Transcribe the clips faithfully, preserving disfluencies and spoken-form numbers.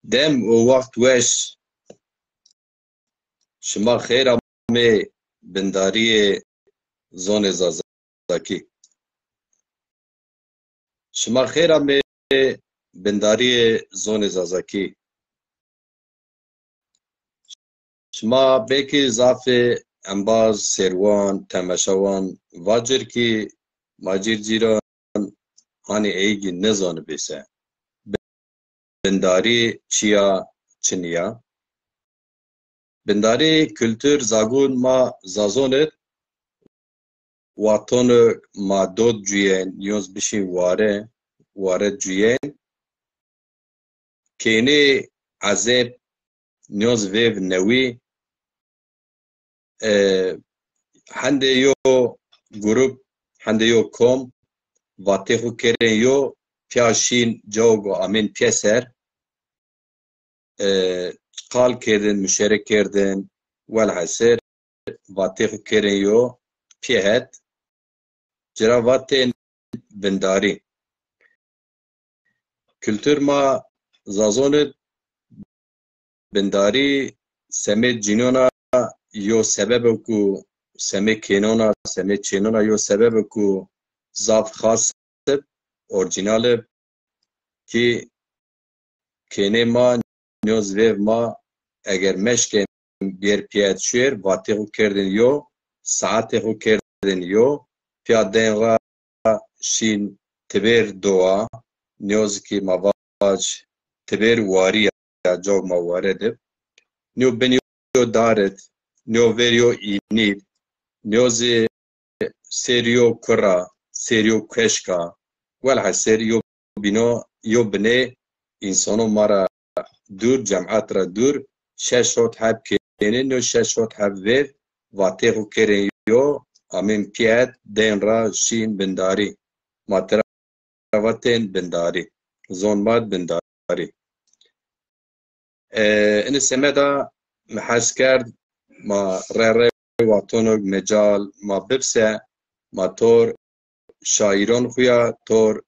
Dem û wext weş. Şima xeyr amê bindarîyê zonê Zazakî. Şima xeyr amê bindarîyê zonê Zazakî. Şima belkî zafê embaz, sêrwan, temaşewan vacir kî ma cîr cîran hanî ey gî nizanibê se. Bindarî çi ya, çi nîya? Bindarî kultur zagon ma Zazon id, wextono ma dot cuyên, nîyoz bişîn ware, ware cuyên. Kênê ezeb, nîyoz vêv newî. E, hendê yo grup, hendê yo kom, vatê xwu kerên yo, pîya şîn cawgo amên pîyeser. E, qal kerdin, muşerek kerdin, welhasil vatê xwu kerên yo, pîye het, ci ra vatên bindarî. Kultur ma Zazon id bindarî semê cînona yo sebebe ku semê kênona, semê çênona yo sebebe ku zaf xas ib, orcînal ib, kî kênê ma, nîyoz vêv ma, eger meşkên bêr pîyet şuêr, vatê xwu kerdin yo, saetê xwu kerdin yo, pîya dên ra şîn tibêr dowa, nîyoz kî ma vac tibêr warî ya, cawg ma ware dib. Nîyo bin yo darit, nîyo vêr yo înîd, nîyo zî sêr yo kura, sêr yo kueşka, welhasil yo bîno, yo binê însono ma ra dûr, cemat ra dûr, şeş hot heb kênê, nîyo şeş hot heb vêv, vatê xwu kerên yo, amên pîyet, dên ra şîn bindarî. Ma tira vatên bindarî. Zon ma bindarî. E, ini semeda mi hes kerd, ma re re wextonog mecal ma bibse, ma tor şairon xwu ya, tor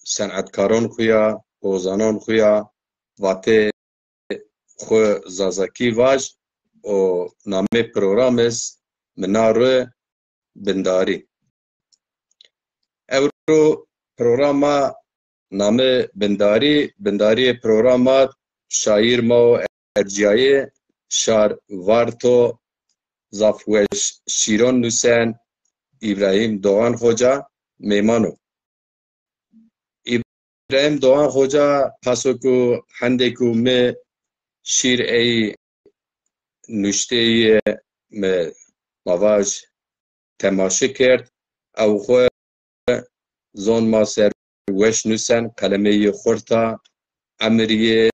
senetkaron xwu ya, ozanon xwu ya, vatê xwu Zazakî vaj û namê program iz mi na ru bindarî. Ewro programa name bindarî, bindarîyê programa şaîr ma û ercîyayê şar Varto zaf weş şîron nusen Îbrahîm Doğan Xoca mêman o. Îbrahîm Doğan Xoca paso ku hendê ku mi şîr ey nuşteyî mi ma vaj temaşe kerd, ew xwu zon ma ser weş nusen, qelemê yê xurt a, emir yê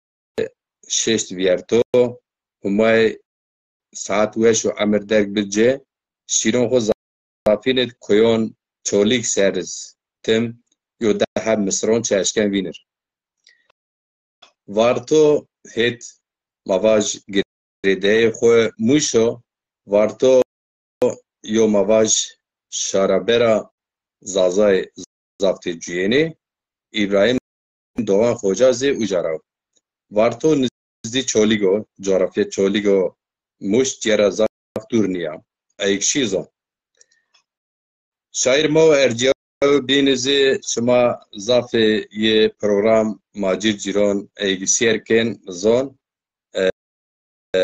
şeşt vîyerto, Humay saet weş û emir derg bid ci, şîron xwu zafîn id kuyon Çolîg ser iz tim, yo deh heb misron çi eşken vînir. Varto hêt ma vaj girêdeyê xwu Mûş o, Varto yo ma vaj şarabera Zazayê zaf tê cuyênê, Îbrahîm Doğan Xoca zî uca ra o. Varto nizdî Çolîg o, coğrafya Çolîg o, Mûş cêra zaf dûr nîya. Eyg şî zon. Şaîr ma û ercîyayo bînî zî şima zafê yê program ma cîr cîron eyg sêr kên zon. E, e,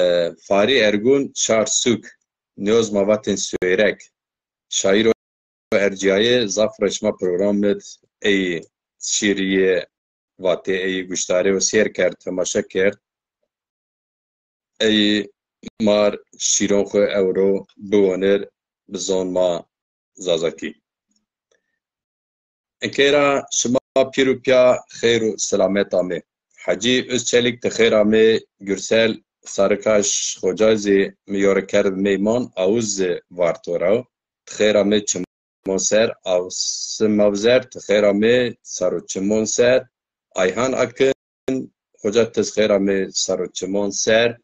Farî Ergun şar sûk, nîyoz ma vatên sûêrek. Şaîr û ercîyayê zaf reşma program id ey şîrî yê vatê ey guştarê û sêr kerd, temaşe kerd. Ey mar şîron xwu ewro biwonir bi zon ma Zazakî. Inkê ra şima pîr û pîya xeyr û selamet amê. Hecî Özçelik ti xeyr amê, Gürsel Sarıkaş Xoca zî mi yo ra kerd meyman, awuz zî Varto ra o. Ti xeyr amê çimon ser, Asim Mavzer, ti xeyr amê saro çimon ser, Ayhan Akın Xoca, ti zî xeyr amê saro çimon ser.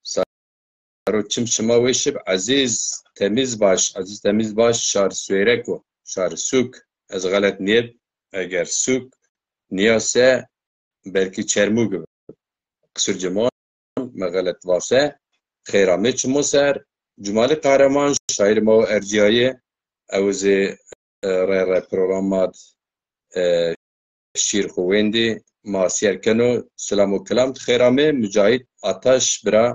Saro çim şima weş ib, Ezîz Temizbaş, Ezîz Temizbaş şar Suêrek o, şar Sûk, ez xelet nîyeb, eger Sûk nîya se belkî Çermûg ib. Mesûr Cimon, mi xelet vase. Xêr amê çimon ser. Cumalî Qehreman, şaîrê ma û ercîyayê, ew zî, e, rê rê programa d, e, şîr xwu wendî, ma sîyer keno. Selam û kelam, xêr amê. Mucahîd Ataş bira,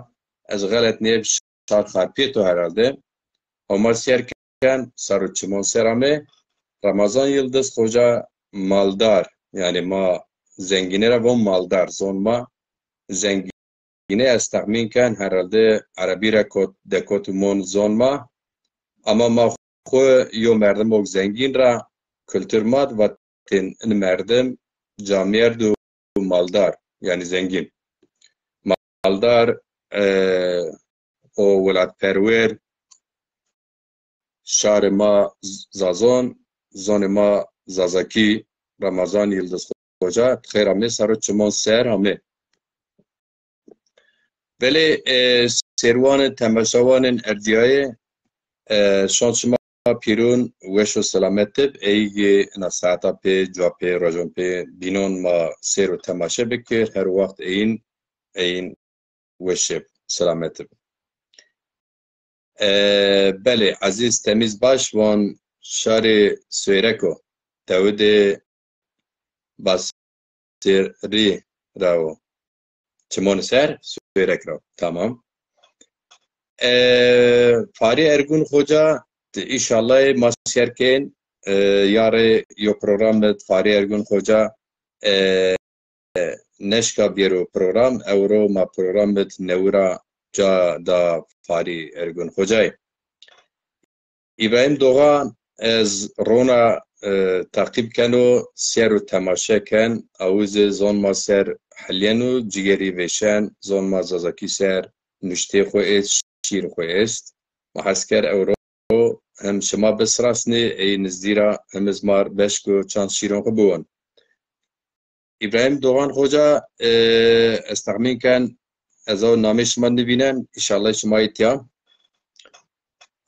ez xelet nêb, Şarxarpîyê to herhalde. Homa sîyer ken, sar û çimon ser amê. Ramazan Yildiz Xoca, Maldar, yanî ma zengînî ra von maldar, zon ma zengînî, ez texmîn ken herhalde erebî ra kot, dekot û mon zon ma. Ama ma xwu yo merdimok zengîn ra, kultur ma d vatên in merdim camêrd û maldar, yanî zengîn. Maldar, e, o welatperwer, şarê ma z-, Zazon, zonê ma Zazakî. Ramazan Yildiz Xoca, xêr amê, sar û çimon ser amê. Belê, e, sêrwanên, temaşewanên ercîyayê, e, şan şima pîrûn weş û selamet ib. Ey ina saeta pê, cuwa pê, rojon pê bînon ma sêr û temaşe bikir. Her wext eyin, eyin weş ib, selamet ib. E, belê, Ezîz Temîz Baş von şarê Suêrek o. Tewidê Basirî ra o. Çimon ser, Suêrek ra o. Tamam. E, Farî Ergun Xoca, t-, înşallah ma sîyer kên, e, yarê yo program id Farî Ergun Xoca, e, neşka bêro program, ewro ma program id newi ra ca da Farî Ergun Xocayê. Îbrahîm Dogan, ez rona, e, teqîb keno, sîyer û temaşe ken, awize zon ma ser helîyeno, cîgerî vêşen, zon ma Zazakî ser nuştê xwu est, şîr xwu est. Ma hes ker ewro hem şima bisirasnê, ey nizdî ra hem iz mar beşk û çand şîron xwu biwon. Îbrahîm Dogan Xoca, e, ez texmîn ken, ez o namê şima nivînen, înşallah şima yê tîya.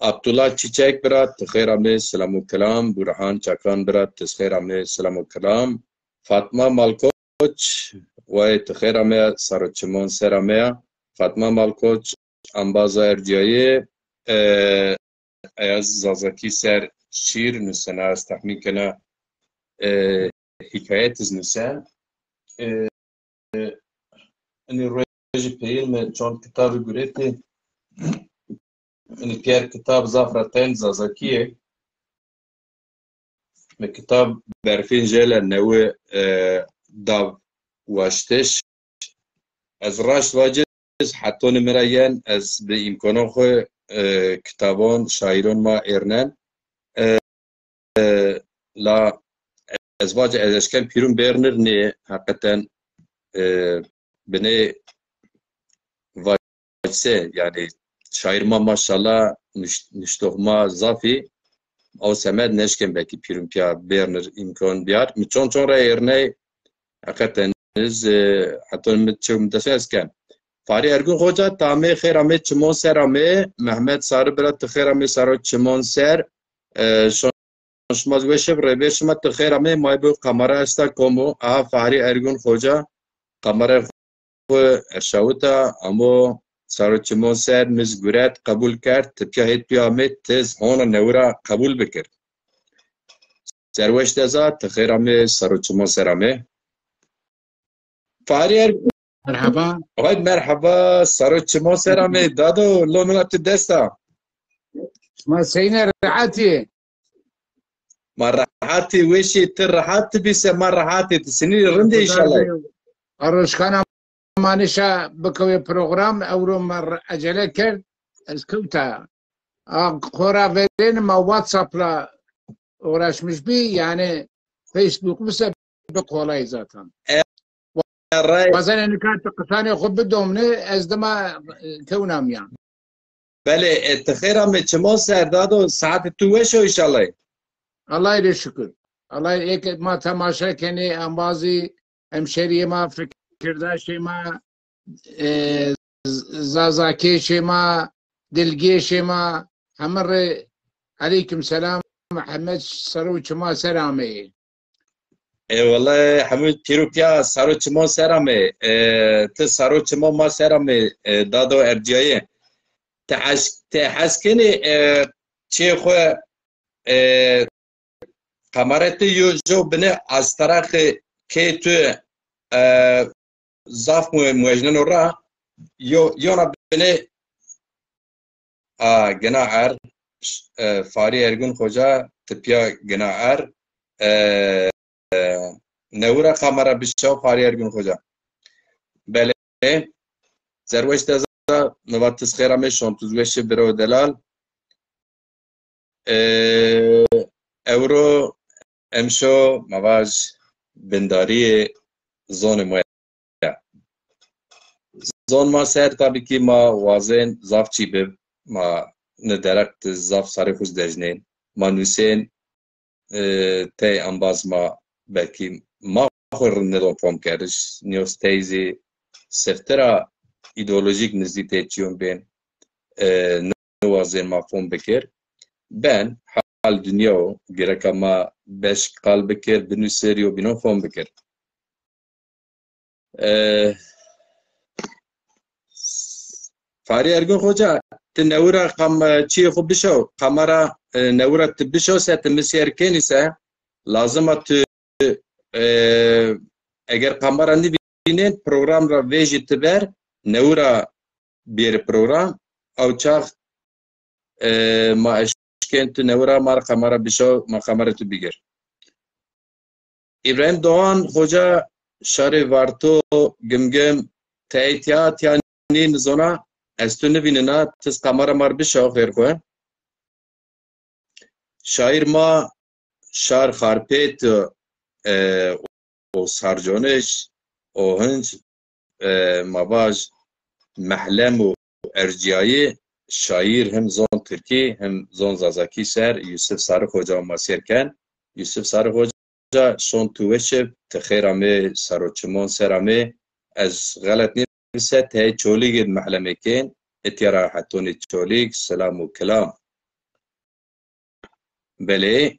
Abdullah Çiçek bira, ti xêr amê, selam û kelam. Burhan Çakan bira, ti xêr amê, selam û kelam. Fatma Malkoç, way ti xêr amê, sar û çimon ser amê ya. Fatma Malkoç, embaza ercîyayê, e, ez Zazakî ser şîr nusena, ez texmîn kena, e, hîkayet iz nusen. E, inî rojî peyîn mi çond kitabî guretî. Inî pîyer kitab zaf ra tên Zazakî yê. Mi kitab Berfîn Jêle newi, e, dav waştiş. Ez raşt vacî, hetonî mi ra yen, ez bi îmkonon xwu, e, kitabon, şaîron ma êrnen. E, e, la ez vacî ez eşken pîrûn bêrnir nê, heqeten, e, binê vacse, yanî şaîr ma maşallah nuş-, nuştox ma zafî, ew semed neşken belkî pîrûn pîya bêrnir îmkon biyar. Mi çon çon ra êrney, heqeten iz, e, heton mi çew mi dest ez ken. Farî Ergun Xoca, ti amê xêr amê, çimon ser amê. Mehmet Sarı bira, ti xêr amê, saro çimon ser. E, şon şima weş ib, rêbêr şima, ti xêr amê. May bu kamera esta komo. Aha Farî Ergun Xoca kamera xwu erşawita, amo saro çimon ser, miz guret, qebul kerd, ti pîya hêt pîya amê, tiz hona newi ra qebul bikir. Serweş deza, ti xêr amê, saro çimon ser amê. Farî Er-, Merheba. Hay merheba, saro çimon ser amê. Dado, lo mina tu dest a. Ma seyne, rehetî? Ma rehetî, weşî, ti rehet bî se ma rehetî, ti sinî rindî înşallah. A roşkana ma nişa bikewê program, ewro ma re-, ecele kerd, ez kewta. A, xora verên ma WhatsApp ra uğraşmış bî, yanî Facebook bise bi kolay zaten. E, rey. Bazen nika ti qisanê xwu bidomne, ez dima, e, kewna mîyan. Belê, e, ti xêr amê, çimon ser dado, saetê tu weş o înşallah. Allahî rê şukir. Allahî êk ma temaşe kenê, embazî, hemşeriyê ma, fikirdaşê ma, e, z-, zazakêşê ma, dilgêşê ma, heme rê eleykum selam, Mihemed sero çima ser ameyê. E, wele hemû pîr û piya saro çimon ser amê. E, ti saro çimon ma ser amê, e, dado erciyayê. Ti eşk, ti hes kenî, e, çê xwu, e, kamera ti yo jo binê astaraxê kê tu, e, zaf mu-, muejneno ra, yo, yona binê, a, gina er, e, Farî Ergun Xoca, tipya gina er, e, e, newira kamera bişaw Farî Ergun Xoca. Belê, zerweş de za, mi va tiz xêr amê, şon tuz weşi biro delal. E, ewro, emşo, ma vaj bindarîyê zonê ma ya. Zon ma ser tabî kî ma wazên zaf çî bib, ma ni derek di zaf sarê xwu dejnên. Ma nusên, e, tey embaz ma belkî ma xwu rind nidon fom keriş. Nîyo tey zî siftir a îdeolojîk nizdî tê çîyon bên, e, niwazên ma fom bikir. Ben, hal dinya o, gereka ma beşk qal bikir, binusir, yo bînon fom bikir. E, Farî Ergun Xoca, ti newira kam-, çiyê xwu bişew, kamera, e, newira ti bişew se, ti mi sêr kenî se, lazim a tu, e, eger kamera nivînên, program ra vejî ti ber, newira bêrî program, ew çax, e, ma eşkên tu newira ma ra kamera bişew, ma kamera tu bigir. Îbrahîm Doğan Xoca, şarê Varto, Gimgim, tey tiya, tiya nî nizona, ez tu nivînina, tiz kamera ma r bişa xêr xwu. Şaîr ma şar Xarpêt, e, û Sarconij û hinc, e, ma vaj mehlem û erciyayî şaîr him zon tirkî him zon zazakî ser Yusuf Sarı Xoca ma sêr ken. Yusuf Sarı Xoca, şon tu weş ib, ti xêr amê, saro çimon ser amê. Ez xelet nîm se, ti hey Çolîg id mehlemê kên, itya ra hetonê Çolîg, selam û kilam. Belê.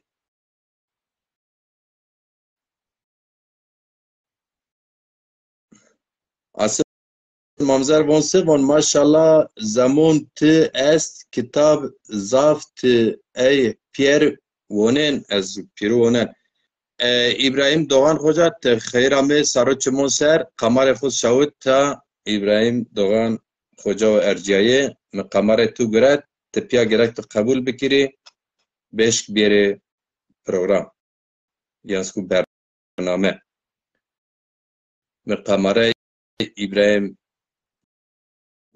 Asil Mamzer von se von, maşallah, zemon ti est, kitab zaf ti ey piyer wonen, ez pîru wonen. E, Îbrahîm Doğan Xoca, ti xeyr amê, saro çimon ser, kamarê xwu şawit ta Îbrahîm Doğan Xoca û erciyayê, mi kamarê tu guret, ti piya gerek tu qebul bikirî, beşk biyerê program. Yan zî ku bername. Mi kamerayê Îbrahîm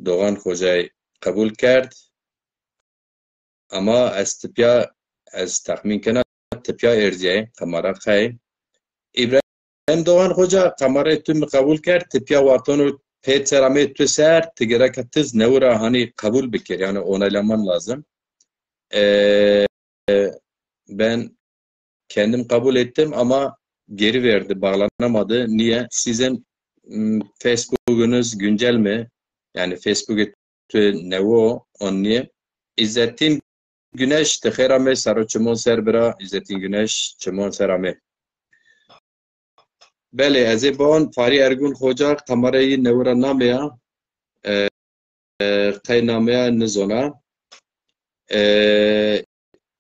Doğan Xocayî qebul kerd. Ama ez tipya, ez texmîn kena tipya erciyayê kamera qey. Îbrahîm Doğan Xoca, kamerayê tu mi qebul kerd, tipya wextano pê ser amê tu ser, ti gereka tiz newira hanî qebul bikir, yani onaylaman lazim. E, ben kendim kabul ettim ama geri verdi, bağlanamadı. Niye? Sizin, m, Facebook'unuz güncel mi? Yani Facebook'u tu newo, on niye? İzzettin Güneş, ti xêr amê, saro çimon ser bira, İzzettin Güneş, çimon ser amê. Belê, ez ê bion, Farî Ergun Xoca, kamerayî newira nameya. E, e, qey nameya nizona. E,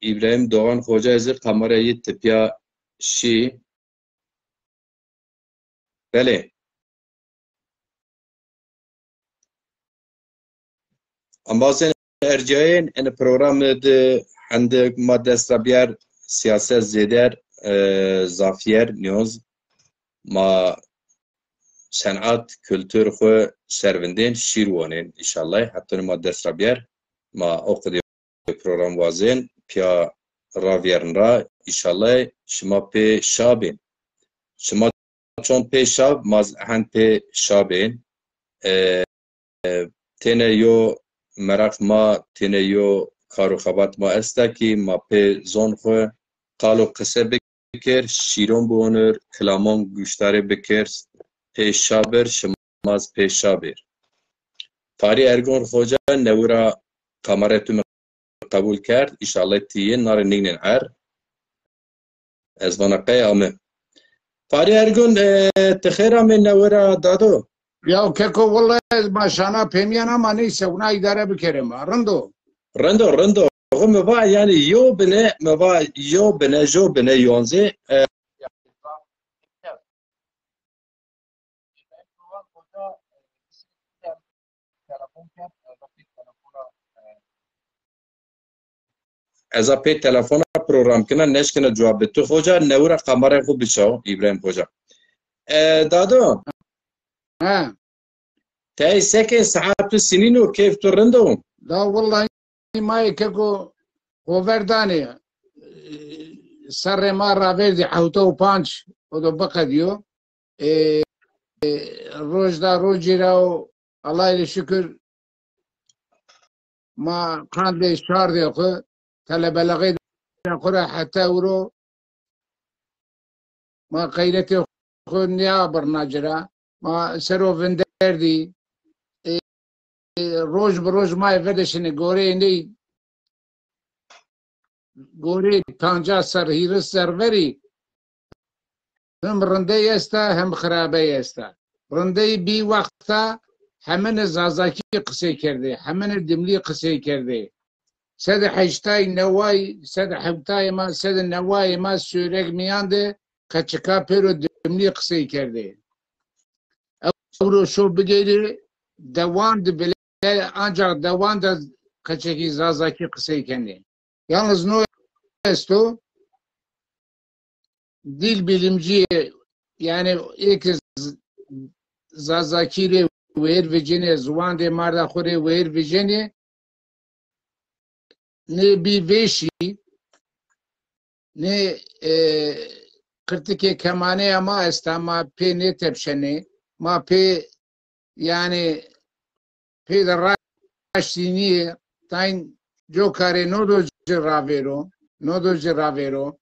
Îbrahîm Doğan Xoca zî kamerayî tipya şî. Belê. Embazên erciyayên, ene programê de hende ma dest ra bîyer, siyaset zêder, e, zafîyer, nîyoz ma senat, kultur xwu servindên şîr wonên, înşallah. Hetonî ma dest ra bîyer, ma o qidî program wazên, pîya ravîyerin ra, înşallah şima pê şa bên. Şima çond pê şav, ma z-, hend pê şa bên. E, e, têne yo meraq ma, têne yo kar û xebat ma esta kî ma pê zon xwu qal û qise bikir, şîron biwonir, kilamon guştarê bikir, pê şa bir, şima z pê şa bêr. Farî Ergun Xoca newira kamera tu mi qebul kerd. Înşallah ti yê narê nîgnên er. Ez vana qey ame. Farî Ergun, e, ti xêr amê newe ra dado. Ya keko, wellahî ez ma şana pêmîyan ama neyse, wina îdare bikerê ma. Rind o. Rind o, rind o. Xo mi va, yanî yo bine, mi va yo bine, jo bine yonzê, e, ez a pê telefona program kena, neşkena cewab bi. Tu xoca newe ra kamerayê xo bişaw, Îbrahîm Xoca. E, dado. Ha. Tey seke, saet tu sinîn o, keyf tu rind o? Da wellahî ma yê keko xo ver danê. Serrê ma ravêrdî hewta û panc, o do biqedîyo. E, e, roj da rojî ra o, Allahî rê şukir, ma qandê şardê xo, telebelexê xo ra heta ewro ma qeyretê xo nêabirna ci ra. Ma ser o vinderdî. E, e, roj bi roj ma ê vedeşinê goreyê ney, goreyê pancas serr, hîris serr verî hem rindey esta, hem xirabey esta. Rindey bî wexta hemine zazakî qisey kerdê, hemine dimlî qisey kerdê. Sed heştay neway, sed hewtay ma, sed neway ma Sêwreg mîyan de qeçika pêro dimlî qisey kerdê. Ewro şo bigeyrê dewan de bile, ancax dewan de qeçekî zazakî qisey kenê. Yalnız no esto, dil bilimciyê, yanî ê ke z-, zazakî rê wêr vicenê, ziwandê marda xo rê wêr vicenê, nê bî vêşî, nê, e, qirtikê kemaneya ma esta, ma pê nêtepşenê, ma pê, yanî, pê de raştî nîyê, tayn cokarê no do ci ravêro, no do ci ravêro.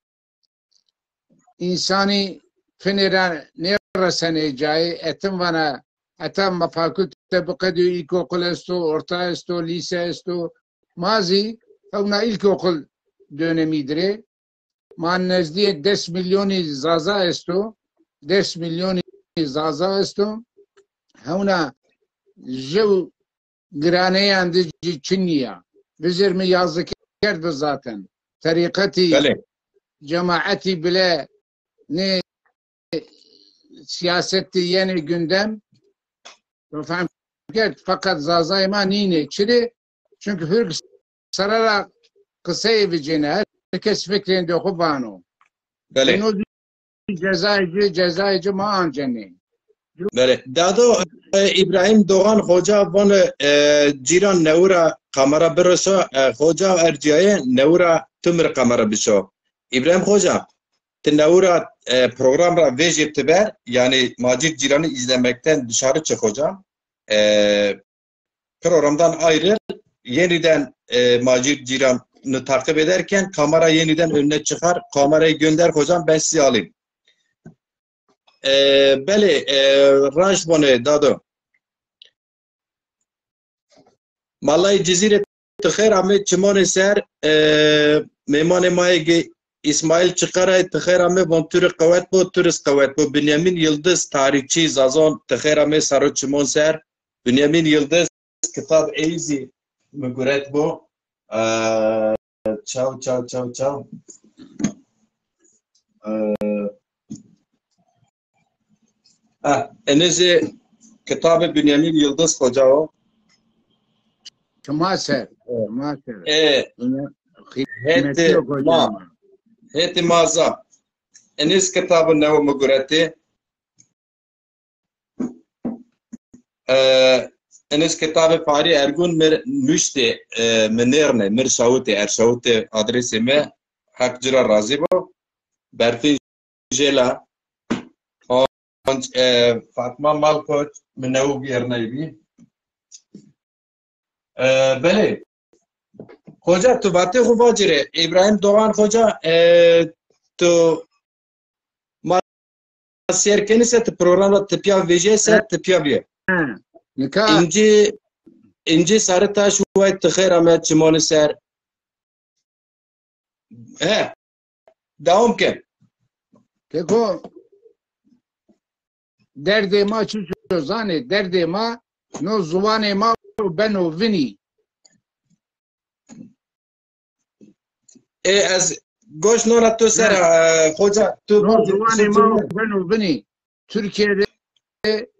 Însanî finê ra nêresenê cayê, etin vana heta ma fakulte biqedîyo, îlkokul esto, orta esto, lîse esto. Ma zî hewna îlkokul dönemî dirê. Ma nezdîyê des milyonî Zaza esto. Des milyonî Zaza esto. Hewna jew giraneyan de ci çinî ya. Vizêr mi yazı kerdi zaten. Terîqetî, belê, cemaetî bile nê siyasetî yenê gündem. To fehm kerd. Feqet Zazayê ma nînê. Çirê? Çünkü hurg sere ra qiseyê vicêne. Her kes fikrêndê xo vano. Belê. Ino zî cezayê ci, cezayê ci ma ancenê. Belê. Dado, e, Îbrahîm Doğan Xoca vano, e, cîran newe ra kamera bireşa, e, Xoca ercîyaye newe ra tu mi rê kamera bişo. Îbrahîm Xoca, ti newe ra, e, program ra vejê ti ver, yanî Macîr Cîran'ı izlemekten dışarı çık hocam. E, programdan ayrıl, yeniden, e, Macir Cîran'ı takip ederken kamera yeniden önüne çıkar. Kamerayı gönder hocam, ben sizi alayım. E, belê, e, raşt vano dado. Malayê Cizîrê ti xêr amê çimonê ser, e, mêmanê ma yê gi Îsmaîl Çikarayê ti xêr amê, von tu rê qewet bo, tu rê zî qewet bo. Bünyamin Yıldız, tarîxçî Zazon, ti xêr amê sero çimon ser. Bünyamin Yıldız, kitab ey zî mi guret bo. E, çaw, çaw, çaw, çaw. E, e, enê zî kitabê Bünyamin Yıldız Xoca o. Çima ser, çima ser. E, hetê ma, hetê ma zaf. Enê zî kitabê newe mi guretê. E, enê zî kitabê Farî Ergun mi r nuştê, e, mi nêrnê, mi r şawitê, erşawitê adresê mi, Heq ci ra razî bo. Berfin Jela, Qonc, e, Fatma Malkoç, mi newe vîyernay bî. E, belê. Xoca, tu vatê xo vacirê. Îbrahîm Doğan Xoca, e, tu ma sêr kenî se, tu program ra tepîya vejîyê se, tepîya bîye. Nika İnci, İnci Sarıtaş, way ti xêr ame çimonî ser. He. Dewam ke. Keko, derdê ma çiço zanê, derdê ma no ziwanê ma beno vinî. Ê, ez goş nona to ser a, e, xoca, tu no ziwanê ma beno vinî. Türkiye'de,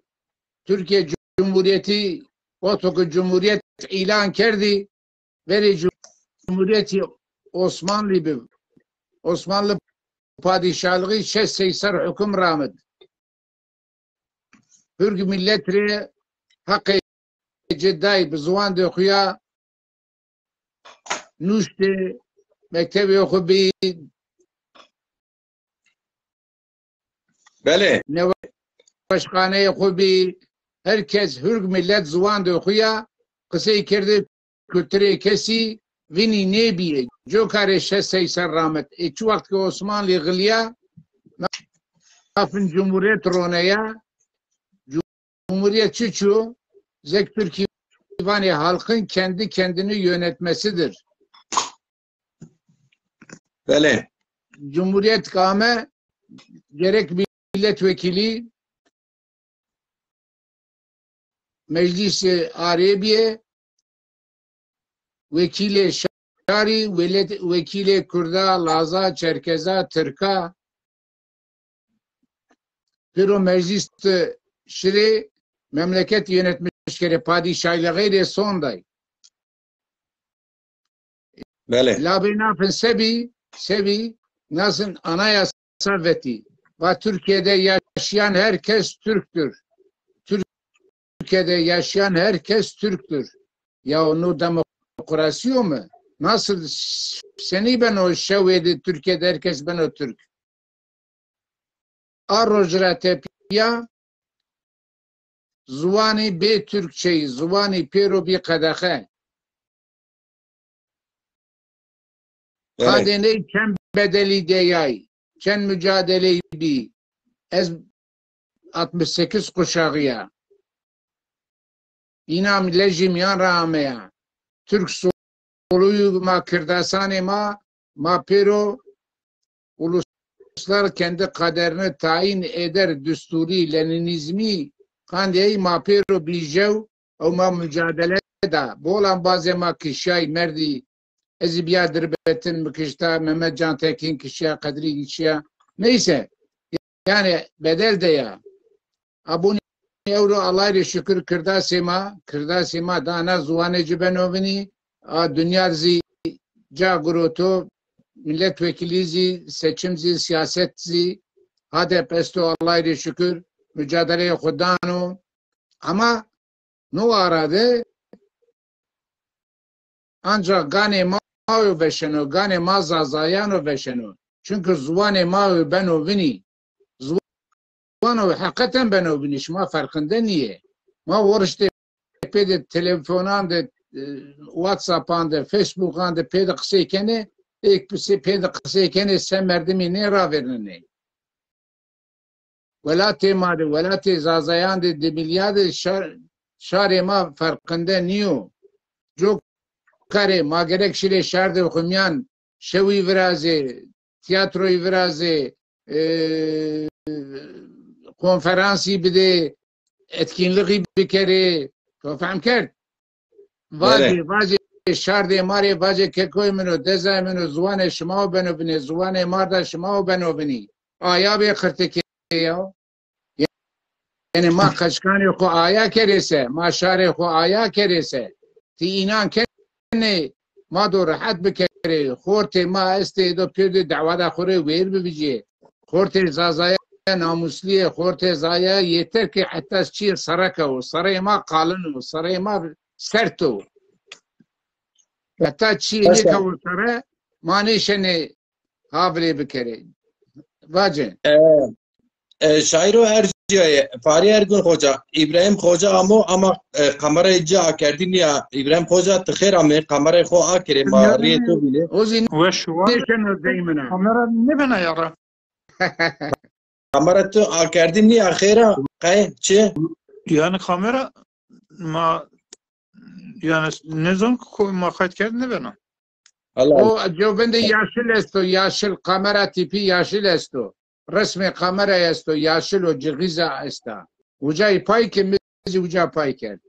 Türkiye Cumhuriyeti, wexto ki Cumhuriyet ilan kerdî, verê Cumhuriyeti Osmanlı bi. Osmanlı padişahlığı şeş sey ser hüküm ramid. Hürg millet rê heqê ci day bi ziwandê xo ya nuştê, mektebê xo bî, Belê. Neweşxaneyê xo bî, her kes hurg millet ziwandê xo ya qisey kerdê, kulturê kesî vinî nêbîyê. Coka rê şeş sey ser ramet. Ê çi wext ke Osmanlî xilîya, nafin cumhuriyet roneya, Cumhuriyet çiço? Zek Türkî vanê halkın kendi kendini yönetmesidir. Belê. Cumhuriyet kame gerek milletvekili, meclis arê biyê, wekîlê şarî, welet-, wekîlê kurda, laza, çerkeza, tirka, pêro meclîs de şirê memleket yönetmiş kerê, padîşahlixê rê son day. Belê. Labê nafin sebî, sebî nasin anayasa vetî. Va Türkiye'de yaşayan herkes Türktür. Türkiye'de yaşayan herkes Türktür. Ya no demokrasiyo mu? Nasıl, senî beno şewê de Türkiye'de herkes beno Türk? A roj ra tepîya ziwanî bê Türkçeyî, ziwanî pêro bî qedexe. Belê. Qadê ney çend bedelî deyay, çend mucadeleyî bî. Ez altmış sekiz kuşaxî ya. Înan lejî mîyan ra ameya. Türk soluyû ma, kirdasanê ma, ma pêro uluslar kendi kaderini tayin eder dusturi Leninizmi qandê ey ma pêro bîjew ew ma mucadele da. Bol embazê ma kişyay merdî. Ez zî bîya Dîrbetîn, mi kişta, Mehmet Cantekin kişya, Qedrî kişya. Neyse. Yanî bedel de ya. Abonî ewro Allay rê şukir kirdasê ma, kirdasê ma dana ziwanê ci beno vinî. A dinya zî ca giroto, milletvekilî zî, seçim zî, siyaset zî, HADEP esto, Allay rê şukir, mucadeleyê xo dano. Ama no ara de ancak ganê ma yo veşeno, ganê ma Zazayan o veşeno. Çünkü ziwanê ma yo beno vinî. Ziwan o heqeten beno vinî. Şima ferqinde nîyê. Ma woriştê pê de telefonan de, e, WhatsAppan de, Facebookan de pê de qisey kenê, êk pê de qisey kenê se merdimî nêravêrnenê. Welatê ma de, welatê Zazayan de, Dimilya de şar-, şarê ma ferqinde nîyo. Coka rê ma gerek şirê şardê xo mîyan şewî virazê, tîyatroyî virazê, e, konferansî bidê, etkinliğî bikerê. To fehm kerd? Vacê, vacê şardê ma rê, vacê kekoyê min o, dezayê min o, ziwanê şima o beno vinî, ziwanê ma da şima o beno vinî. Aya bê qirtikê ya. Yanî ma qeçkanê xo aya kerê se, ma şarê xo aya kerê se. Ti înan kenê ma do rehet bikerê. Xortê ma estê do pêrdê dewada xo rê wêr bivicê. Xortê Zazaya namuslî yê, xortê Zaya yeter ki heta çîyê sereke o, sereyê ma qalin o, sereyê ma sert o. Heta çîyê nêkewo sere, ma nêşenê havilê bikerê. Vacê. E, e, şaîro ercîyayê, Farî Ergun Xoca, Îbrahîm Xoca amo ama, e, kamerayê ci akerdî nîya. Îbrahîm Xoca, ti xêr amê, kamerayê xo akerê, ma rîyê to bînê. O zî weş wa. Nêşeno dey min a. Kamera nêbena ya ra. Kamera tu akerdî nîya xêr a? Qey, çi? Yanî kamera ma, yanî nêzon ku ma qayt kerd nêbena. Allah. O cewbendê yaşıl esto, yaşıl, kamera tipi yaşıl esto. Resmê kamera esto, yaşıl o, cixîza esta. Ucayî pay ke, mi zî uca pay kerd.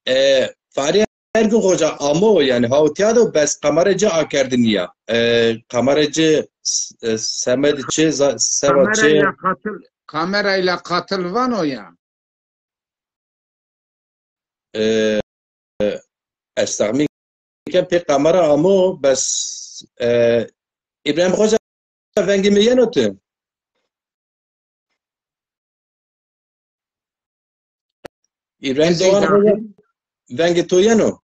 E, Fahri Ergün Hoca amo, yanî hawtîya do, bes kamera ci akerdinî ya. E, kamera ci s-, e, semed çi, za-, seva çi. Kamerayla katıl, kamerayla katıl vano ya. E, e, ez texmîn ken pê kamera amo, bes, e, İbrahim Hoca, vengê mi yeno ti? İbrahim Doğan Hoca, vengê to yeno?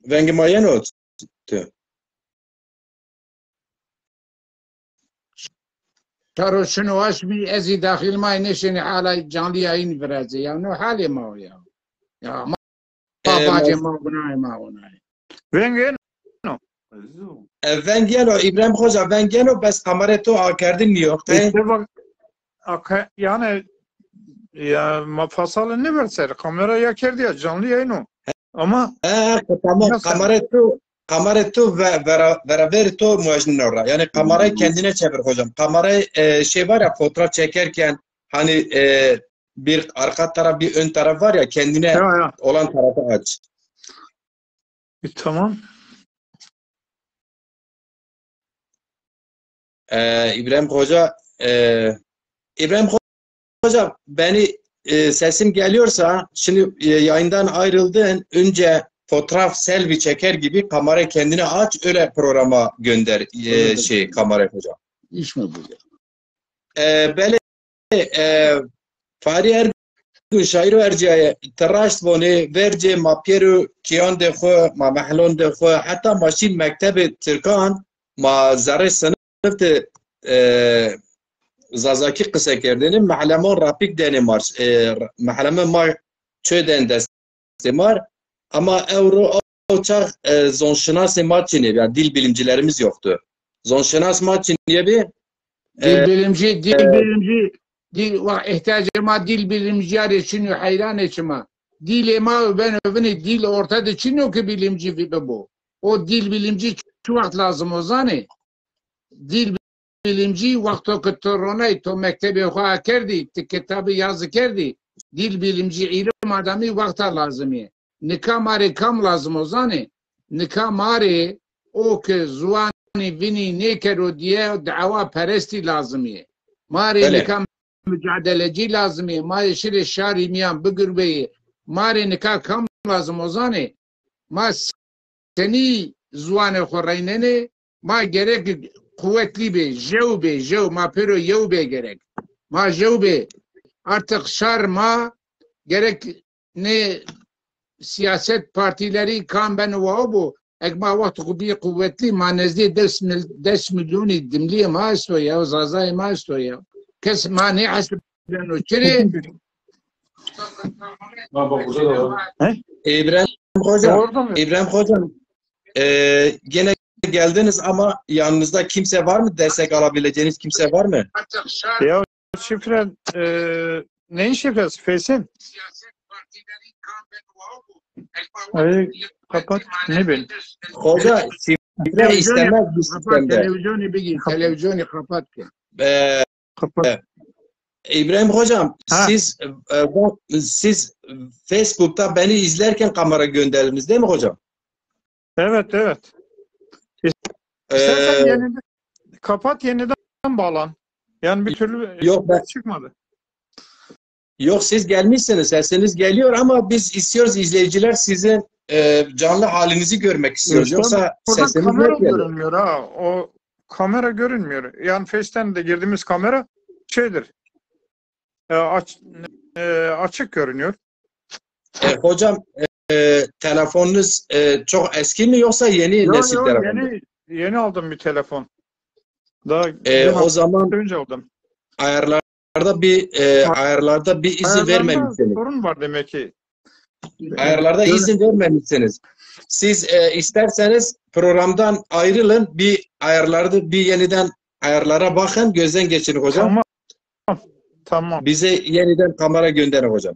Vengê ma yeno ti? Şaro şino aşmî, ez zî daxil may nêşenî hala canlı yayın virazê. Ya no halê ma o ya. Ya ma, e, bacê ma gunayê ma gunayê. Veng yeno. E, veng yeno, İbrahim Hoca, veng yeno, bes kamerê to akerdin nîyo. Qey? İşte bak, aka-, yani, ya, ma fasalê nêberd ser, kamera ya kerdî ya, canlı yayın o. Ama e, e, tamam, kamera tu, kamera tu ve, vera, veraver tu muajnino ra. Yani kamerayı kendine çevir hocam. Kamerayı, e, şey var ya, fotoğraf çekerken hani, e, bir arka taraf, bir ön taraf var ya, kendine olan tarafı aç. E, tamam. E, İbrahim Hoca, e, İbrahim Hoca, beni, e, sesim geliyorsa, şimdi, e, yayından ayrıldın, önce fotoğraf selfie çeker gibi kamerayı kendine aç, öyle programa gönder, e, şey, kamerayı hocam. İş mi bu ya? E, belê, e, Fahri Ergün şaîro ercîyaye, ti raşt vonê, vercê ma pêro kîyandê xwu, ma mehlondê xwu, heta ma şîn mektebê tirkan, ma zerrê sinif de, e, zazakî qise kerdêne, mehleman rapîk denê ma, e, mehleme ma çö den dest Mar. Ama ewro o çax, e, zonşinasê ma çinê, yani dil bilimcilerimiz yoktu. Zonşinas ma çinê bi, e, dil bilimci, dil e, bilimci, dil, wa ihtiyacê ma dil bilimcîya rê çin o, heyranê çima. Dilê ma beno vinê dil orta de çin o ki bilimci vi-, bibo. O dil bilimci çi wext lazim o zanê? Dil bilimcî, wexto ke to ronay, to mektebê xo akerdî, ti kitabî yazî kerdî, dil bilimcî, îlim adamî wexta lazimî yê. Nika ma rê kam lazim o zanê? Nika ma rê o ke ziwanî vinî nêkero diye, dawa perestî lazimî yê. Ma rê nika mucadelecî lazimî yê. Ma yê şirê şarî mîyan bigurbeyê. Ma rê nika kam lazim o zanê? Ma senî ziwanê xo reynenê? Ma gerek quwetlî bê, jew bê, jew, ma pêro yew bê gerek. Ma jew bê. Artık şar ma gerek nê siyaset partîlerî kam beno wa bo. Eg ma wext xo bî quwetlî, ma nezdî des mil-, des milyonî dimlîyê ma esto ya, zazayê ma esto ya. Kes ma nêhesibeno. Çirê? He? İbrahim Hocam, orada mı? İbrahim Hocam, e, gene geldiniz ama yanınızda kimse var mı? Destek alabileceğiniz kimse var mı? Ya şifre, e, neyin şifresi? Face'in? Ay, kapat. Ne bileyim. Hoca, şifre istemez bu sistemde. Televizyonu bir gir, televizyonu kapat. E, kapat. E, İbrahim Hocam, siz, e, bak, siz Facebook'ta beni izlerken kamera gönderdiniz değil mi hocam? Evet, evet. İstersen, e, yeniden kapat, yeniden bağlan. Yani bir türlü, yok, ben çıkmadı. Yok, siz gelmişsiniz, sesiniz geliyor ama biz istiyoruz, izleyiciler sizin, e, canlı halinizi görmek istiyoruz. Yoksa sesiniz kamera görünmüyor ha. O kamera görünmüyor. Yani Face'ten de girdiğimiz kamera şeydir. E, aç-, e, açık görünüyor. E, hocam, e, telefonunuz, e, çok eski mi yoksa yeni nesil telefon mu? Yok, yeni, yeni aldım bir telefon. Daha, e, o zaman önce aldım. Ayarlarda bir, e, ayarlarda bir izin vermemişsiniz. Ayarlarda sorun var demek ki. Ayarlarda izin vermemişsiniz. Siz, e, isterseniz programdan ayrılın, bir ayarlarda bir yeniden ayarlara bakın, gözden geçirin hocam. Tamam. Tamam. Bize yeniden kamera gönderin hocam.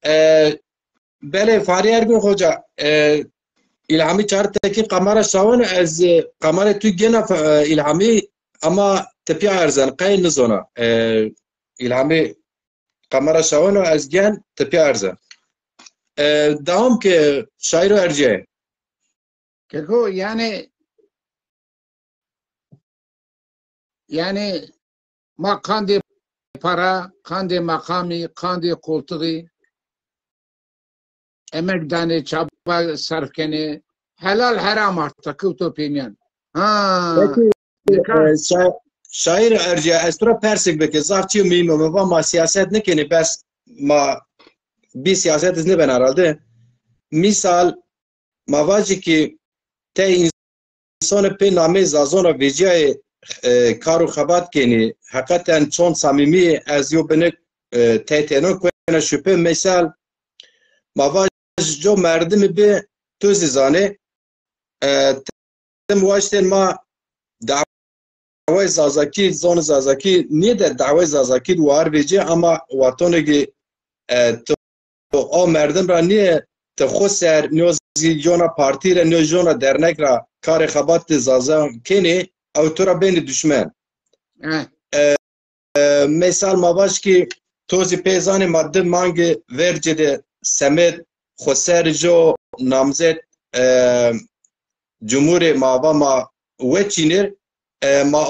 E, belê, Fahri Ergün Hoca, e, İlhami Çağrıtekin kamera şaweno, ez, e, kamera tu gena, e, İlhami, ama tepya erzen, qey nizona. E, İlhami kamera şaweno, ez gen ti pî erze. E, dewam ke şaîro ercîye. Keko, yani, yani ma qandê para, qandê meqamî, qandê qoltixî, emek danê, çaba serf kenê. Helal heram artık kewto pêmîyan. Ha, Peki, nika e, şa-, şaîr Ercîye, ez tu ra persêk bike, zaf çîyo muhîm o, mi va ma siyaset nikenê, bes ma bî siyaset iz nêben herhalde. Misal, ma vajî ki tey însanê pê nameyê Zazon ra vecîyayê, e, kar û xebat kenî, heqeten çond samîmî yê, ez yo binik, e, tey têno kuena şupe. Misal, ma vaj jo merdimî bi, tu zî zanê, e, tim waştên ma dawayê Zazakî, zonê Zazakî nîyê de dawayê Zazakî di war vecî ama watonê ki, e, tu o merdim ra nîyê, ti xo ser, nîyo zî yona partî ra, nîyo yona dernek ra karê xebatê Zaza kenê, ew tu ra benê duşmen. E, e, Mesal ma vaj ki to zî pê zanê ma di mangê vercê de semed xo ser jo namzet, e, cumhurê ma va ma weçînir, e, ma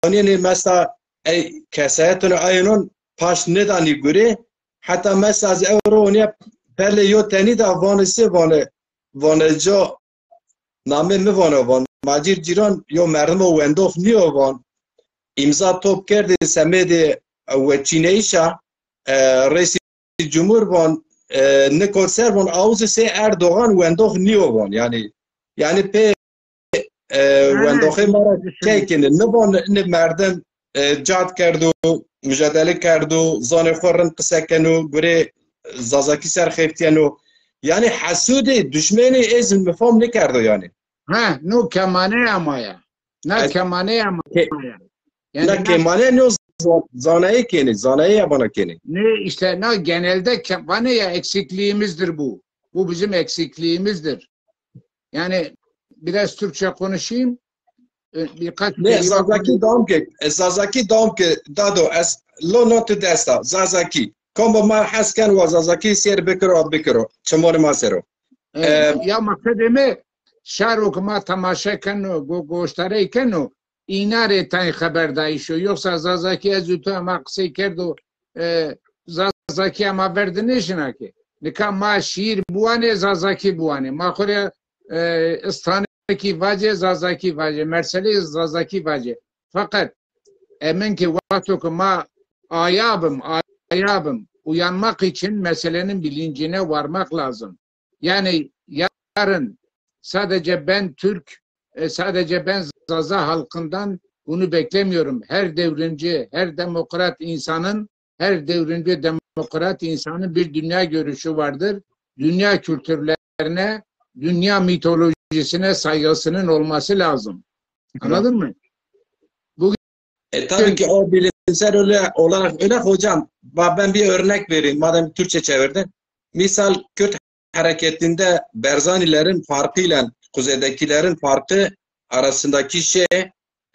onîyenê mesela ey kesayetûnê ayenon paşt nêdanî gurê. Heta mesela ez ewro onîya perlê yo tenî da vanê se vanê, vanê co namê mi vano van. Ma cîr cîran yo merdimo wendox nîyo van. Îmza top kerdê semedê weçîneyîşa, e, Reîsê Cumhur van, e, nikot ser van, awzê sey Erdogan wendox nîyo van. Yanî, yanî pê, e, wendoxê ma ra key kenê. Nivon ini merdim, e, cad kerdo, mujadele kerdo, zanê xo rind qise keno, gurê Zazakî ser xeftîyeno. Yanî hesûdê, duşmenê ê zî mi fam nêkerdo yanî. Ha, no kemaneya ma ya. Na kemaneya ma ya. Yani na kemane no za-, zanayê kenê, zanayê ya vana kenê. Ne işte, na genelde ke-, vane ya eksikliğimizdir bu. Bu bizim eksikliğimizdir. Yani biraz Türkçe konuşayım. Ö-, birkaç Ne, kelime Zazakî dawam ke, e, Zazakî dawam ke, dado, ez lo notî desta, Zazakî. Kombo ma hes ken wa Zazakî sêr bikiro, bikiro. Çimorê ma sero. E, e, ya maqsedê mi, şaro ki ma temaşe keno, go-, goştarey keno, îna rê tayê xeberdayîş o. Yoksa Zazakî ez û tu ema qisey kerdo, e, Zazakî ema ver de nêşina ke. Nika ma şîîr biwanê, Zazakî biwanê. Ma xo rê, e, istanekî vacê, Zazakî vacê. Merselê Zazakî vacê. Feqet emin ki wexto ki ma aya bim, aya bim, uyanmak için meselenin bilincine varmak lazım. Yani yarın sadece ben Türk, e, sadece ben Zaza halkından bunu beklemiyorum. Her devrimci, her demokrat insanın, her devrimci demokrat insanın bir dünya görüşü vardır. Dünya kültürlerine, dünya mitolojisine saygısının olması lazım. Anladın mı? Bu E, tabii ki o bilimsel öyle olarak öyle hocam. Ba-, ben bir örnek vereyim madem Türkçe çevirdin. Misal Kürt hareketinde Barzanilerin farkıyla kuzeydekilerin farkı arasındaki şey,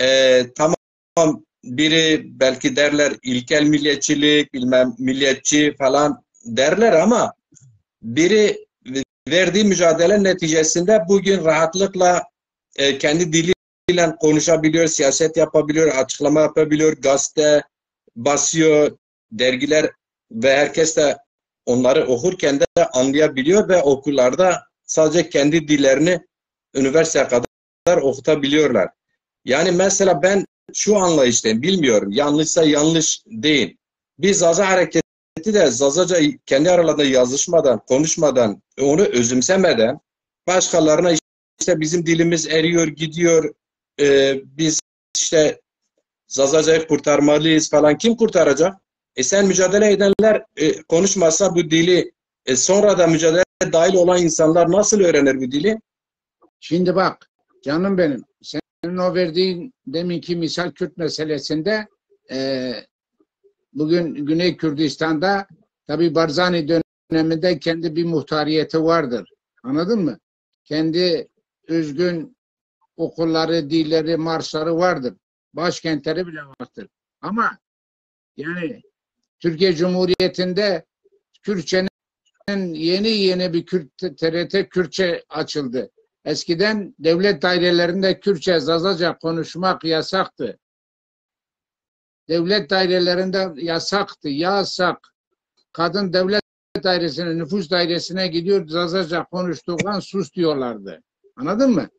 e, tamam biri belki derler ilkel milliyetçilik, bilmem milliyetçi falan derler ama biri verdiği mücadele neticesinde bugün rahatlıkla, e, kendi diliyle konuşabiliyor, siyaset yapabiliyor, açıklama yapabiliyor, gazete basıyor, dergiler ve herkes de onları okurken de anlayabiliyor ve okullarda sadece kendi dillerini üniversiteye kadar okutabiliyorlar. Yani mesela ben şu anlayıştayım, bilmiyorum, yanlışsa yanlış deyin. Bir Zaza hareketi de Zazaca kendi aralarında yazışmadan, konuşmadan, onu özümsemeden başkalarına işte bizim dilimiz eriyor, gidiyor, e, biz işte Zazacayı kurtarmalıyız falan. Kim kurtaracak? E, sen mücadele edenler, e, konuşmasa bu dili, e, sonra da mücadele dahil olan insanlar nasıl öğrenir bu dili? Şimdi bak, canım benim, senin o verdiğin deminki misal Kürt meselesinde, e, bugün Güney Kürdistan'da tabii Barzani döneminde kendi bir muhtariyeti vardır. Anladın mı? Kendi özgün okulları, dilleri, marşları vardır. Başkentleri bile vardır. Ama yani Türkiye Cumhuriyeti'nde Kürtçenin yeni yeni bir Kürt, T R T Kürtçe açıldı. Eskiden devlet dairelerinde Kürtçe, Zazaca konuşmak yasaktı. Devlet dairelerinde yasaktı, yasak. Kadın devlet dairesine, nüfus dairesine gidiyor, Zazaca konuştuğun sus diyorlardı. Anladın mı?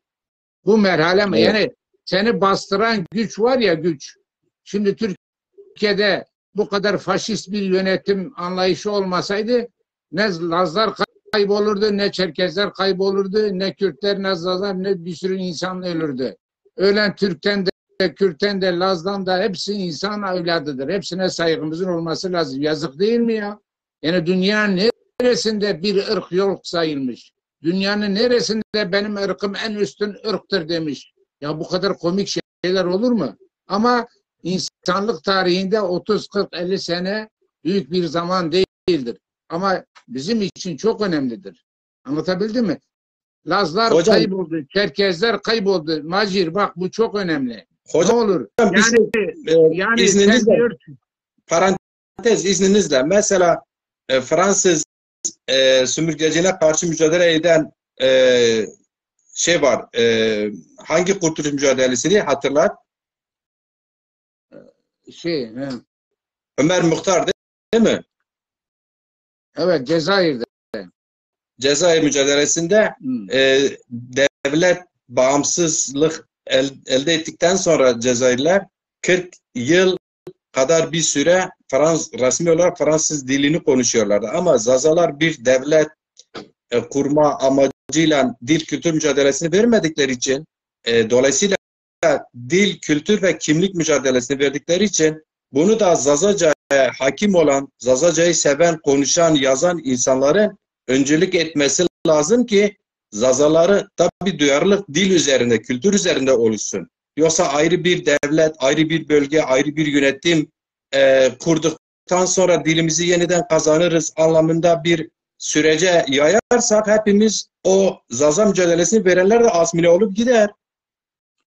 Bu merhale mi? Evet. Yani seni bastıran güç var ya, güç. Şimdi Türkiye'de bu kadar faşist bir yönetim anlayışı olmasaydı ne Lazlar kaybolurdu, ne Çerkezler kaybolurdu, ne Kürtler, ne Zazalar, ne bir sürü insan ölürdü. Ölen Türk'ten de, Kürt'ten de, Laz'dan da hepsi insan evladıdır. Hepsine saygımızın olması lazım. Yazık değil mi ya? Yani dünyanın neresinde bir ırk yok sayılmış? Dünyanın neresinde benim ırkım en üstün ırktır demiş? Ya bu kadar komik şeyler olur mu? Ama insanlık tarihinde otuz, kırk, elli sene büyük bir zaman değildir. Ama bizim için çok önemlidir. Anlatabildim mi? Lazlar Hocam, kayboldu, Çerkezler kayboldu. Macir, bak, bu çok önemli. Hocam, ne olur? Yani, bir şey, e, yani izninizle, sen diyorsun, parantez, izninizle. Mesela, e, Fransız, e, sömürgeciliğine karşı mücadele eden, e, şey var. E, hangi kurtuluş mücadelesini hatırlar? Şey, he. Ömer Muhtar değil mi? Evet, Cezayir'de. Cezayir mücadelesinde, hmm, e, devlet bağımsızlık el-, elde ettikten sonra Cezayirliler kırk yıl kadar bir süre Frans-, resmi olarak Fransız dilini konuşuyorlardı. Ama Zazalar bir devlet, e, kurma amacıyla dil kültür mücadelesini vermedikleri için, e, dolayısıyla dil, kültür ve kimlik mücadelesini verdikleri için bunu da Zazaca'ya hakim olan, Zazaca'yı seven, konuşan, yazan insanların öncülük etmesi lazım ki Zazaları tabii duyarlılık dil üzerinde, kültür üzerinde oluşsun. Yoksa ayrı bir devlet, ayrı bir bölge, ayrı bir yönetim, e, kurduktan sonra dilimizi yeniden kazanırız anlamında bir sürece yayarsak hepimiz o Zaza mücadelesini verenler de asimile olup gider.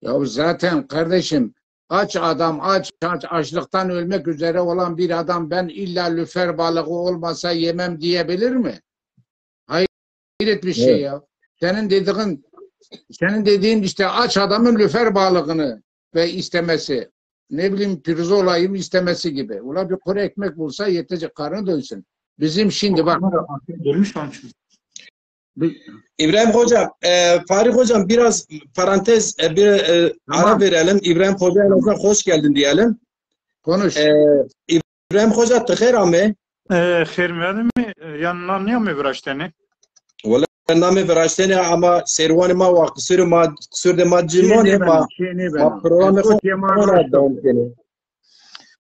Ya zaten kardeşim, aç adam, aç, aç, açlıktan ölmek üzere olan bir adam "Ben illa lüfer balığı olmasa yemem" diyebilir mi? Hayret bir şey ya. Senin dediğin, senin dediğin işte aç adamın lüfer balığını ve istemesi, ne bileyim, pirzolayı istemesi gibi. Ula bir kuru ekmek bulsa yetecek, karnı doysun. Bizim şimdi bak. Ama da afiyet olmuş onun için. İbrahim Hocam, e, Faruk Hocam, biraz parantez, e, bir, e, ara verelim. Tamam. İbrahim Hoca en azından hoş geldin diyelim. Konuş. E, İbrahim Hoca, ti xêr amê. E, xêr mîyanê mi, e, yan na nîyamê viraştene? Wele namê viraştene ama serwanê ma wa qisûrê ma, qisûr de ma ci monê, ma, ma programê xo ra dewam kenê.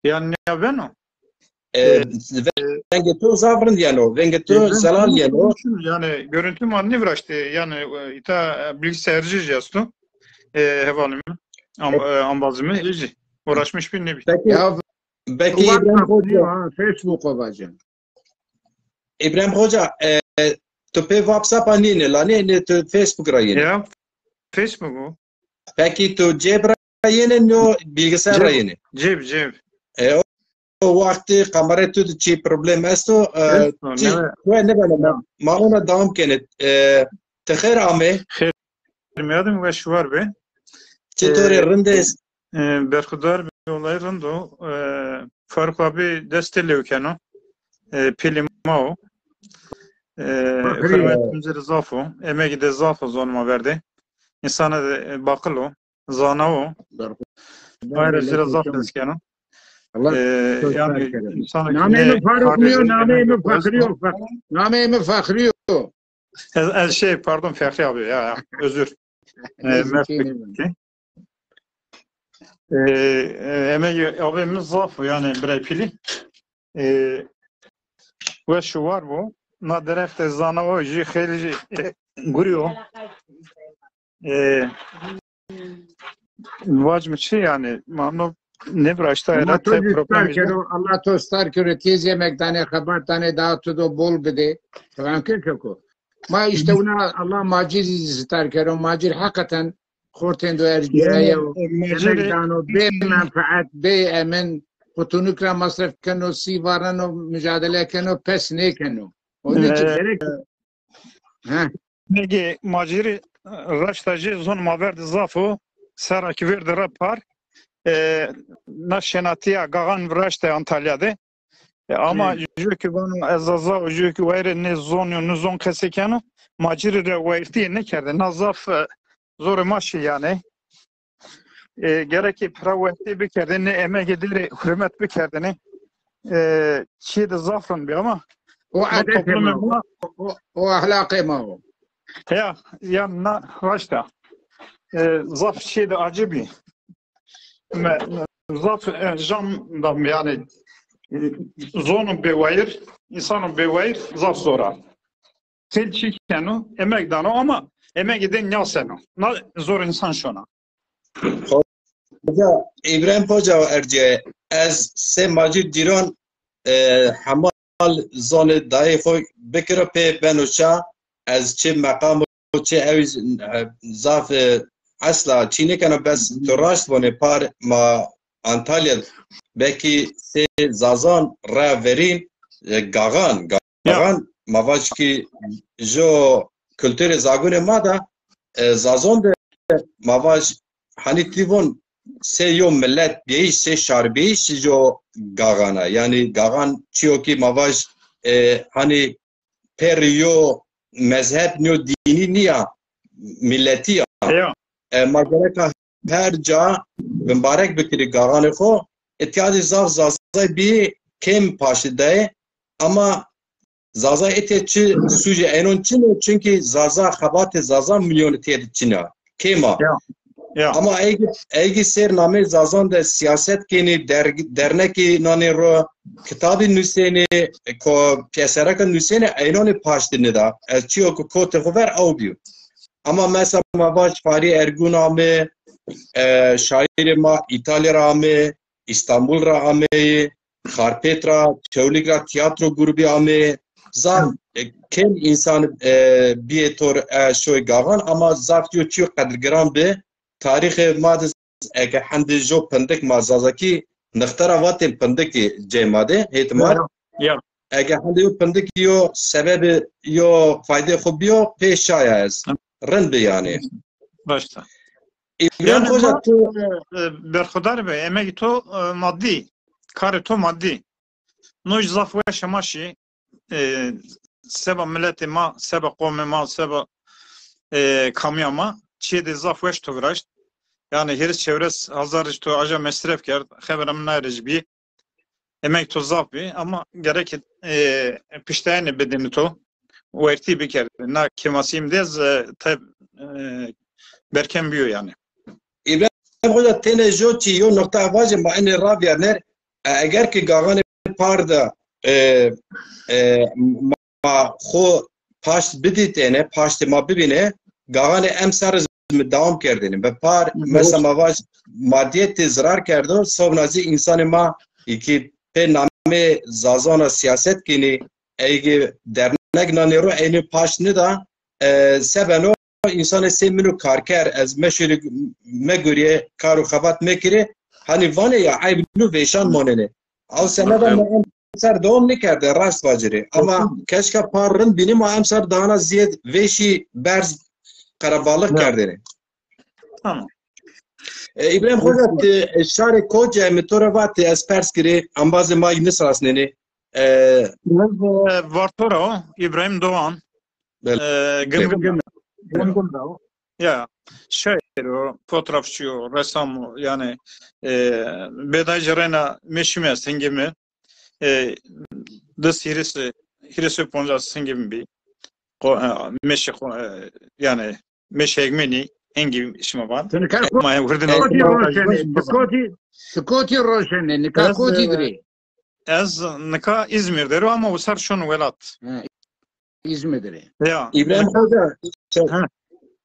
Yan nîya beno? E, e, vengê to zaf rind yeno, vengê to zelal yeno. Yani görüntü ma nêviraştê, yani, e, îta, e, bilgisayarcı jî esto. E, hevalê mi, am-, e, ambazê mi, ê jî uğraşmış bir nebi. Peki, ya, belki İbrahim Hoca. Ha, Facebook o bacım. İbrahim Hoca, e, tu pê WhatsApp-a nînê, la nê, nê tu Facebook ra yînê? Ya, Facebook o. Peki tu cêb ra yînê no bilgisayar ra yînê? Cêb, cêb. E, o, o wextî kamerayê tu de çi problem esto, e, esto, çi, nêbe-, nêbeno, ma, ma ona dewam kenê. E, ti xêr amê. Xêr mîyanê mi, weş war be. Çitor ê, e, rind ê? E, berxudar be, olay rind o. E, Faruk abi destê lew keno. E, pîlê ma o. E, hurmetê mi ci rê zaf o. Emegî de zaf o zonê ma ver de. Însana de, e, baqil o. Zana o. Ayrı ci rê zaf hes keno. Allah, e, yani, insana nameyê mi Faruk nîyo, nameyê mi Fexrî yo. Nameyê mi Fexrî yo. Ez, ez şey, pardon, Fexrî abi, ya, ya, özür. E, mersi. E, e, emegê abê mi zaf o, yani, birey pîlî. E, weş û war bo. Na derextê zana o jî xeylê jî, e, gurî yo. E, vacim çi yani? Ma no nêviraşta era, te problem kero, Allah to star kero, têz yemek danê, xebat danê, daha tu do bol bidê. Tamam ke keko. Ma işte wina Allah Macir zî star kero. Macir hakikaten xortên do ercîyaye, yemek dano, bê menfaet, bê emin, xo tunik ra masref keno, sî vareno, micadele keno, pes nêkeno. Onî çi gerek. He. Negê ma cîrî raşta jî zon ma ver de zaf o. Sera ki ver de ra par. E, na şenatîya gaxan viraşte Antalya de. E, ama jû ki vano ez Zaza û jû ki wayirê nê zon yo, nê zon qesey keno, ma cîrî re wayirtîye nêkerde. Na zaf, e, zorê ma şî yanî. E, gerekê pira wextê bikerdê, nê emegê dê rê hurmet bikerdêne. E, çiyê de zaf rind bî ama o ma edetê toplumê ma o, ma o, o, o ehlaqê ma o. Ya, ya na raşt a. E, zaf çiyê de acî bî. Me, zaf, e, jam da yanî, e, zonû bêwayir, însanû bêwayir zaf zor a. Tel çi keno, emeg dano ama emegê dê nîyaseno. Na zor însan şona. Hoca, Îbrahîm Hoca ercîye, ez sey ma cîr cîran, e, hemal zonê dayê xo bikiro pê beno ça, ez çi meqam o çi ewî, e, zaf, e, esla çî nêkeno, bes tu raşt vonê par ma Antalya, belkî sey Zazan ra verîn, e, Gaxan, Gaxan, ma vaj ki jo kulturê zagunê ma da, e, Zazon de ma vaj, hanî ti von sey yo milet bîyîş, sey şar bîyîş jo Gaxan a. Yanî Gaxan çiyo ki ma vaj, e, hanî pêrî yo mezheb nîyo, dînî nîya, miletî ya. Ya. E, ma gereka her ca bimbarek bikirî Gaxanê xo. Îtya de zaf Zazay bî kêm paştî dayê. Ama Zaza ete çi sûcê eynon çin o, çunkî Zaza, xebatê Zaza milyonî têde çin a. Kêm a. Ya. Ya. Ama ey, ey ki sêr namê Zazan de sîyaset kenî, der-, dernekî nanê ro, kitabî nusenî, ko pîyesereka nusenî, eynonî paştî nida. Ez çiyo ki kotê xo ver ew bîyo. Ama mesela ma vaj Farî Ergun ame, e, şaîrê ma Îtalya ra ame, Îstanbul ra ameyê, Xarpêt ra, Çewlîg ra tîyatro grubî ameyê. Zaf, e, kêm însan, e, bîyê tor, e, şoy Gaxan, ama zaf yo çîyo qedirgiran bi. Tarîxê ma de eke hendê jo pindik ma Zazakî nixte ra vatên pindikî cey ma de, hêt ma. Ya, ya. Eke hendê yo pindikî yo sebebî yo faydê xo bîyo, pê şaya ez. Rind bi yanî. Raşt a. Îbrahîm Hoca, ma, tu e, e, berxudar be, emegî to, e, madî, karê to madî. No jî zaf weş ma şî, e, seba miletê ma, seba qomê ma, seba, e, kamîya ma, çiyê de zaf weş to viraşt. Yanî hîris çewres hezar jî to aja mesref kerd, xebera min naye jî bî. Emeg to zaf bî, ama gerek, e, piştayene bidêne to, wertî bikerdê. Na kêmasî mi de ez, e, teb, e, berkem bîyo yanî. Îbrahîm Hoca, tenê jo çî yo noqta vajê ma enê ravîyarner, e, eger ki Gaxanê par de, e, e, ma xo paşt bidîtêne, paştê ma bibîne, Gaxanê emser zî mi dewam kerdêne. Bi par, mesela ma vaj madîyetê zirar kerdo, sobna zî însanê ma ki pê namê Zazana sîyaset kenî, ey ki dernek nanê ro, eynî paşt nida, e, sebeno însanê sey min û karker, ez meşûrî megurîye, kar û xebat mekirê, hanî vanê ya eyb nû vêşan monenê. Ew semeda ma ser dewam nêkerde, raşt vacirê. Ama keşka par rind bînî, ma emser dana zîyed vêşî berz qerebalix kerdêne. Tamam. E, Îbrahîm Hoca, ti, e, şarê Koce mi to ra vatê, ez pers kirê, embazê ma yî nisrasnenê. E, ez, e, Varto ra o, Îbrahîm Doğan. Belê. E, Gimgim. Gimgim. Gimgim ra o. Ya, şaîr o, fotoğrafçı o, ressam o, yanî, e, bêdayî ci reyna meşî mi est, hingê mi. E, dis hîris, hîris û poncas hingê mi bî. Qo-, e, meşê qo-, e, yanî, meşê hegmenî, hingê şima van. Ti nika ko-, ma hurdin ti kotî roşenê, ti kotî, ti kotî roşenê, nika kotî dirê? Ez nika Îzmîr der o ama wisar şon welat. Ha, Îzmîr der ê. Ya. Îbrahîm Hoca,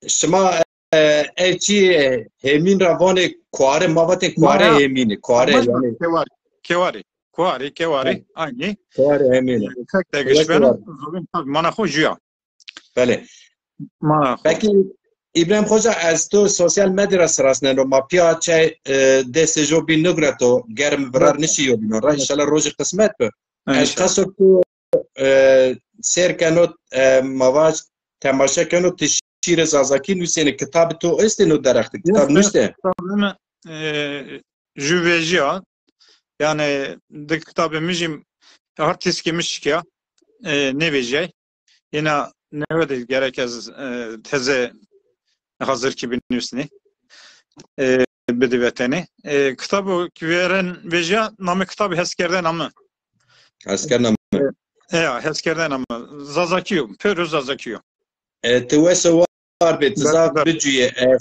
şima, e, ey çî, e, hêmîn ra vanê kuare, ma vatên kuare hêmînî, kuare yanî. Kewarî, kewarî, kuarî, kewarî, aynî. Kuare hêmînî. E, tek tek iş beno, zobîn tabi mana xo jû ya. Belê. Mana xo. Peki, Îbrahîm Xoca, ez to sosyal medya ra sirasneno. Ma pîya çay, e, destê jo bîn nigureto. Germ virar nişî yo bîno ra. Înşallah rojê qismet bi. Ez qeso ku, e, sêr keno, e, ma vaj temaşe keno, ti şîrê zazakî nusênî, kitabê to estê no derextî, kitab nuşte? Kitabê mi, e, jû vejîya. Yanî di kitabê mi jî, hard diskê mi şikîya, e, nêvejîyay. Îna newe de gerek ez, e, teze hazir kî binusnî. E, bidî vetenî. E, kitabo ki vêren vejîya, namê kitabî Heskerdena Mi. Heskerdena Mi. E, ya, Heskerdena Mi. Zazakî yo, pêro Zazakî yo. E, ti wes û war bê, ti zaf bicuyê. E,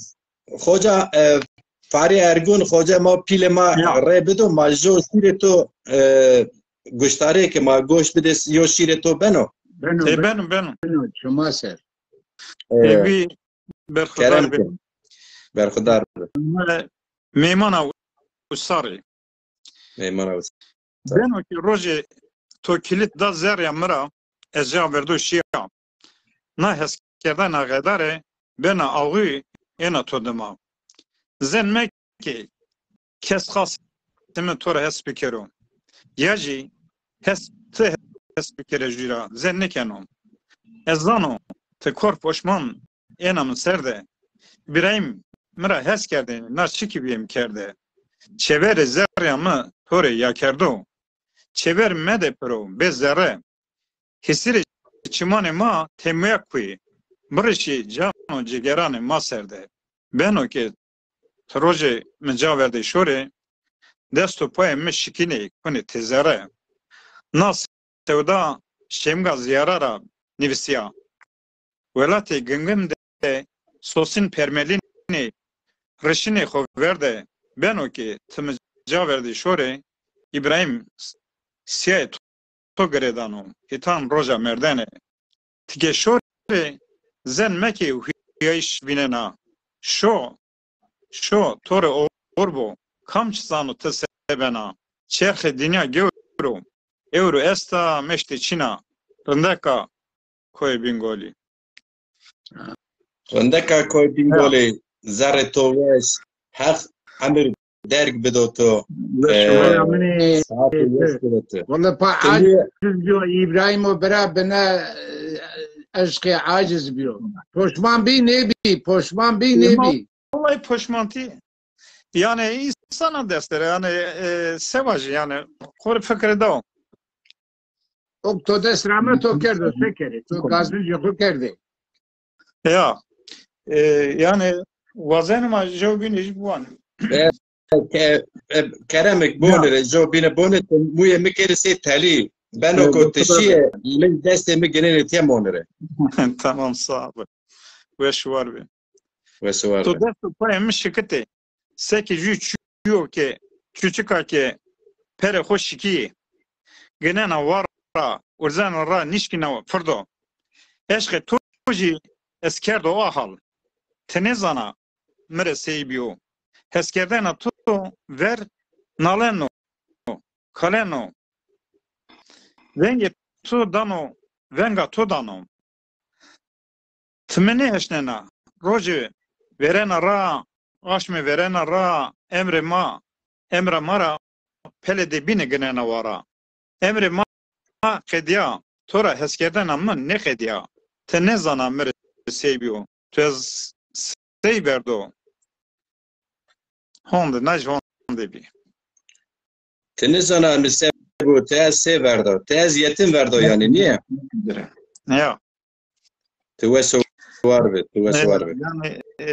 Xoca, e, Farî Ergun, Xoca ma, pîlê ma rê bido, ma jo şîrê to, e, guştarê ke ma goş bidê, yo şîrê to beno. Beno, e, beno, beno. Beno, çima ser. E, e, vî berxudar bê. Berxudar bê. Meymana usarî. Meymana usarî. Beno ke rojê to kilît da zerrîya mi ra, ez ca verdo şîya. Na heskerdena xedare bena axû êna to dima. Zen meke kes xas timi to ra hes bikero. Ya jî hes, ti hes bikere jû ra, zen nêkeno. Ez zano ti kor poşman êna mi ser de. Îbrahîm mi ra hes kerdêne, na çikî bîyê mi kerde. Çêverê zerrîya mi to rê ya kerdo. Çêver mede piro, bê zerre. Hîsirê çimanê ma têmûya kuy. Birişî can û cigeranê ma ser de. Beno ke ti rojê mi ca verdê şorê, dest û payê mi şikînê kunê têzere. Na sewda şêmga zîyara ra nivîsîya. Welatê Gingim de sosin permelînê, rişinê xo verde. Beno ke ti mi ca verdê şorê, Îbrahîm sîyayê to girêdano, hîtan roja merdene. Ti ke şorê, zen meke huyayîş vînena. Şo, şo, to rê oxir bo, kam çi zano ti se bena. Çerxê dinya gewr o, ewro esta, meştê çin a. Rindeka koyê Bîngolî. Rindeka koyê Bîngolî, zerrê to weş, Heq emir derg bido to. Weş, e, wela minê, saetê weş bido to. Wela pa aciz biyo, Îbrahîmo bira bina, e, eşqê aciz biyo. Poşman bî nêbî, poşman bî nêbî. Wellahî poşmantî. Yanî însana dest der, yanî, e, se vajî, yanî xo rê fikirê daw. Ok to dest ra mi to kerdo, se kerê? To gazincê xo kerdê. Ya. E, yanî wazenê ma jew bînê jî biwanê. E, ke-, e, Kerem ke bonê rê, jew bîne bonê, to muyê mi kerê sey telî. Beno ko ti şîyê, mi destê mi ginenê tê monê rê. Tamam, sağ ol. Weş û war bê. Weş û war bê. To dest û payê mi şikitê. Seke jû çuyo ke çuçika ke perê xo şikîyê. Ginena war ra, urzena ra, nişkîna pirdo. Eşqê to jî ez kerdo a hal. Ti nêzana mi rê sey bîyo. Heskerdena to ver naleno, kaleno. Vengê to dano, venga to dano. Ti mi nêeşnena. Rojê verena ra, aşmê verena ra, emrê ma, emra ma ra pelê de bîne ginena wara. Emrê ma qedîya, to ra heskerdena mi nêqedîya. Ti nêzana mi rê sey bîyo. Tu ez sey verdo. Honde, na jî honde bî. Ti nêzana mi se bo, ti ez sey verdo. Ti ez yetim verdo yanî, nîye? Ya. Ti wes û war bê, ti wes û war bê. Yanî, e,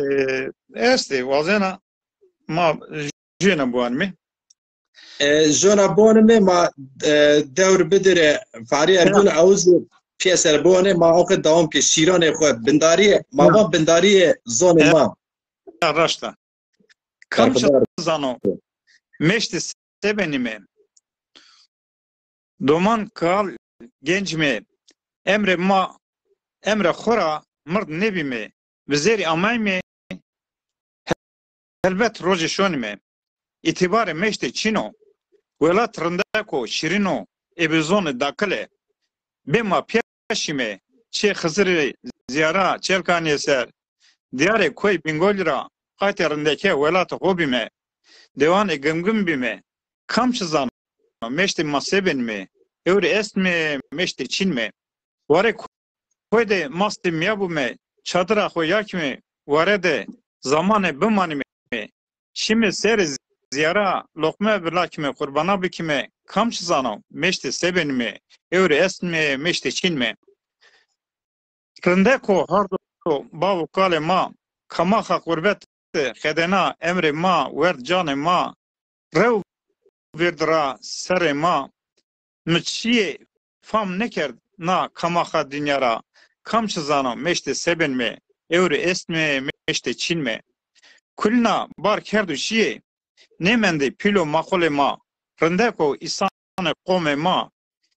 estê, wazena ma jûyêna biwanimê. E, jona biwanimê ma, e, dewr bidirê Farî Ergun, ew zî pîyeser biwanê, ma oqê dewam ke şîranê xo, bindarîye, ma van bindarîye zonê ma. Ya, raşt a. Kam çi zano? Meştî se benîme? Doman kal genc me, emrê ma, emrê xo ra mird nêbîme, vizêrî amayme, helbet rojê şonîme. Îtîbarê meştê çin o, welat rindek o, şîrin o, ê bi zonê dakil e. Bê ma pîya şîme, çê Xizirê Zîyara Çelkanîye ser, Diyarê koy Bingolî ra qaytê rindeke welatê xo bîme. Dewanê Gimgim bîme. Kam çi zano, meştê ma se benîme? Ewro estme, meştê çînme. Warê koy de mastê mîya bûme, çadira xo yakîme, ware de zamane bimanîme. Şîme serê zîyara, loqme vilakîme, qurbana bikîme. Kam çi zano, meştê se benîme? Ewro estme, meştê çînme. Rindeko hardo bav û kalê ma, kamaxa xurbet xedena emrê ma, werd canê ma, rew vêrd ra serê ma. Mi çiyê fam nêkerd na kamaxa dinya ra, kam çi zano, meştê se benîme? Ewro estme, meştê çînme. Kulîna bar kerdo şiyê, nêmendê pîl û maqulê ma. Rindeko îsanê qomê ma,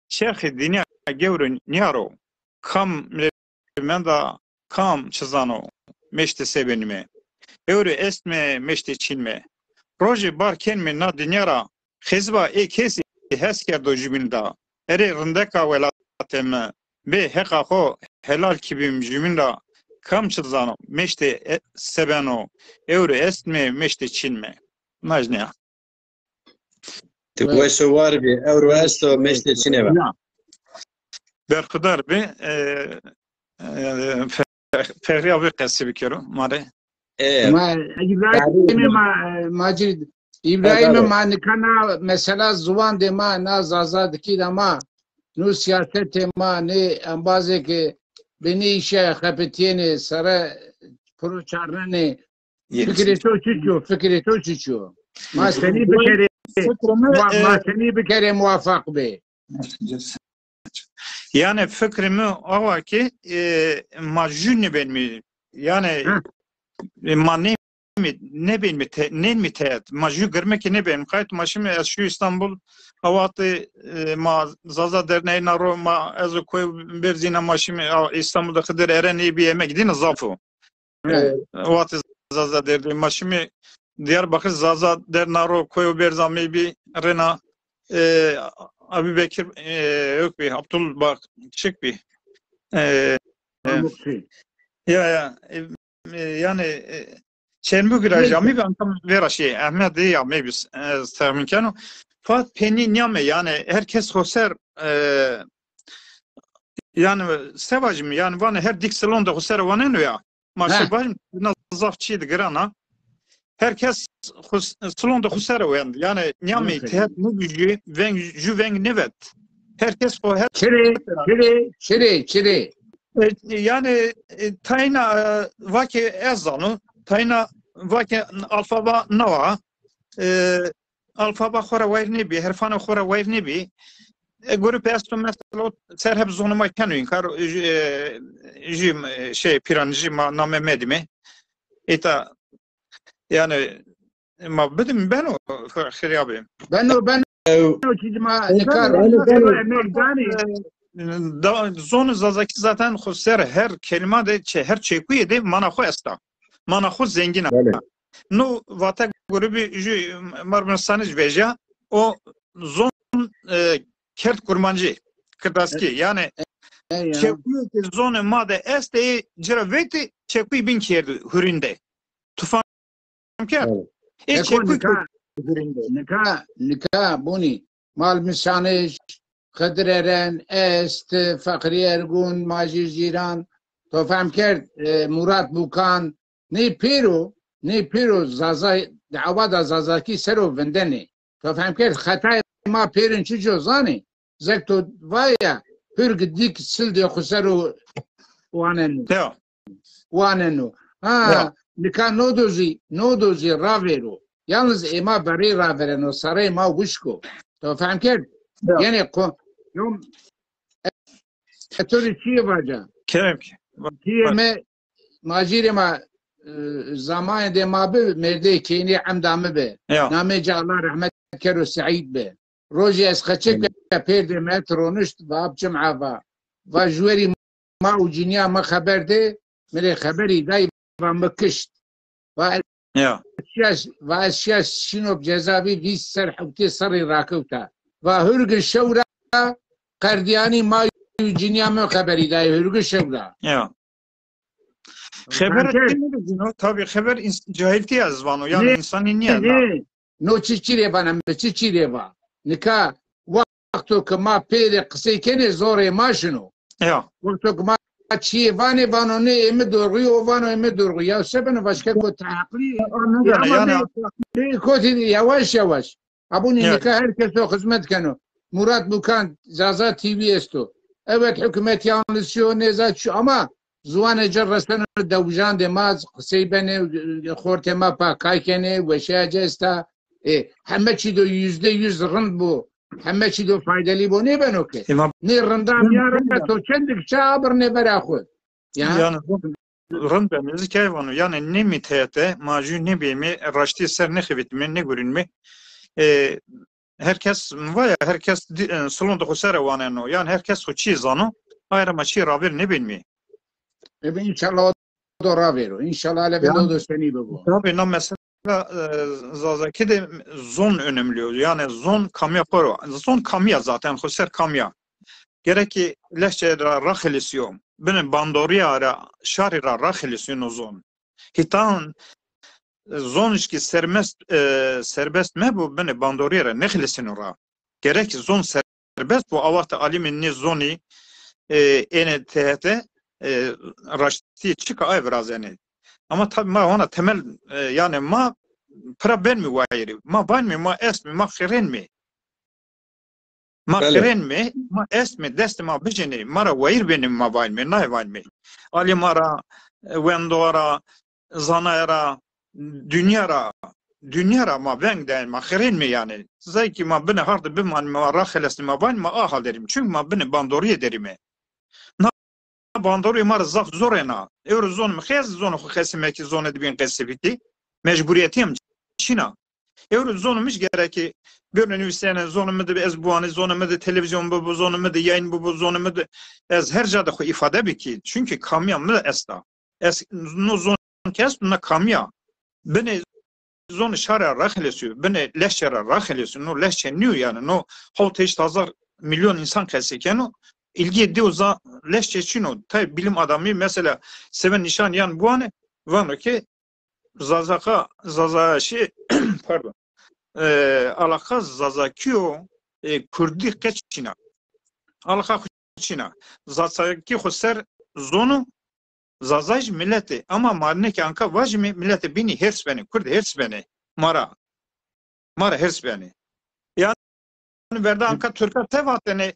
çerxê dinya gewre nîyaro. Kam menda, kam çi zano, meştê se benîme? Ewro estme, meştê çînme. Rojê bar kenîme na dinya ra, xezîba ê kesî hes kerdo jubîn da. Erê rindeka welatê mi, bê heqa xo helal kî bîm jubîn ra, kam çi zano, meştê e- se beno? Ewro estme, meştê çînme. Najnîya. Ti weş û war bî, ewro esto, meştê çînê be. Ya. Berxudar bî, e, e, Fe- Fexrî abi qesî bikero ma rê. E, Ma Îbrahîmê ma, Macîd, Îbrahîmê ma nika na mesela ziwan de ma, na zazadikî de ma, nû sîyasetê ma, nê embazê ke bi nê îşe xebitîyenê, sere piro çarnenê, fikrê to çiçî yo? Fikrê to çiçî yo? Ma senî bikerê, ma, ma senî bikerê muwafaq bê? Yanî fikrê mi awa ki, e, ma jû nêbenmî. Yanî, e, ma nêmî, nêbenmî te-, nênmî teet. Ma jû girmekî nêbenmî. Qayt ma şimî, ez şû Îstanbul, awatî, e, ma Zaza Derneğî na ro, ma ez û koy Berzîna ma şimî, a, Îstanbul de Xidir Eren ê bî yemek dîna zaf o. E, wextê Zaza Derdî ma şimî Diyarbakir Zaza Derna ro koyo berza mey bî rêna, e, Abî Bekir, e, yok bî, Abdul bak çik bî. E, e, ya, ya, e, e, yanî, e, Çermûgî ra jî ameyî bî, anka vera şey, Ehmed ya mey bî, e, ez texmîn keno. Fat penî nîyame, yanî her kes xo ser, e, yanî se vajîme, yanî vanê her dik silon de xo ser waneno ya. Ma şe vajîme, na zaf çîyê de giran a. Her kes xo s-, silon de xo ser wend. Yanî nîyamê tehet nêbî jû veng, jû veng nêvet. Her kes xo her... Çirê, çirê, çirê, çirê. E, yanî, e, tayna, e, vake ez zano, tayna vake alfaba nawa. E, alfaba xo ra wayîr nêbî, herfanê xo ra wayîr nêbî. E, grup esto mesela, o ser hep zonê ma keno înkar, e, jû, e, jû, e, şey, pîran jî ma name medîme. Îta, yanî, ma bidim beno, xirya bê. Beno, beno, çi ma nika beno, beno, emek danê. Da, zonê Zazakî zaten xo ser her kelîma de, çe-, her çekuye de mana xo esta. Mana xo zengîn a. Belê. No vate grubî jû Marmaristanij vejya, o zon, e, kerd kurmancî, kirdaskî. Yanî, e, e, ya, çekuye ke zonê ma de estê, ci ra vetî çekuy bîn kerdî hurîn de. Tu fam kerd? Evet. Ê çekuy kerd hurîn de. Nika, nika, nika bunî Malmîsanij, Xidir Eren, ez, ti, Feqrî Ergun, Macîr Cîran, to fam kerd, e, Murat Bukan, nê pêro, nê pêro Zaza, dawa da Zazakî ser o vindenê. To fam kerd, xetayê ma pêrin çiço zanê? Zek to vaya, hurg dik sildê xo ser o waneno. Ya. Waneno. Ha, ya, nika no do zî, no do zî ravêro. Yalnız ê ma verê ravereno, sareyê ma wişk o. To fam kerd? Ya. Yanî ko-, yo, e, to rê çîyê vaca. Kerem ki. Çîyê mi, macîrê ma, e, zamanê de ma bi, mêrdeyê keynî emda mi bi. Ya. Namê ci Allah rehmet kero Seîd bi. Rojê ez qeçek, amîn, pêrdê me ti ronişt, va Cima va. Va juwerî ma û cinîya mi xeber dê, mi rê xeberî day, va mi kişt. Va ez, ya, şiya, va ez şiya şîno cezavî, vîst ser hewtê serrî rakewta. Va hurgin şew ra qerdîyanî ma û cinîya mi xeberî day, hurgin şew ra. Ya. Xebere ti nêvecîno, tabî xeber ins-, cahiltî ez vano, yanî nê, însanî nîya na. Nê, no çi çî rê vana, mi çi çî rê va. Nika wexto ke ma pê rê qisey kenê, zorê ma şino. Ya. Wexto ke ma çîyê vanê, vano nê, ê mi dorxî, o vano ê mi dorxî. Ya se beno, vaşke ko teheqlî. Ya, ama yanî, bê, bê kotî yavaş yavaş. Abonî, ya, nika her keso xizmet keno. Murat Bukan, Zaza T V esto. Evet, hukûmet yanlış yo, nêza çi, ama ziwanê ci reseno dewijandê ma, qisey benê, xortê ma pa kay kenê, weşeya ci esta. E, heme çî do yüzde yüz rind bo, heme çî do faydelî bo, nêbeno ke. Ema nê rindan ya ra to çendik ça abirnê vera xwu. Ya. Yanî rind ben, ez key vano. Yanî nê mîteyete ma jû nêbîyêmê, raştî ser nêxebitîmê, nêgurînmê. E, her kes, va ya, her kes di-, e, silon de xo ser waneno. Yanî her kes xo çî zano. Ay ra ma çî ravêr nêbînmê. Ebe înşallah o do ravêro. Înşallah levê do senî bibo. Tabî, na mesela, e, Zazakî de zon önemli yo. Yanî zon kamîya xo ro. Zon kamîya zaten, xo ser kamîya. Gerek ki lehçe ra raxelisîyo. Binê bandorîya ra, şarî ra raxelisîyo no zon. Hîtan zonişkî sermest, e, serbest mebo, binê bandorîye ra nêxelisîno ra. Gerek zon serbest bo, a wextî alimê nê zonî, e, ênê tehete, e, raştî çik a ay virazenê. Ama tabî ma hona temel, e, yanî ma pira benmî wayîrî. Ma vanmî, ma estmî, ma xirênmî. Ma xirênmî, ma estmî, destê ma bijînî, ma ra wayîr benî, ma vaynmî, nayê vaynmî. Alî ma ra, e, wendo ra, zanaye ra, dinya ra, dinya ra ma veng dayên, ma xirênmî yanî. Zey kî ma binê hard de bimanî, ma raxelesnî, ma vaynmî, ma a hal derîmî. Çunkî ma binê bandorîye derîmî. Na bandorî ma rê zaf zor êna. Ewro zonê mi qey ez zonê xo qesî mekî, zonê dibîn qesî bikî? Mecburîyetî yê mi çin a. Ewro zonê mi jî gerek ki bêro nivîsene, zonê mi de ez biwanî, zonê mi de televîzyon bibo, zonê mi de yayın bibo, zonê mi de ez her ca de xo îfade bikî. Çunkî kamîya mi esta. Ez no zon kes na kamîya. Binê zonê şarî ra raxelesîyo, binê lehçe ra raxelesîyo. No lehçe nîyo yanî. No hewt heşt hezar milyon însan qesey keno. Îlgîyê dew za lehçe çin o. Tay bilim adamî mesela Seven Nîşan yan biwanê, vano ke Zazaxa, Zazaşî, pardon, e, alaqa Zazakî yo, e, Kurdî qe çin a. Alaqa xo çin a. Zazakî xo ser zon o, Zazay jî milet ê. Ama ma nê ke anka vajîmê, miletê bînî hêrs benê, Kurd hêrs benê ma ra. Ma ra hêrs benê. Yanî verda anka Tirka se vatêne,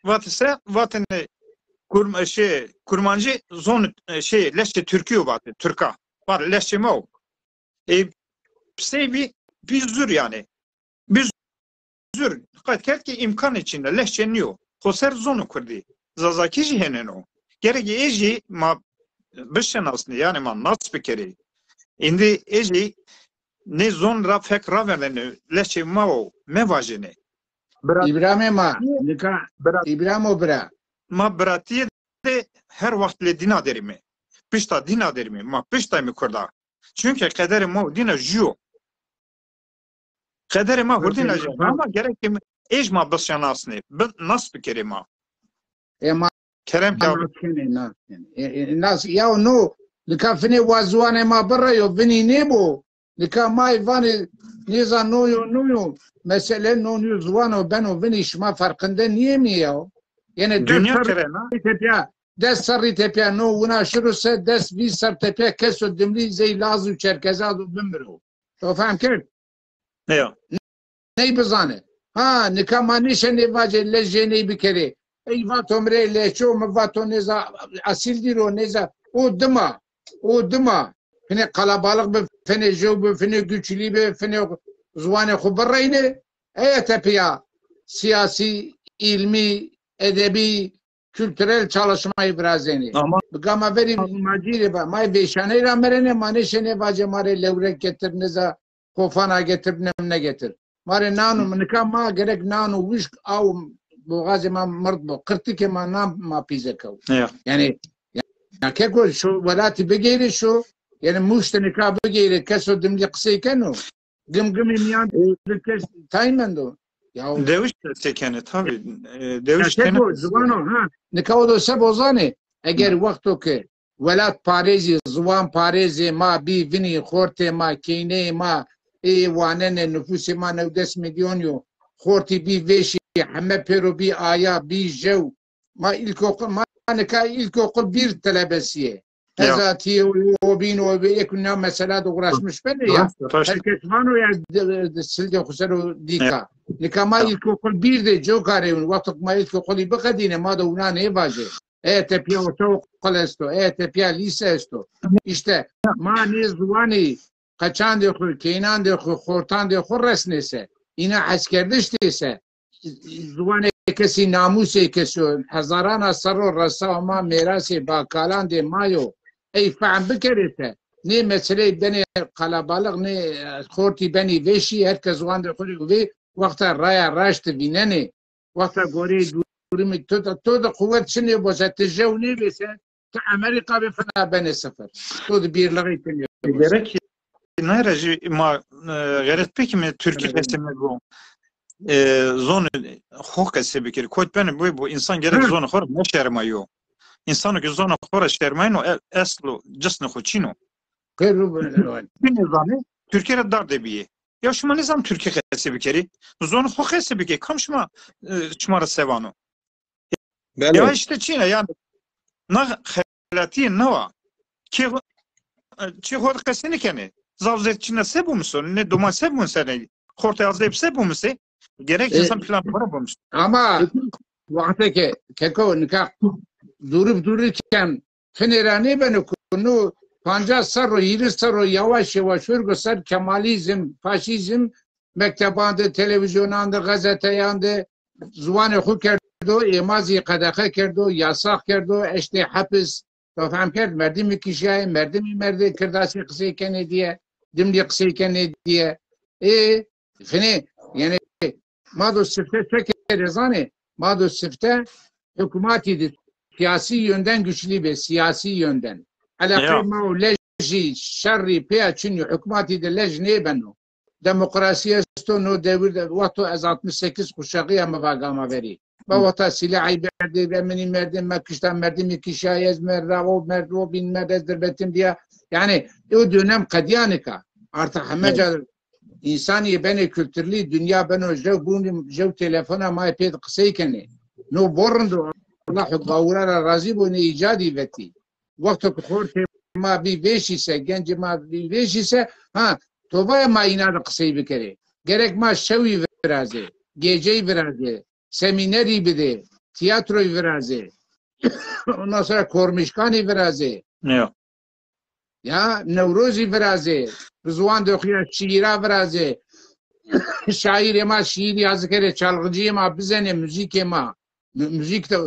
vatê se, vatêne Kurm-, şey, Kurmancî zon, şey, lehçê Tirkî yo vatê, Tirka. Vatê lehçê ma o. E, sey bî, bî zur yanî. Bî zur. Qet kerd ki îmkanê çin a, lehçe nîyo. Xo ser zonê Kurdî. Zazakî jî hêneno. Gerek ê jî ma bişinasnê, yanî ma nas bikerê. Îndî ê jî nê zon ra fek raverdêne, lehçê ma o, mevajêne. Bira-, Îbramê ma, nika, bira-, Îbramo bira. Ma biratîye de her wext lê dîna derîme. Pişta dîna derîme. Ma piştayme Kurda. Çunkî qederê ma û dîna jû yo. Qederê ma hurdîna jû yo. Ama gerek ki ê jî ma bişinasnê. Bi-, nas bikerê ma. E ma, kerem ma ke nas kenê, nas kenê. E, e, nas, ya no, nika finê wa ziwanê ma bireyo, vinî nêbo. Nika ma ê vanê nêza no yo, no yo. Mesele no yo, ziwano beno vinî, şima ferqinde nîyemî ya. Yanî des serrî tepîya, des serrî tepîya no wina şiro se, des vîst serr tepîya keso dimlî zey Laz û Çerkeza do bimiro. To fehm kerd? Ya. Ney bizane. Ha, nika ma nêşenê vacê lejê ney bikerê. Ey vato mi rê lehçe o, mi vato nêza esîl dîro, nêza. O dima, o dima. Finê qalabalix bi, finê jew bi, finê guçlî bi, finê ziwanê xwu bireyne. Eye tepîya sîyasî, îlmî, edebî, kulturel çalışmayî virazenê. Ama bi gama verî ma cî rê va, ma yê vêşaney ra merene, ma nêşenê vacê ma rê lewrek getir, nêza kofana getir, bilmem ne getir. Ma rê nan û, nika ma gerek nan û wişk, aw, boğazê ma mird bo. Qirtikê ma nan ma pîze kew. Ya. Yanî, ya keko şu welatî bigeyre şu, yanî Mûş de nika bigeyre, keso dimlî qisey keno. Gimgimê mîyan de kes tay mendo. Ya. Dewiş qesey kenê, tabî. E, dewiş kenê. Ziwano, ha. Nika o do se bo zanê. Eger wexto ke welat parêzî, ziwan parêzê ma bî vinî, xortê ma, keyneyê ma ê wanenê, nufusê ma newdes milyon yo. Xortî bî vêşî, heme pêro bî aya, bî jew. Ma ilkokul, ma nika ilkokul bir telebesî yê. Ya. Ez a tî o bîn o bî, ê ku na mesela de uğraşmış benê ya. Raşt, raşt. Herkes vano ya de, de, de, silde xu ser o dîka. Ya. Nika ma ilkokul bir de coka rê win. Wexto ku ma ilkokulî biqedîne, ma de wina nêvajê. E tepya ortaokul esto, e tepya lîse esto. Îşte ma nê ziwanî qeçandê xu, keynandê xu, xortandê xu resnê se, îna heskerdiş dê se, ziwanê kesî, namûsê kesî yo, hezarana serro resa ma, mêrasê bakalandê ma yo, ey fehm bikerê se, nê meseleyî benê qelebalix, nê xortî benî vêşî, her kes ziwandê xu rê vê wexta raya raşt vînenê. Wexta goreyê durumî to de, to de quwet çinê bo se, ti jew nêbê se, ti Amerîka bê fina benê sifir. To de bîrlixî çinê bo se. Gerek nayra jî ma, e, xeyret bikîme Tirkî qesê mebibo. E, zonê xo qesê bikerî. Kot benê bo, bo însan gerek zonê xo ra meşermayo. Însano ke zonê xo ra şermayno, e, eslo cisnê xo çin o. Pêro çinê zanê, Tirkî ra darde bîyê. Ya şima nêzan Tirkî qesê bikerî? Zonê xo qesê bikê. Kam şima, e, şima ra se vano? Belê. Ya îşte çîne yanî. Na xeletîye nawa. Kê, e, çê xo qesê nêkenê. Zaf zêr çîne se bimuso, nê doma se bimusenê. Xortê azeb se bimusê. Gerek e, însan plan xo ra bimuso. Ama wextê ke keko nika durip durip ken Finê ra nêbeno ku no pancas serro, hîris serro yawaş yawaş urgo ser kemalîzm, faşîzm, mekteban de, televîzyonan de, gazeteyan de ziwanê xwu kerdo, ê ma zî qedexe kerdo, yasax kerdo, eştê hepis. To fehm kerd, merdimî kişîyayê, merdimî merdê kirdasî qisey kenê dîye, dimlî qisey kenê dîye. Ê, finê, yanî, ma do sifte se kerê zanê, ma do sifte hukmatî de siyasî yönden güçlü be, siyasî yönden. Eleqeyê ma û lejî, şerrî pêya çin yo, hukmatî de lej nêbeno. Demokrasî esto no dewir de, wexto ez altmış sekiz kuşaxî ya, mi va gama verî. Ma wexta sîlahî berdê, eminî merdê, ma kişta merdimî kişayê, ez merda, o merd, o bîn merd, ez dirbetin dîya. Yanî, o dönem qedîya nika. Artık heme ca însanî benê kulturlî, dinya beno jew, bûnî jew telefona ma pê de qisey kenê. No bo rind o, Allah gawura ra razî bo, nê îcadî vetî. Wexto ki xortê ma bî vêşî se, gencê ma bî vêşî se, ha, to vaya ma îna de qisey bikerê. Gerek ma şewî virazê, gêcey virazê, semînerî bidê, tîyatroyî virazê. Ondan sonra kormişkanî virazê. Ya. Ya, Newrozî virazê, bi ziwandê xo ya şîîra virazê. Şaîrê ma şîîrî yazî kerê, çalgıciyê ma bizenê, muzîkê ma. Mu-, muzîk de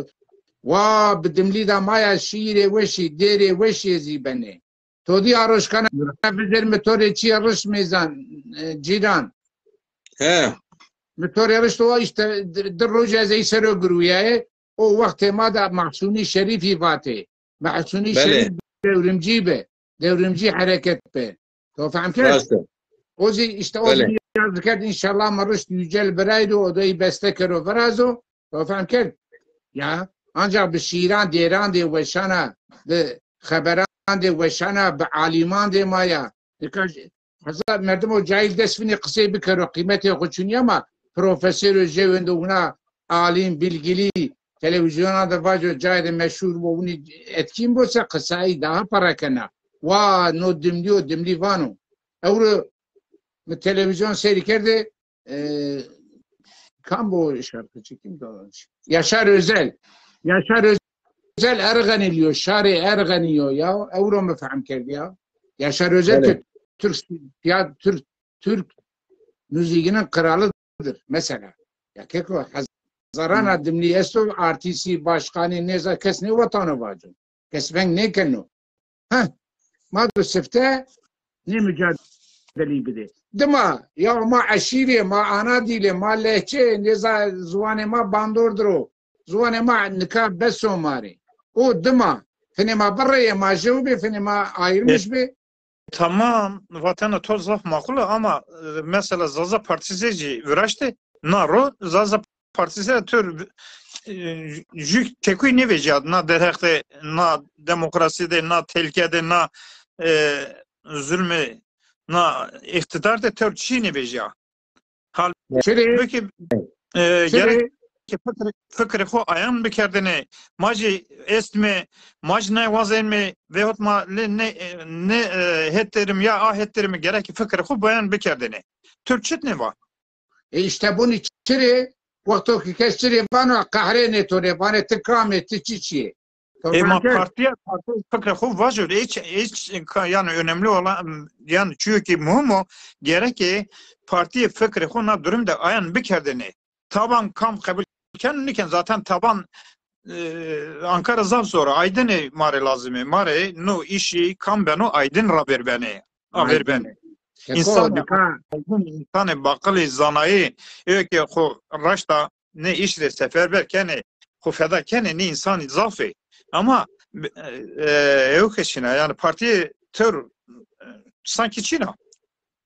wa bi dimlî de ma ya şîîrê weşî, dêrê weşî zî benê. To dî a roşkana vizêr mi to rê çîyê rişt mêzan, e, cîran. He. Mi to rê rişt o, îşte di, di roj ez ey ser o girûyayê. O wextê ma de Mahsûnî Şerîfî vatê. Mahsûnî Şerîf dewrimcî bi. Dewrimcî hereket bi. To fehm kerd? Rast e. O zî îşte o zî nîyaz kerd, înşallah mi rişt Yücel Biraydo, o da ey beste kero virazo. To fehm kerd? Ya, ancax bi şîîran, dêrandê weşana, bi xeberandê weşana, bi alîmandê ma ya. Nika heza merdim o cahil dest vinî qisey bikero, qîmetê xo çinî ya, ama profesor o, jewêndo wina alîm, bilgilî, televîzyonan de vaco cayê de meşhur bo, winî etkîn bo se qisayî daha para kena. Wa no dimlî o, dimlî vano. Ewro mi televîzyon seyrî kerdê, e, kam bo şarkıcı, kim de? Yaşar Özel. Yaşar Özel Erxenîlî yo, şarê Erxenî yo ya. Ewro mi fehm kerdî ya. Yaşar Özel ki Türk, ya Türk, Türk müziğinin kralıdır mesela. Ya keko, hezarana dimlî esto, artîstî, başkanî, nêza kes nêwatano vaco. Kes veng nêkeno. Heh, ma do sifte nê mucadelî bidê. Dima ya ma eşîrê, ma ana dîlê, ma lehçeyê, nêza ziwanê ma bandor dir o. Ziwanê ma nika bes o ma rê. O dima finê ma bireyê, ma jew bê, finê ma ayirmiş bê. Tamam, vatena to zaf maqul a, ama, e, mesela Zaza Partî zî viraştê, na ro Zaza Partî zî tür e, jü tekuy nêvecîya, na derheq de, na demokrasî de, na telke de, na, e, zulmê, na îqtîdar de tewr çî nêvecîya. Halbukî, e, gerek ki fikr, fikrê xo ayan bikerdinê. Ma jî estmê, ma jî ney wazenmê, veyahut ma lê ne, ne, e, het derim ya a het derim, gerek ki fikrê xo bayan bikerdinê. Tewr çit nêva. E, îşte bunî çirê, wexto ki kes çirê vano, qehrênê to rê, vanê ti kam ê, ti çiçî yê. E, ma partiye, partiye fikrê xo vajo, hiç, hiç ka-, yani önemli olan, yani çünkü muhim o, gerek ki partiye fikrê xo na durum de ayan bikerdinê. Taban kam qebul ken niken, zaten taban, e, Ankara zaf zor o. Aydinê ma rê lazim ê. Ma rê no işî kam beno aydin ra ver benê. A ver benê. Keko, însan, nika, aydin, însanê baqilî, zanayî, ê ke xo raşta ne îş de seferber kenê, xo feda kenê, ne însanî zaf ê. Ama, e, e, ew ke çin a, yani partî tewr, e, sanki çin a.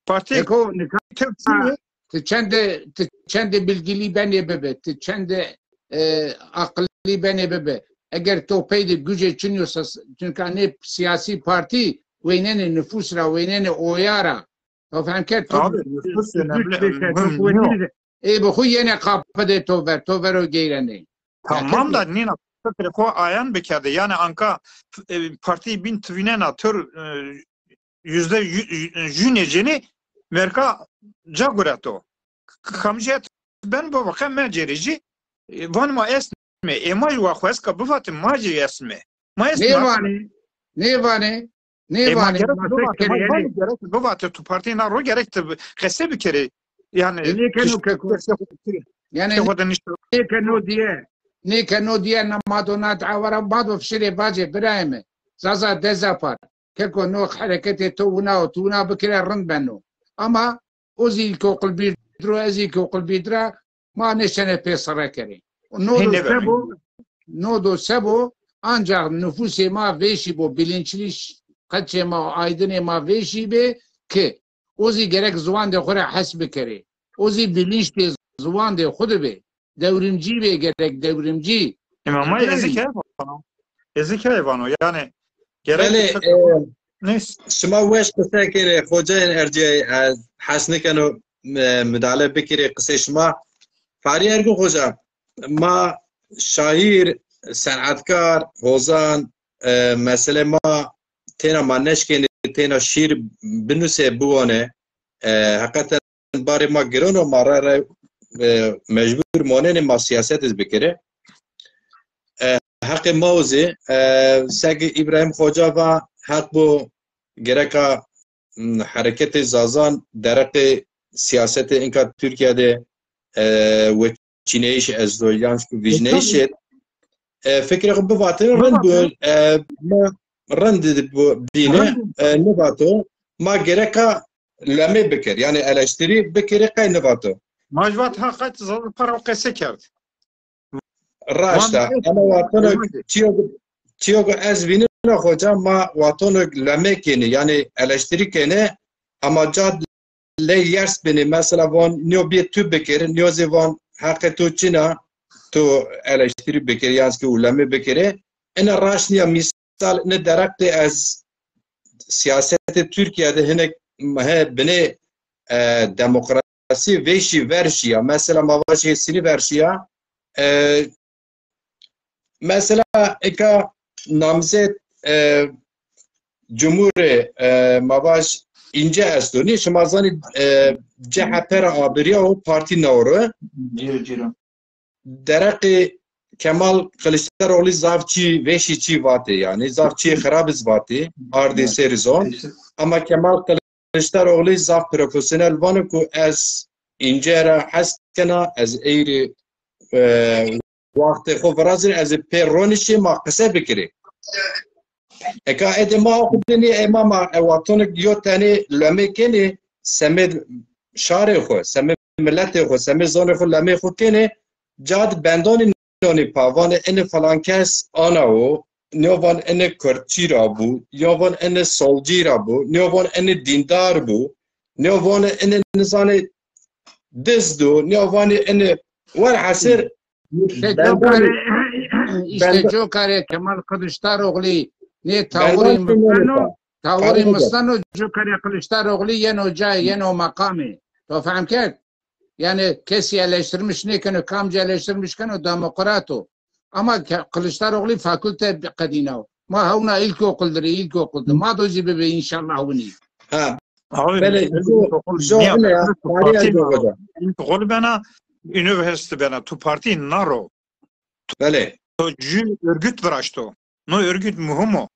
Partî, eko, nika, tewr çin a. Ti çende, ti çende bilgilî benê bibi, ti çende, e, aqilî benê bibi. Eger to pey de gucê çin yo, sas-, çunka nê siyasî partî weynenê nufus ra, weynenê oya ra. To fehm kerd, to abi, nüfus önemli, güç bêke, to kuvvetli bêke. Ê bi xwu yenê qapidê to ver, to vero geyrenê. Tamam da nîna fikrê xo ayan bikerdê. Yani anka, e, partî bîn ti vînena tewr, e, yüzde yü-, jü nêcenê merka ca gureto. K-, kamcî et ben baba qe me cerê jî, e, van ma est me. Ê ma jî wa xo eska bivatê ma jî est me. Ma est. Nêvanê, nêvanê. Nêvanê, ma gerek bivatê, ma gerek bivatê, tu partî na ro gerek ti qese bikerê. Yani, nêkeno keko. Yani, nêkeno diye, nêkeno diye na ma do na dawa ra ma do fişirê vacê birayê mi. Zaza dezapar. Keko no hereketê to wina o, tu wina bikirê rind beno. Ama o zî îlkoqul bir dir o, ez îlkoqul bir dir a, ma nêşenê pê sere kerê. No do sebo, no do sebo, ancax nufusê ma vêşî bo, bilinçlî ş-, qeçê ma, aydinê ma vêşî bê ki o zî gerek ziwandê xo ra hes bikerê. O zî bilinçlî ziwandê xo de bê. Dewrimcî bê, gerek dewrimcî. Îmamay, ez key vano. Ez key vano. Yani gerek. Belê, e, neyse. Şima weş qise kerê, xocayên erciyayî, ez hes nikeno, e, müdahale bikirê qisê şima. Farî Ergun xoca, ma şaîr, senetkar, hozan, e, mesele ma têna ma neşkenê, têna şîr binusê, biwone. E, heqeten barê ma giron o, ma re re, e, mecbur monenê ma siyaset iz bikirê. E, heqê ma o zî, e, seki Îbrahîm Xoca va, heq bo gereka, m, hereketê Zazan dereqê siyasetê inka Tirkîya de, e, weçîneyîş esto, yan ku vîjneyîş ê. E, fikrê xo bivatê, rind bo, e, ma rind bo bîne, e, nivato, ma gereka lemê bikir. Yani eleştirî bikirî qey nivato. Ma ji vat ha qet zazî para qese kerd. Raşt a. Ama watono çiyo, çiyo ez vînino xoca, ma watono lemê kenî, yani eleştirî kenî, ama ca lê yers binî. Mesela von nîyo bî tu bikir, nîyo zî von heqê tu çin a, tu eleştirî bikir, yan ki lemê bikirî. Ene raşt nîya, mîsal, ne dereq de ez siyasetê Tirkîya de hinek he binê, e, demokrasî vêşî ver şîya. Mesela ma vajî hêsînî ver şîya. E, mesela eka namzet, e, cumhurê, e, ma vaj înce esto. Nî şima zanî, e, C H P ra abirîya û partî newro. Ciro, ciro. Dereqê Kemal Kılıçdaroğlu zaf çî vêşî çî vatê, yani zaf çî xirab iz vatê, ardê serî zon. Ama Kemal Kılıçdaroğlu zaf profesyonel vano ku ez înce ra hes kena, ez eyrî, e, waxtê xo virazî, ez ê pê ronîşê ma qise bikirê. Eka ede ma xo dinê ema ma ewatonik yo tenê lemê kenê, semê şarê xo, semê miletê xo, semê zonê xo lemê xo kenê, cad bendonî nonî pa, vanê ene falan kes ana o, nîyo van ene kurdçî ra bû, nîyo van ene solcî ra bû, nîyo van ene dîndar bû, nîyo van ene nizanê dizd o, nîyo vanê ene werhesir Îşte cokarê, îşte cokarê Kemal Kılıçdaroğlu nê tawirî misteno, tawirî misteno, cokarê Kılıçdaroğlu yeno cayê, yeno meqamê. To fehm kerd? Yani kesî eleştirmiş nêkeno, kamcî eleştirmiş keno, demokrat o. Ama ke-, Kılıçdaroğlu fakülte qedîna o. Ma hewna ilkokul dir, ilkokul dir. Ma do zî bibe înşallah winî. Ha. Abi, belê, ilkokul jo, jo nîya, ne ya, tu parî partî ya, hocam. İlkokul bena, üniversite bena, tu partî naro. Belê. To cü örgüt viraşto. No örgüt muhim o.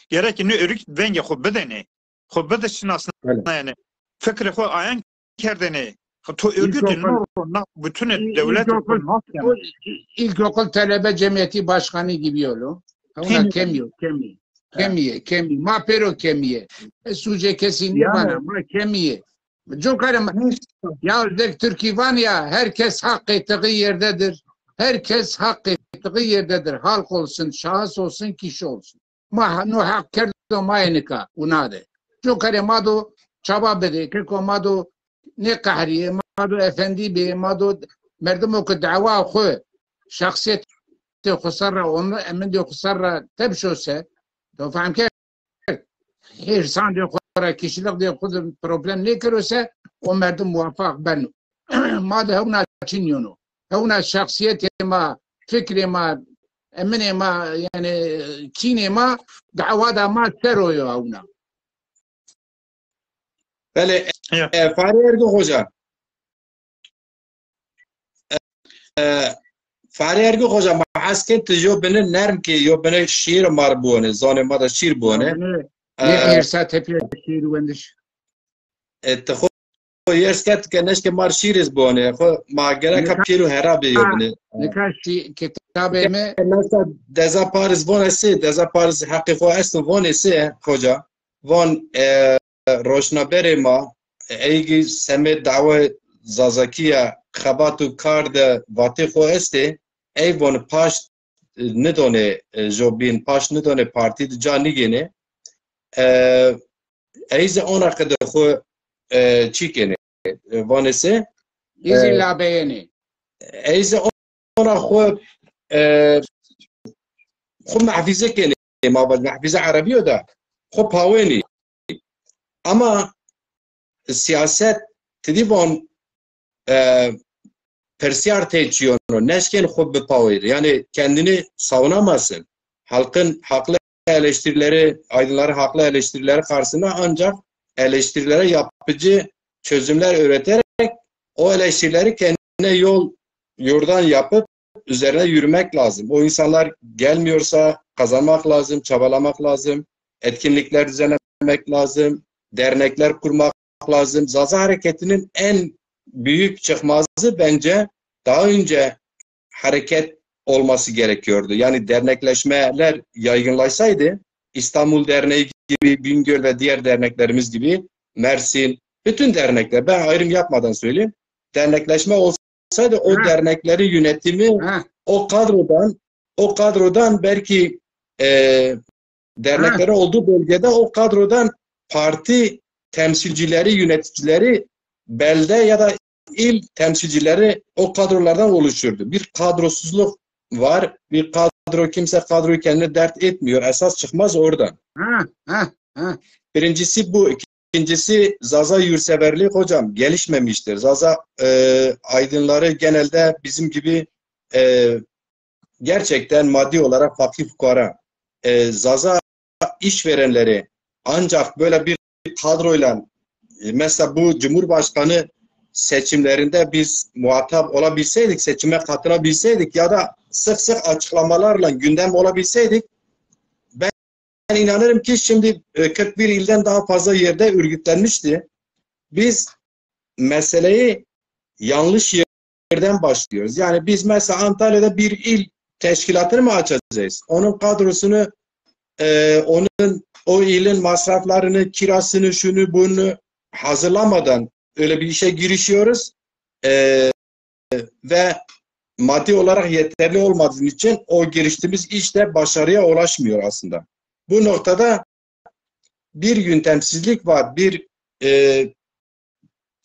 Gerek no örgüt vengê xo bidenê. Xo bide şinasnayene. Fikrê xo ayan kerdene. To örgütü no, na bütün devlet ilkokul, ilkokul talebe cemiyeti başkanı gibi yolu. Ona kemiyor, kemiyor. Kemiye, kemiye. Ma pêro kemiye. E, sucê kesî nêvana, ma kemiye. Cokarê ma, ya zek Türkî van ya, herkes haqqê tığı yerdedir. Herkes haqqê tığı yerdedir. Halk olsun, şahıs olsun, kişi olsun. Ma ha-, no haq kerdo ma yê nika, wina de. Cokarê ma do çaba bidê, keko ma do nêqehrîyê, ma do efendî bê, ma do merdimo ke dawa xwu, şexsîyetê xwu ser ra, onu emindê xwu ser ra tepşo se, to fehm kerd? Hîrsandê xwu ra, kişiliqdê xwu de problem nêkero se, o merdim muwafaq beno. Ma de hewna çin yono. Hewna şexsîyetê ma, fikrê ma, eminê ma, yani çînê ma, dawada ma ser o yo hewna. Belê, e, Fahri Ergün Hoca. E, e, Fahri Ergün Hoca, ma hes kên ti yo bini nerm kê, yo bini şîîr ma rê biwanê, zonê ma de şîîr biwanê. Nê, e, nê hêrsa tepîya şîîr wendiş. E, ti xo yers kerd ke neşke ma rê şîîr iz biwanê. Xo ma gereka pîr û hera bê yo bini. Nika şî-, kitabê mi. Mesela Deza Paris vonê sê, Deza Paris heqê xo esto vonê sê, hoca. Von, e, roşnaberê ma, e, ey gî semê dawa Zazakî ya, xebat û kar de vatê xo estê, ey von paşt, e, nidonê, e, jobîn, paşt nidonê partî de ca nigênê. E, ey zî ona qede xo, e, çî kenê, e, vanê se, ê zî, e, labeyenê. Ey zî ona xo, e, xo mehfîze kenê, ma vaj mehfîze erebî yo da, xo pawenî. Ama siyaset ti dî von, e, pirsiyar tê çiyono, neşkên xo bipawêr. Yani kendini savunamasın. Halkın haklı eleştirileri, aydınların haklı eleştirileri karşısında ancak eleştirilere yapıcı çözümler üreterek o eleştirileri kendine yol, yordan yapıp üzerine yürümek lazım. O insanlar gelmiyorsa kazanmak lazım, çabalamak lazım, etkinlikler düzenlemek lazım, dernekler kurmak lazım. Zaza hareketinin en büyük çıkmazı bence daha önce hareket olması gerekiyordu. Yani dernekleşmeler yaygınlaşsaydı, İstanbul Derneği gibi, Bingöl ve diğer derneklerimiz gibi, Mersin, bütün dernekler, ben ayrım yapmadan söyleyeyim, dernekleşme olsaydı o dernekleri yönetimi o kadrodan, o kadrodan belki, e, derneklerin olduğu bölgede o kadrodan parti temsilcileri, yöneticileri, belde ya da il temsilcileri o kadrolardan oluşurdu. Bir kadrosuzluk var. Bir kadro, kimse kadroyu kendine dert etmiyor. Esas çıkmaz oradan. Ha, ha, ha. Birincisi bu. İkincisi, Zaza yurtseverliği hocam gelişmemiştir. Zaza, e, aydınları genelde bizim gibi, e, gerçekten maddi olarak fakir fukara, e, Zaza işverenleri ancak böyle bir kadroyla, e, mesela bu Cumhurbaşkanı seçimlerinde biz muhatap olabilseydik, seçime katılabilseydik ya da sık sık açıklamalarla gündem olabilseydik, ben inanırım ki şimdi, e, kırk bir ilden daha fazla yerde örgütlenmişti. Biz meseleyi yanlış yerden başlıyoruz. Yani biz mesela Antalya'da bir il teşkilatını mı açacağız? Onun kadrosunu, e, onun, o ilin masraflarını, kirasını, şunu, bunu hazırlamadan öyle bir işe girişiyoruz. E, ve maddi olarak yeterli olmadığımız için o giriştiğimiz iş de başarıya ulaşmıyor aslında. Bu noktada bir yöntemsizlik var, bir, e,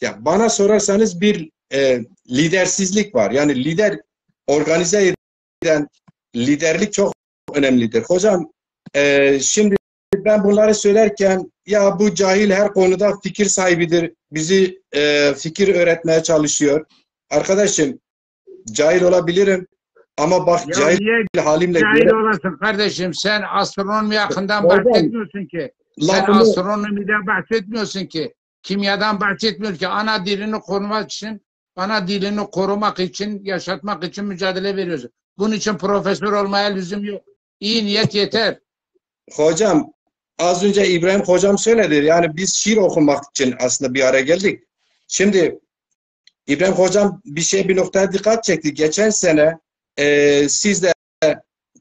ya bana sorarsanız bir, e, lidersizlik var. Yani lider organize eden liderlik çok önemlidir. Hocam, e, şimdi ben bunları söylerken ya bu cahil her konuda fikir sahibidir, bizi e, fikir öğretmeye çalışıyor. Arkadaşım, cahil olabilirim ama bak, ya cahil niye halimle cahil göre olasın kardeşim? Sen astronomi hakkından bahsetmiyorsun ki. Sen astronomiden bahsetmiyorsun ki. Kimyadan bahsetmiyor ki. Ana dilini korumak için, ana dilini korumak için, yaşatmak için mücadele veriyorsun. Bunun için profesör olmaya lüzum yok. İyi niyet yeter. Hocam, az önce İbrahim hocam söyledi. Yani biz şiir okumak için aslında bir araya geldik. Şimdi İbrahim hocam bir şey, bir noktaya dikkat çekti. Geçen sene e, siz de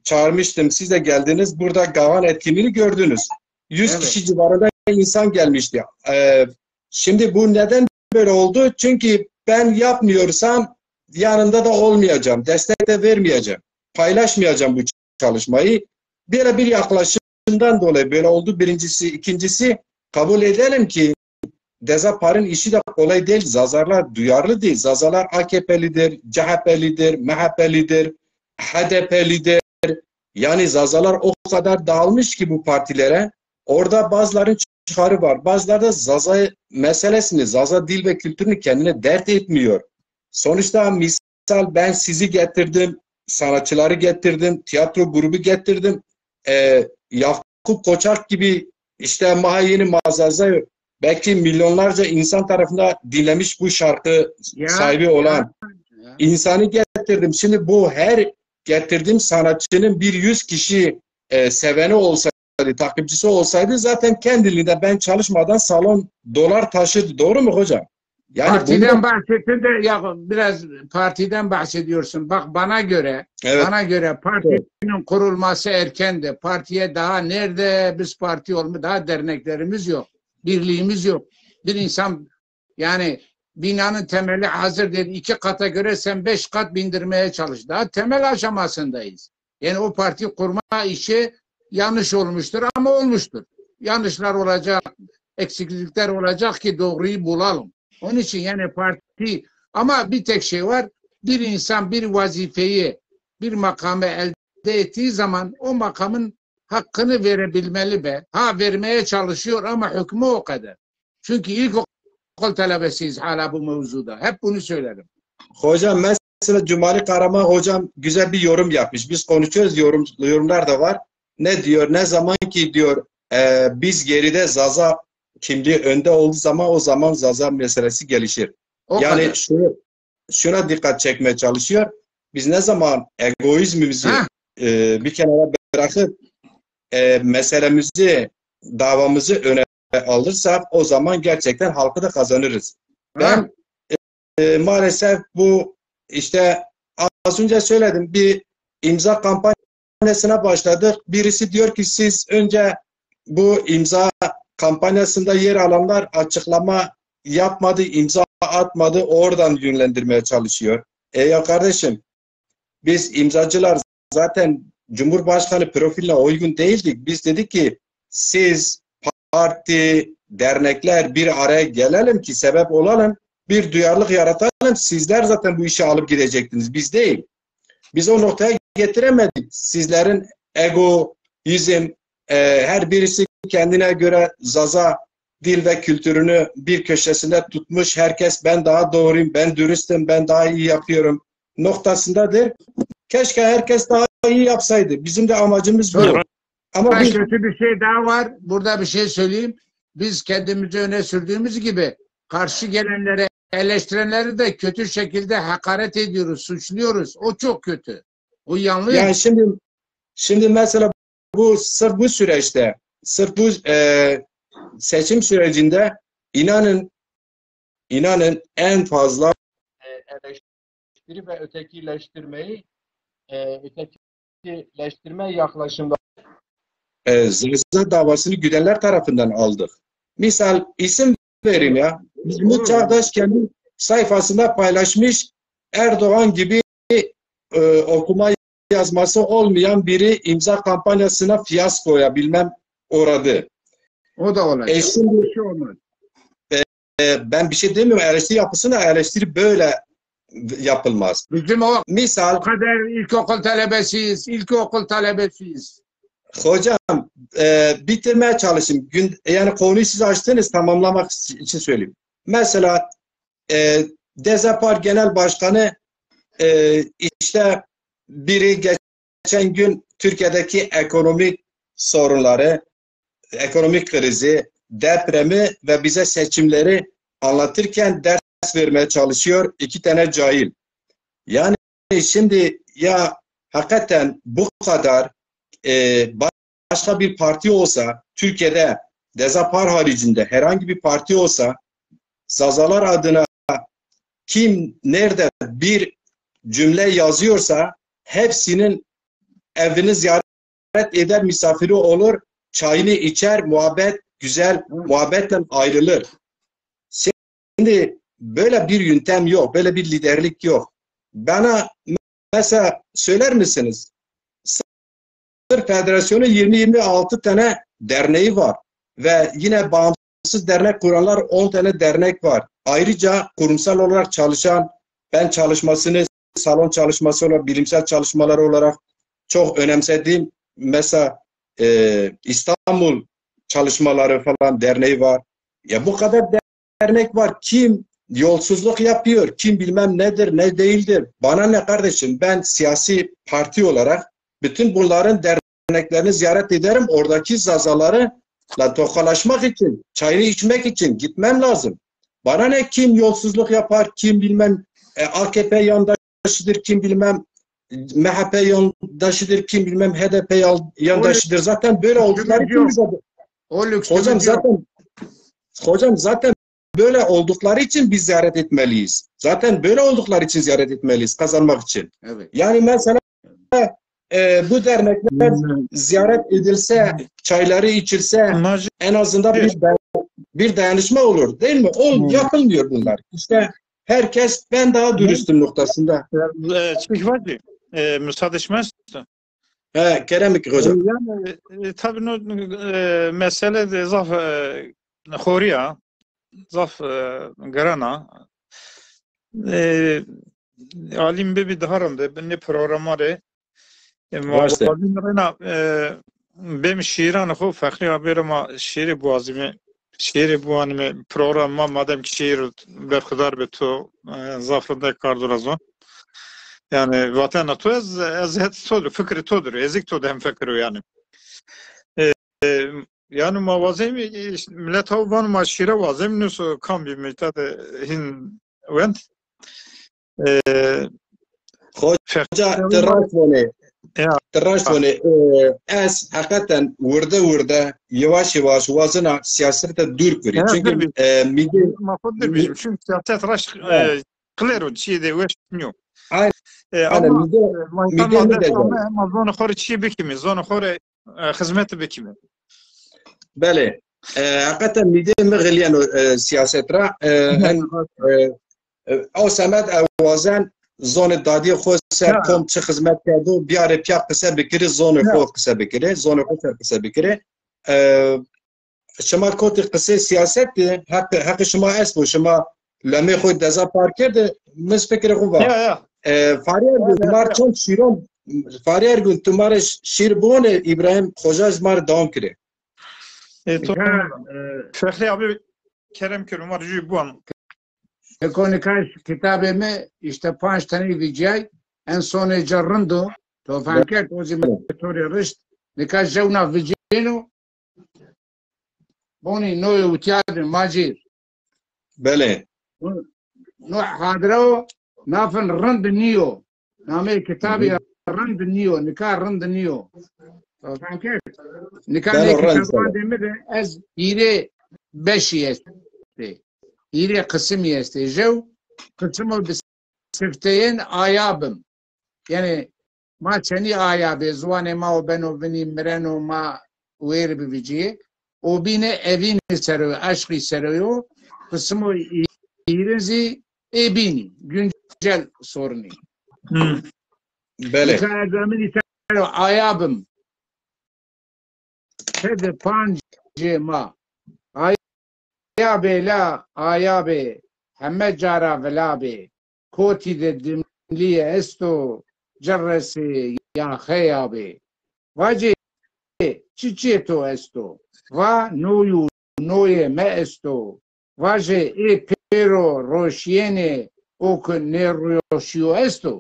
çağırmıştım, siz de geldiniz. Burada Gavan etkinliğini gördünüz. Yüz Evet. kişi civarında insan gelmişti. E, şimdi bu neden böyle oldu? Çünkü ben yapmıyorsam yanında da olmayacağım, destek de vermeyeceğim, paylaşmayacağım bu çalışmayı. Böyle bir yaklaşımdan dolayı böyle oldu birincisi. İkincisi, kabul edelim ki Deza Par'ın işi de kolay değil. Zazalar duyarlı değil. Zazalar A K P'lidir, C H P'lidir, M H P'lidir, H D P'lidir. Yani Zazalar o kadar dağılmış ki bu partilere. Orada bazıların çıkarı var. Bazıları da Zaza meselesini, Zaza dil ve kültürünü kendine dert etmiyor. Sonuçta misal ben sizi getirdim, sanatçıları getirdim, tiyatro grubu getirdim. E, Yakup Koçak gibi işte Maha Yeni Mazaza belki milyonlarca insan tarafından dinlemiş bu şarkı Ya, sahibi olan ya, ya. insanı getirdim. Şimdi bu her getirdiğim sanatçının bir yüz kişi e, seveni olsaydı, takipçisi olsaydı zaten kendiliğinden ben çalışmadan salon dolar taşırdı. Doğru mu hocam? Yani Partiden bunu bahsettin de ya biraz partiden bahsediyorsun. Bak bana göre, Evet. bana göre partinin kurulması erkendi. Partiye daha nerede biz parti olma, daha derneklerimiz yok. Birliğimiz yok. Bir insan yani binanın temeli hazır dedi. İki kata göre sen beş kat bindirmeye çalış. Daha temel aşamasındayız. Yani o parti kurma işi yanlış olmuştur ama olmuştur. Yanlışlar olacak, eksiklikler olacak ki doğruyu bulalım. Onun için yani parti, ama bir tek şey var. Bir insan bir vazifeyi, bir makamı elde ettiği zaman o makamın hakkını verebilmeli be. Ha, vermeye çalışıyor ama hükmü o kadar. Çünkü ilkokul talebesiyiz hala bu mevzuda. Hep bunu söylerim. Hocam mesela Cumali Karaman hocam güzel bir yorum yapmış. Biz konuşuyoruz, yorum, yorumlar da var. Ne diyor? Ne zaman ki diyor e, biz geride Zaza kimliği önde olduğu zaman o zaman Zaza meselesi gelişir. O Yani kadar. şunu şuna dikkat çekmeye çalışıyor. Biz ne zaman egoizmimizi Ha. e, bir kenara bırakıp e, meselemizi, davamızı öne alırsak o zaman gerçekten halkı da kazanırız. Ha. Ben e, maalesef bu işte az önce söyledim bir imza kampanyasına başladık. Birisi diyor ki siz önce bu imza kampanyasında yer alanlar açıklama yapmadı, imza atmadı, oradan yönlendirmeye çalışıyor. E ya kardeşim, biz imzacılar zaten Cumhurbaşkanı profiline uygun değildik. Biz dedik ki siz parti, dernekler bir araya gelelim ki sebep olalım, bir duyarlılık yaratalım. Sizler zaten bu işi alıp gidecektiniz, biz değil. Biz o noktaya getiremedik. Sizlerin egoizm, e, her birisi kendine göre Zaza dil ve kültürünü bir köşesinde tutmuş. Herkes ben daha doğruyum, ben dürüstüm, ben daha iyi yapıyorum noktasındadır. Keşke herkes daha iyi yapsaydı. Bizim de amacımız bu. Ama Burada biz kötü bir şey daha var. Burada bir şey söyleyeyim. Biz kendimizi öne sürdüğümüz gibi karşı gelenlere, eleştirenleri de kötü şekilde hakaret ediyoruz, suçluyoruz. O çok kötü. O yanlış. Yani şimdi şimdi mesela bu sırf bu süreçte, sırf bu e, seçim sürecinde inanın inanın en fazla e, eleştiri ve ötekileştirmeyi, e, ötekileştirme yaklaşımları e, Zaza davasını güdenler tarafından aldık. Misal isim vereyim ya. Mahmut Çağdaş kendi sayfasında paylaşmış, Erdoğan gibi e, okuma yazması olmayan biri imza kampanyasına fiyaskoya bilmem uğradı. O da olacak. E şimdi, bir şey olmaz. E, ben bir şey demiyorum. Eleştiri yapısına eleştiri böyle yapılmaz. Bizim o Misal, kadar ilkokul talebesiyiz, ilkokul talebesiyiz. Hocam, e, bitirmeye çalışayım. Gün, yani konuyu siz açtınız, tamamlamak için söyleyeyim. Mesela e, Deza Park Genel Başkanı e, işte biri geçen gün Türkiye'deki ekonomik sorunları, ekonomik krizi, depremi ve bize seçimleri anlatırken ders vermeye çalışıyor. İki tane cahil. Yani şimdi ya hakikaten bu kadar e, başka bir parti olsa Türkiye'de Deza Park haricinde herhangi bir parti olsa Zazalar adına kim nerede bir cümle yazıyorsa hepsinin evini ziyaret eder, misafiri olur, çayını içer, muhabbet, güzel muhabbetten ayrılır. Şimdi böyle bir yöntem yok, böyle bir liderlik yok. Bana mesela söyler misiniz? Sırp Federasyonu yirmi yirmi altı tane derneği var ve yine bağımsız dernek kuranlar on tane dernek var. Ayrıca kurumsal olarak çalışan, ben çalışmasını salon çalışması olarak, bilimsel çalışmaları olarak çok önemsediğim mesela e, İstanbul Çalışmaları falan derneği var. Ya bu kadar dernek var. Kim yolsuzluk yapıyor, kim bilmem nedir, ne değildir. Bana ne kardeşim, ben siyasi parti olarak bütün bunların derneklerini ziyaret ederim. Oradaki Zazalarla tokalaşmak için, çayını içmek için gitmem lazım. Bana ne kim yolsuzluk yapar, kim bilmem e, A K P yandaşıdır, kim bilmem M H P yandaşıdır, kim bilmem H D P yan- yandaşıdır. Zaten böyle oldukları için biz O lüksümüz Hocam yok. zaten hocam zaten böyle oldukları için biz ziyaret etmeliyiz. Zaten böyle oldukları için ziyaret etmeliyiz kazanmak için. Evet. Yani mesela e, bu dernekler ziyaret edilse, çayları içilse, Naci, en azından bir de- bir dayanışma olur, değil mi? Ol, yapılmıyor bunlar. İşte herkes ben daha dürüstüm noktasında. E, çik vacî, e, müsaade etmez. He, kerem ki hocam. Yani e, tabii no, e, mesele de zaf e, xorî ya, zaf e, giran a. E, Alim bibî daha rinde, binê programa rê. E, ma Raşt e. wazîm reyna, e, bêm şîîran xo, Fexrî abê rê ma şîîrê biwazîme, şîîrê biwanîme, program ma madem ki şîîr berxudar bi to, e, zaf rindek kardo ra zon. Yani vatena to ez, ez het to dir, fikrê to dir, ezik to de hemfekir o yani. E, e, yani ma wazemî, e, millet haw vano ma şîre wazemî, nûso kam bî millet de hin wend. E, Hoca, ti raşt vonê. Ya. Ti raşt vonê. E, ez heqeten wirde wirde, yavaş yavaş wazena siyasete dûr kurî. Çünkü e, mîdê... Ma xo dir bijim. Çünkü siyaset raşt e, qilêro, çîyê de weş nîyo. Aynen. E, ama mîdê, e, ma însan ma dest ame, ma zonê xo rê çîyê bikîme, zonê xo rê e, xizmete bikîme. Belê. E, heqeten mîdê mi xilîyeno e, siyaset ra. E, en, e, e, o semed e, wazen zonê dadîyê xo ser kom çi xizmet kerdo, biyarê pîya qise bikirê, zonê xo qise bikirê, zonê xo ser qise bikirê. E, şima kotî qisê siyaset de, heq, heqê şima esto, şima lemê xo deza par kerde, mi zî fikrê xo va. Ya, ya. E, Farî Ergun, tu ma rê çend şîron, Farî Ergun, tu ma rê şîr biwonê, Îbrahîm Xoca zî ma rê dewam kerê. E, to, Nika, e, Fexrî abi kerem kero, ma rê jû biwan. Eko nika kitabê mi işte panc tenî vicîyay, en sonê ci rind o, to fehm kerd, o zî mi to rê rişt, nika jewna vicîyêno, bonî noyê utya de macîr. Belê. No hadre o, nafin rind nîyo. Nameyê kitabî rind nîyo, nika rind nîyo. To fehm kerd? Nika nê kitabandê mi de ez hîrê beşî estê. Hîrê qisimî estê. Jew qisimo bi sifteyên aya bim. Yanî ma çenî aya bê, ziwanê ma o beno vinî, mireno, ma wêr bivicîyê. O bîne evînî sero yo, eşqî sero yo. Qisimo hîrin zî ê bînî, güncel sorunî. Belê. Mesela ez eminî sero aya bim. Tede pancê ma. Aya bê la, aya bê. Heme cara vila bê. kotî de dimlî esto, cerresê yaxeya bê. Vacê, çiçê to esto? Va, noy û noyê mi esto. Vajê, ê pêro roşîyênê o ki nêroşîyo esto?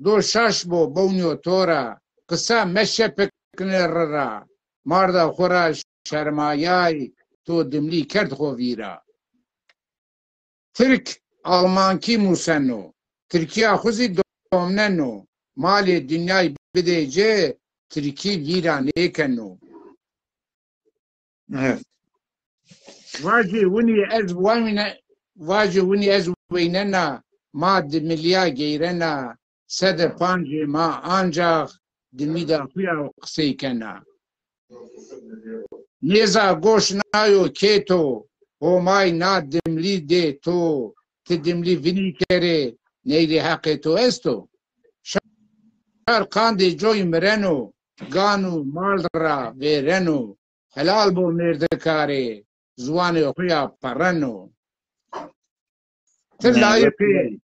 Do şaş bo bewnîyo to ra, qisa meşepikne ri ra. Marda xo ra şermayay, to dimlî kerd xo vîra. Tirk almankî museno, tirkîya xo zî domneno. Malê dinyay bidê ci, tirkî vîra nêkeno. Evet. Vajê winî ez wayne, vajê winî ez weynena, ma dimilîya geyrena, sede pancê ma ancax dimîda xo ya qisey kena. Nêza goş nayo kê to, Homay na dimlî dê to, ti dimlî vinî kerê, neyrê heqê to esto? Şar qandê coy mireno, gan û mal ra vêreno, helal bo mêrdikarê, ziwanê xo ya perreno. Ti layiqê,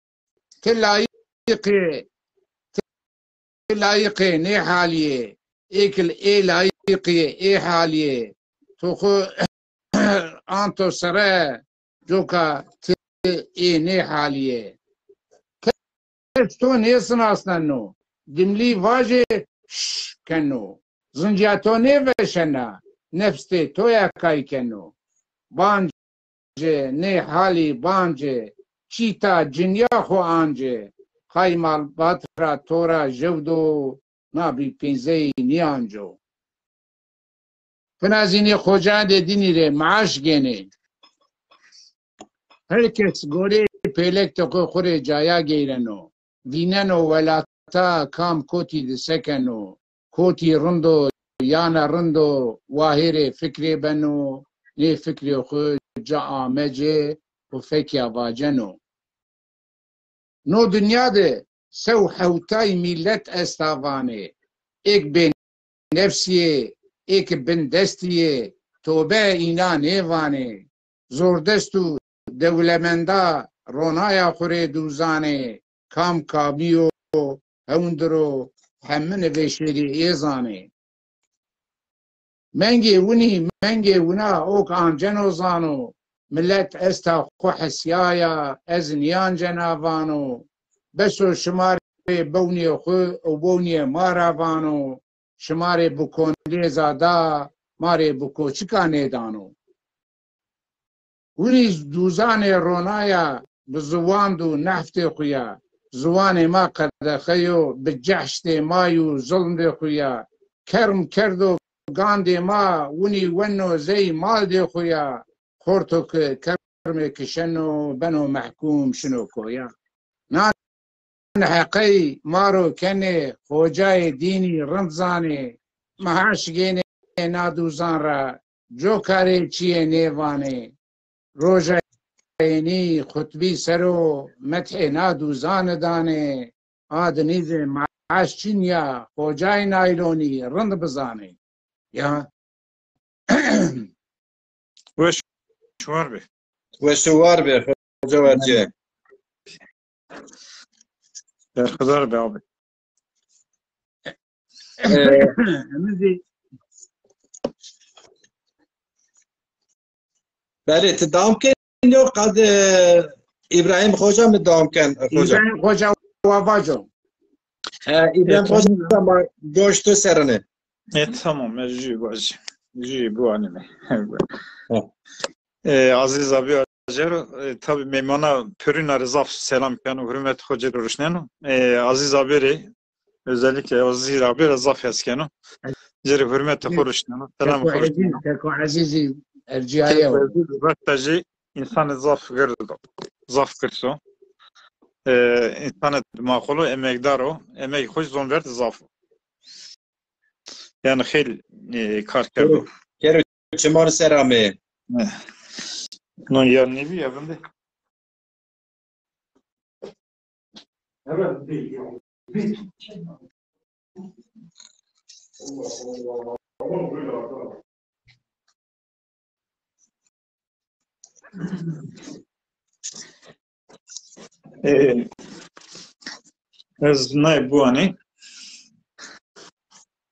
ti layiqê, ti layiqê nê halî yê, êkil ê layiqê ê halî yê. To xo anto sere, coka ti ê nê halî yê. Kes to nêsinasneno, dimlî vajê şş keno. Zincîya to nêveşena, nefsê to ya kay keno. Bancê, nê halî bancê, çîta cinya xo ancê, qay malbat ra to ra jew do, na bî pênzey nîanco. Finazînê xocayandê dînî rê maaş gênê. Her kes gorê pêlekte xo xo rê caya geyreno. Vîneno welata kam kotî di sekeno. Kotî rind o, yana rind o, wahêrê fikrê beno, nê fikrê xo ca amece û fekya vaceno. No dinya de sew hewtay mîlet esta vanê. Êk bênefsî yê, êk bindestî yê, tobe îna nêvanê. Zordest û dewlemenda ronaya xo rê dûzanê, kam kamî yo, hewn dir o, hemine vêşêrî ê zanê. Mengê winî, mengê wina ok anceno zano, milet esta xo hesîyaya, ez nîancena vano. Bes o şima rê bewnîyê xo û bewnîyê ma ra vano, şima rê bi kondêza da, ma rê bi koçika nêdano. Winî dûzanê ronaya bi ziwand û neftê xo ya. Ziwanê ma qedexe yo, bi cehtê ma yo, zilmdê xo ya. Kerm kerdo gandê ma, winî weno zey maldê xo ya. Xorto ki kermê kişeno, beno mehkûm, şino koya. Nan heqey ma ro kenê, xocayê dînî rind zanê. Maaş gênê na dûzan ra, coka rê çîyê nêvanê. Roja yenî xutbî ser o, methê na dûzani danê. A dinî zî maaş çin ya, xocayê naylonî rind bizanê. Ya. Weş war be. Weş war be, hoca Vercî. Berxudar be abi. Ee, Belê, ti dam ken yo qad, e, Îbrahîm Xoca mi dam ken, e, Xoca? Îbrahîm Xoca wa vaco. E, Îbrahîm Xoca ma goş to serine. E, tamam, ez jû vajî. Jû biwanîme. E, Azîz abi Acero, e, tabî mêmana pêrûna rê zaf selam keno, hurmet xo ci rê ruşneno. E, Azîz abi rê, özellikle Azîz abi rê zaf hes keno. Ci rê hurmetê xo ruşneno, selamê xo ruşneno. Keko Ezîzî ercîyaye o. Keko Ezîz, rasta jî însanê zaf gird o, zaf girs o. E, însanê maqul o, emekdar o, emegê xo zon verd zaf o. Yanî xeylê, e, kar kerdo. Kero, kero çimar ser ame. Eh. Non ya nêbî ya vinde. E, ez nay biwanî.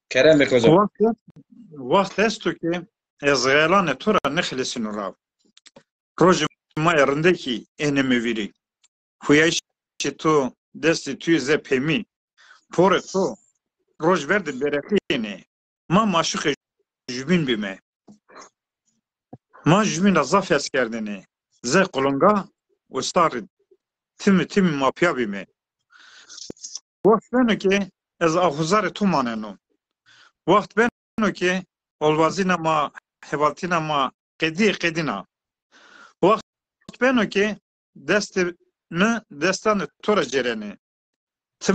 Kerem bik hocam. Wext, wext esto ke ez xeyalanê to ra nêxelesîno ra. Rojê ma yê rindekî ênê mi vîrî. Huyayîşê to, destê to yê ze pêmî. Porê to roj ver de bereqîyênê. Ma maşuqê jubîn bîme. Ma jubîn ra zaf hes kerdêne. Ze qulinga û sarî timî timî ma pîya bîme. Wext beno ke ez axuzarê to maneno. Wext beno ke olvazîna ma, hevaltîna ma qedîyê qedîn a. Wext beno ke destê mi destanê to ra cêrenê. Ti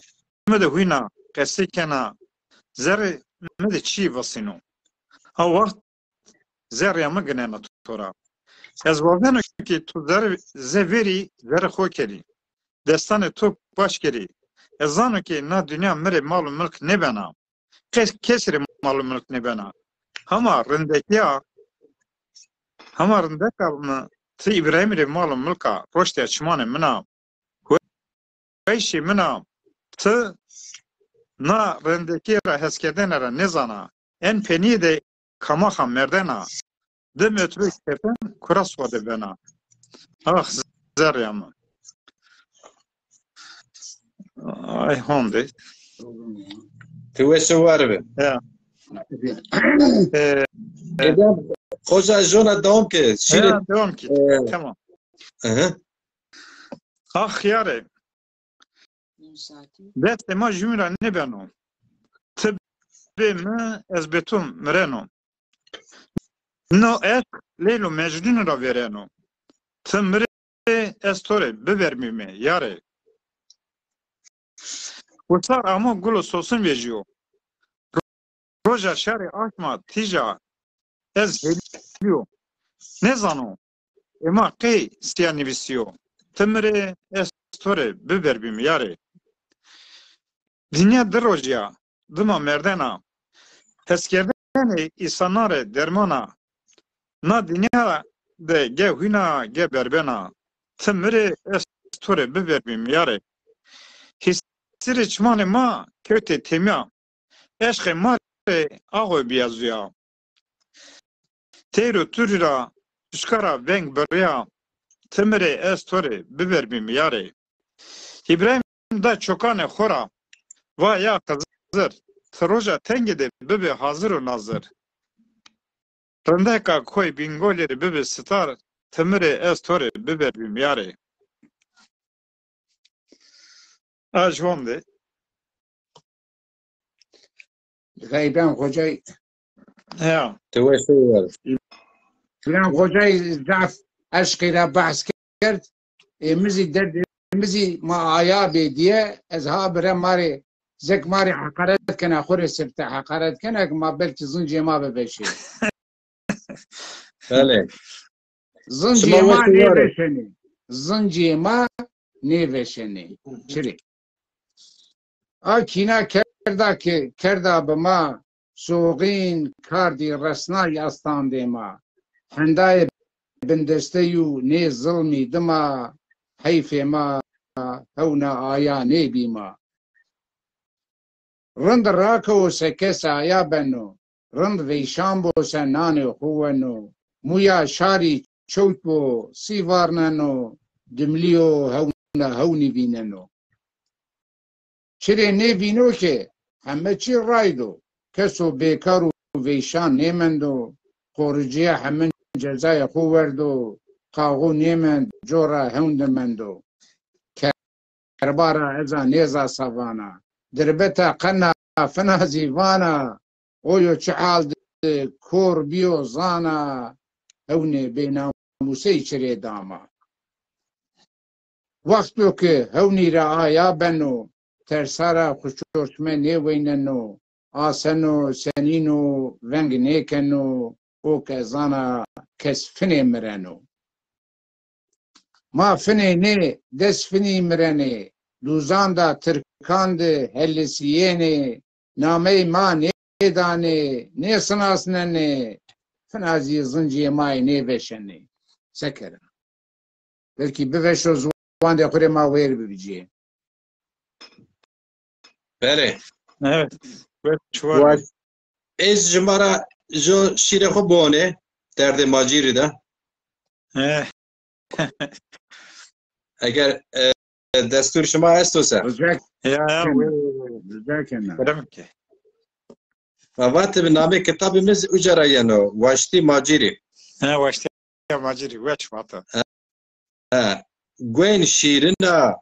mi de huyna, qesey kena, zerrê mi de çîyê vasîno. Ha wext zerrîya mi ginena to ra. Ez wazeno ke to zerrê, ze verî zerrê xo kerî. Destanê to paş kerî. Ez zano ke na dinya mi rê mal û milk nêbena. Kes, kesî rê mal û milk nêbena. Hema rindekîya, hema rindeka mi ti Îbrahîmî rê mal û milk a, roştîya çimanê min a. Huyayîşê min a, ti na rindekîye ra heskerdene ra nêzana. En penîye de kamaxa merdena. Di metro kefen kuras xo de bena. Ax, zerrîya mi. Ay honde. Ti weş û war be. Ya. E, Êdem, hoca jona dewam ke. Şîrê. Ya, dewam ke. E, tamam. Hı hı. Ax yare. Destê ma jûmî ra nêbeno. Ti bê mi, ez bê to mireno. No eşq Leyl û Mecnûn ra vêreno. Ti mi rê, ez to rê bivermîme, yarê. Wisar amo, gul û sosin vejîyo. Roja şarê aşma tîja ez hêlîyo. Nêzano ê ma qey sîya nivîsîyo. Ti mi rê, ez to rê bivermîme, yarê. Dinya di rojî ya, dima merdena. Heskerdene însanan rê derman a. Na dinya de ge hûn a, ge berben a. Ti mi rê, ez to rê bivermîme, yarê. Hîsirê çimanê ma kewtê têmîya. Eşqê ma rê axwe bîya zuya. Teyr û turî ra, çuska ra veng birîya. Ti mi rê, ez to rê bivermîme, yarê. Îbrahîm da çokanê xo ra, va ya Xizir, ti roja tengê de bibê hazir û nazir. Rindeka koyê Bîngolî rê bibê sitar, ti mi rê, ez to rê bivermîme, yarê. A ji honde. Îbrahîm Xocay. Ya. Ti weş û war. Îbrahîm Xocay zaf eşqî ra behs kerd. Ê mi zî derdê mi zî ma aya bê diye, ez ha bire ma rê, zek ma rê heqaret kena, xo rê sifte heqaret kena ki ma belkî zincê ma biveşê. Belê. Zincê ma nêveşenê. Zincê ma nêveşenê. Çirê. A kîna kerda ki kerda bi ma, soxîn kardî resnay astandê ma. Hendayê bindesteyû nê zilmî dima, heyfê ma hewna aya nêbîma. Rind rakewo se kes aya beno, rind veyşan bo se nanê xo weno, muya şarî çewt bo sî varneno, dimlîyo hewna hewnî vîneno. Çirê nêvîno ke heme çî raydo, keso bêkar û veyşan nêmendo, qoricîya hemin cezayê xo werdo, qaxo nêmend, cora hewn de mendo. Kerba ra eza nêza sa vana. Dirbeta qena fina zî vana. Oyo çi hal de kor bîyo zana. Hewnê bênamusey çirê dama. Wexto ke hewnî ra aya beno, tersa ra xuşorşme nêweyneno, aseno, senîno, veng nêkeno, o ke zana kes finê mireno. Ma finê nê, des finî mirenê, duzan da tirkan de helisîyênê, nameyê ma nêdanê, nêsinasnenê, fina zî zincê ma yê nêveşenê. Se kera? Belkî biveşo wandê xo rê ma wêr bibicîyê. Belê. Evet. Weş war. Weş. Ez jima ra jo şîrê xo biwonê, derdê macîrî de. Eh. Eger, e, destûr şima esto se. Rica Ya, ya, kena. we, we, we. Rica kena. Kerem ke. Ma vatê bi namê kitabê mi zî uca ra yeno, Waştî Macîrî. Ha, Waştî Macîrî, weş vata. Ha. Guên şîrin a,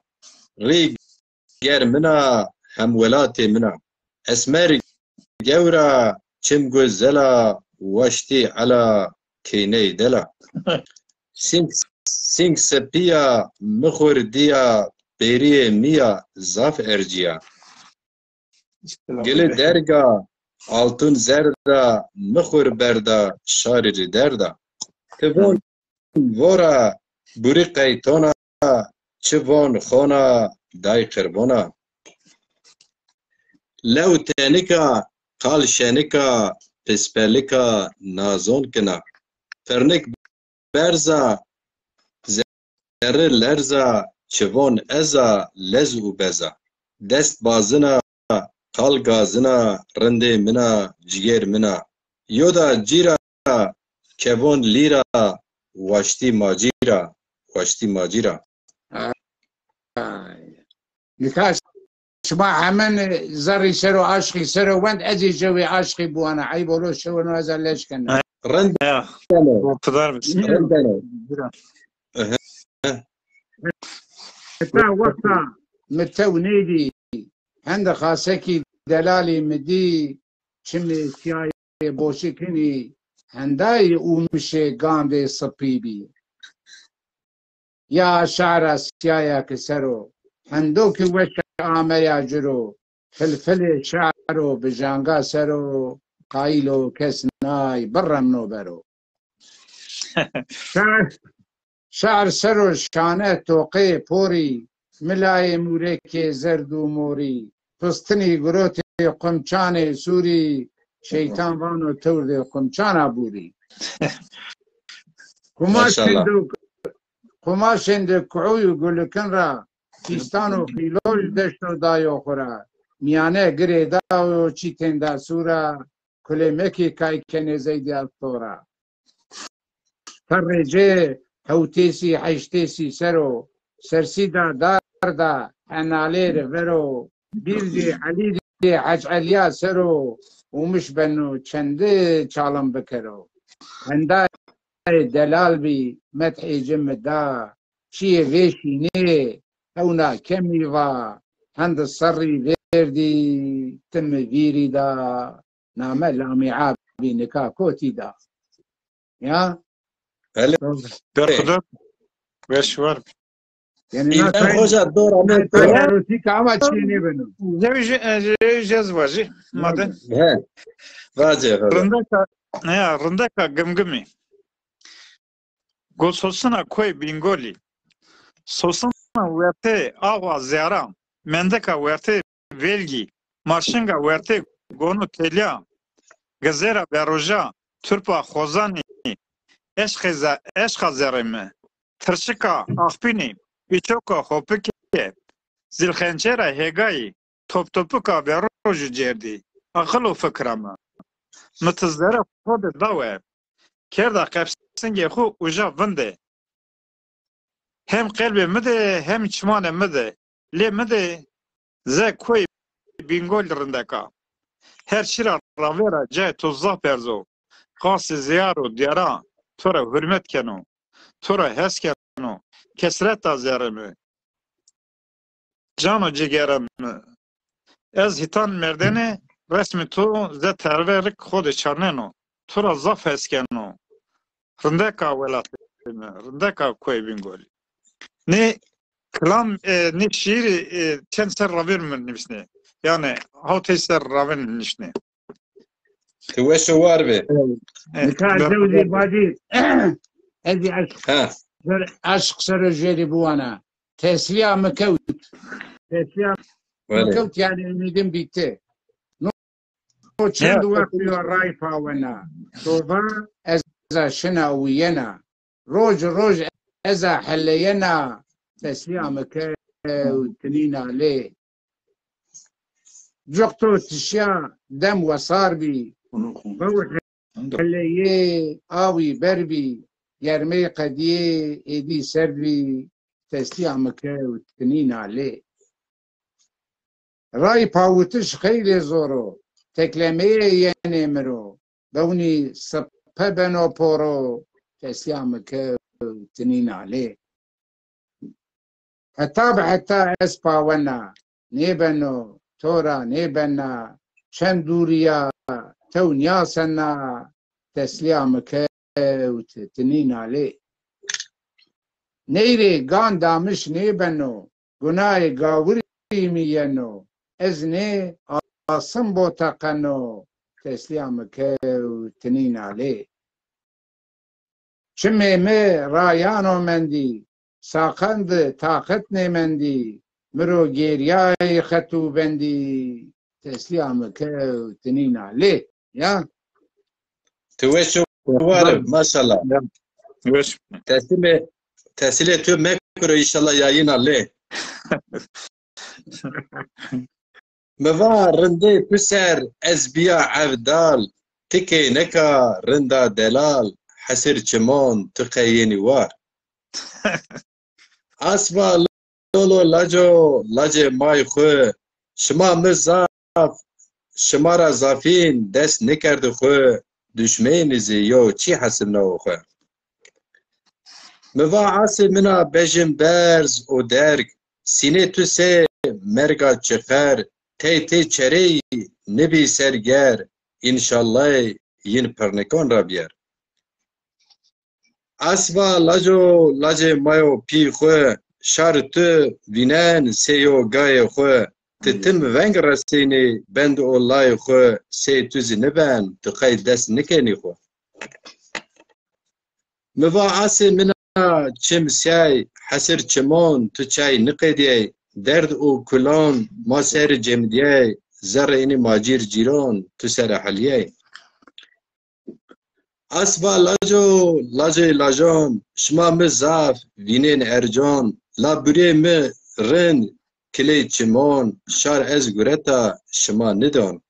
rî germin a, hemwelatê min a. Esmer gewr a, çim guzel a, waştî ela, keyney del a. Sîng, sîng sepî ya, mi xwir dîya, bêrîyê mi ya, zaf ercî ya. Gili derg a, altun zerd a, mi xwir berda, şarî rî derd a. Ti von vora, burî qeyton a, çi von xona, day qirbon a. Lew tenik a, qal şenik a, pispelik a, nazon kin a. Pirnik berz a, zerri lerz a, çi von ez a, lez û bez a. Dest bazin a, qal gazin a, rindê min a, cigêr min a. Yo da cîr a, kevon lîr a, waştî macîr a, waştî macîr a. Ay. Nika şima hemin zerrî ser o, aşqî ser o wend, ez ê cewê aşqî biwana. Eyb olo şewino ez a lej kena. Rind Ya. beno. Ortadar mısın? Rind beno. Bira. Ehe. Heta wexta mi tew nêdî, hende xasekî delalî mi dî, çimê siyayê boşikinî, hendayî ûmişê gandê sipî bî. Ya şara siyaya ki ser o, hendo ki weş ameya ci ro, filfilê şaro bijanga ser o, qayîl o kes nay biremno ber o. Şar, şar ser o şane toqê porî, milayê mûrekê zerd û morî, pistinî girotê qumçanê sûrî, şeytan vano tewrdê qumçana bûrî. Kumaşên Maşallah. de, kumaşên de kuûy û gulikin ra, fîstan û xîloj deşto dayo xwu ra, mîyane girê dayo çîtên da sûra, kulê mekê kay kenê zey dîya to ra. Perrê ci hewtêsî heştêsî ser o, sersî da dar da henalêri ver o, bîr zî Elî zî Hec Elîya ser o, ûmiş beno çendi çalim bikero. Hendayê delal bî, methê ci mi da, çiyê vêşî nê, ewna kemî va, hendi serrî vêrdî, ti mi vîrî da, name lamîa bî nika kotî da. Ya? Belê. Berxudar. Weş war. Yani Îbrahim na tay, Hoca, dora na me tay dora. Erotîk ama çiyê nêbeno. Zewj, e, zewj ez vajî. Made. He. Vace, vace. Rindeka, ya, rindeka gimgimî. Go sosina koyê Bîngolî. Sosina wertê awa Zera, mendeka wertê Vêlgî, marşinga wertê Gono Telya, gizêra verroja, turpa xozanî, eşqê ze-, eşqa zerrê mi, tirşika axpînî, pîçoka hopikê, zilxençera hêgayî, toptopika verrojî cêrdî, aqil û fikra mi. Mi ti zerrê xo de dawe, kerda qepsingê xo uja vinde. Hem qelbê mi de, hem çimanê mi de. Lê mi de ze koyê Bîngol rindek a. Her çi ra ravêra cayê to zaf berz o. Qasê ziyar û diyara to ra hurmet keno. To ra hes keno. Kesreta zerrê mi. Cano cigera mi. Ez hîtan merdene, resmê to ze terve rik xo de çarneno. To ra zaf hes keno. Rindeka welatê mi, rindeka koyê Bîngolî. Nê kilam, e, nê şîîrî, e, çend ser ravên mi nivîsnê. Yanî hawtey ser ravên nivîsnê. Ti weş û war bê. E, Nika ber-, zewzî ber-, bacî, ez zî eşq, Ha. ser, eşq ser o jêrî biwana. Teslîya mi kewt. Teslîya mi Belê. kewt, yanî umîdim bitti. No çend Ya, wext yo ray pawena. To va ez a şina wîyena. Roj roj ez a heleyena. Teslîya mi kew ti nîna lê. Cuxto tişya dem wesar bî. Bewr heleyê awî ber bî. Germey qedîyê êdî serd bî. Teslîya mi kew ti nîna lê. Ray pawitiş xeylê zor o, teklemeyê yenê mi ro, bewnî sipe beno poro, teslîya mi kew ti nîna lê. Heta bi heta ez pawena, nêbeno, to ra nêbena, çend dûrî ya, tew nîyasena, teslîya mi kew ti nîna lê. Ney rê gan damiş nêbeno, gunayê gawirî mi yeno, ez nê asim bo teqeno, teslîya mi kew ti nîna lê. Çimê mi rayano mendî, saqen di taqet nêmendî, mi ro gêrîyayî xet û bendî, teslîya mi kew ti nîna lê. Ya. Ti weş û war ib, maşallah. Ya. Weş. Teslîmê, teslîmê tu mekuro înşallah yayîna lê. Mi va rindê tu ser ez bîya evdal, ti kêneka rinda delal, hesir çimon tu qey yenî war. Asba lolo laco, lacê may xwu, şima mi zaf, şima ra zafîn dest nêkerdi xwu, duşmênî zî yo çî hesibnawo xwu. Mi va asê min a bejin berz û derg, sînê tu sê merga çixer, tey tê çerey nibî ser ger, înşallay yin pirnikan ra bîyer. Asba laco, lacê mayo pî xwu, şar tu vînen sê yo gayê xwu, ti tim veng reseynî bend û lay xwu, sey tu zî niben, tu qey dest nikenî xwu. Mi va asê min a çim sey, hesir çimon tu çay niqedîyey, derd û kulon ma ser cemdîyey, zerrê inî macîr cîron tu ser helîyey. Asba laco, lacê lajon, şima mi zaf vînên erjon, la burê mi rind kilê çimon, şar ez gureta şima nidon.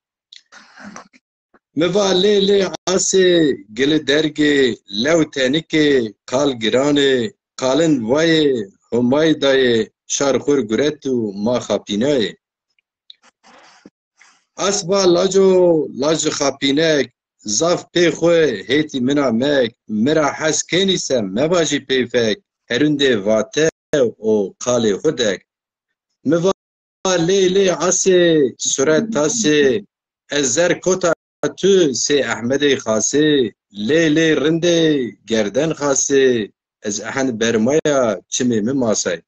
Mi va lê lê asê gili dergê, lew tenikê, qal giranê, qalin vayê, Humay dayê, şar xwir guret û ma xapînayê. Asba laco, lacê xapînek, zaf pê xwu hêtî min a mek, mi ra hes kenî se mevajî peyfek, herindê vate û qalê xwu dek. Mi va lê lê asê, suret tasê, ez zer kota tu sê Ehmedê Xasê, lê lê rindê gerden xasê, ez ehend bermaya çimê mi masay.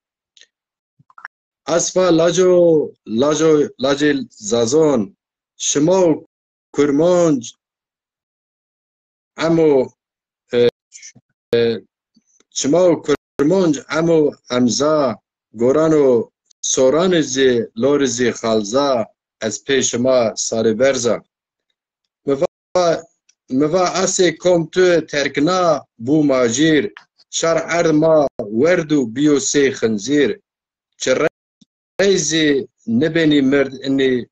Asfa laco, laco, lacê Zazon, şima û Kurmanc, emo, e, e, şima û Kurmanc, emo emza, gorano soranê zî, lorê zî xalza, ez pê şima sarê berza. Mi va, mi va asê kom tu terkna bû macîr, şar erd ma werd û bîyo sey xinzîr. Çi rey zî nibenî mird inî,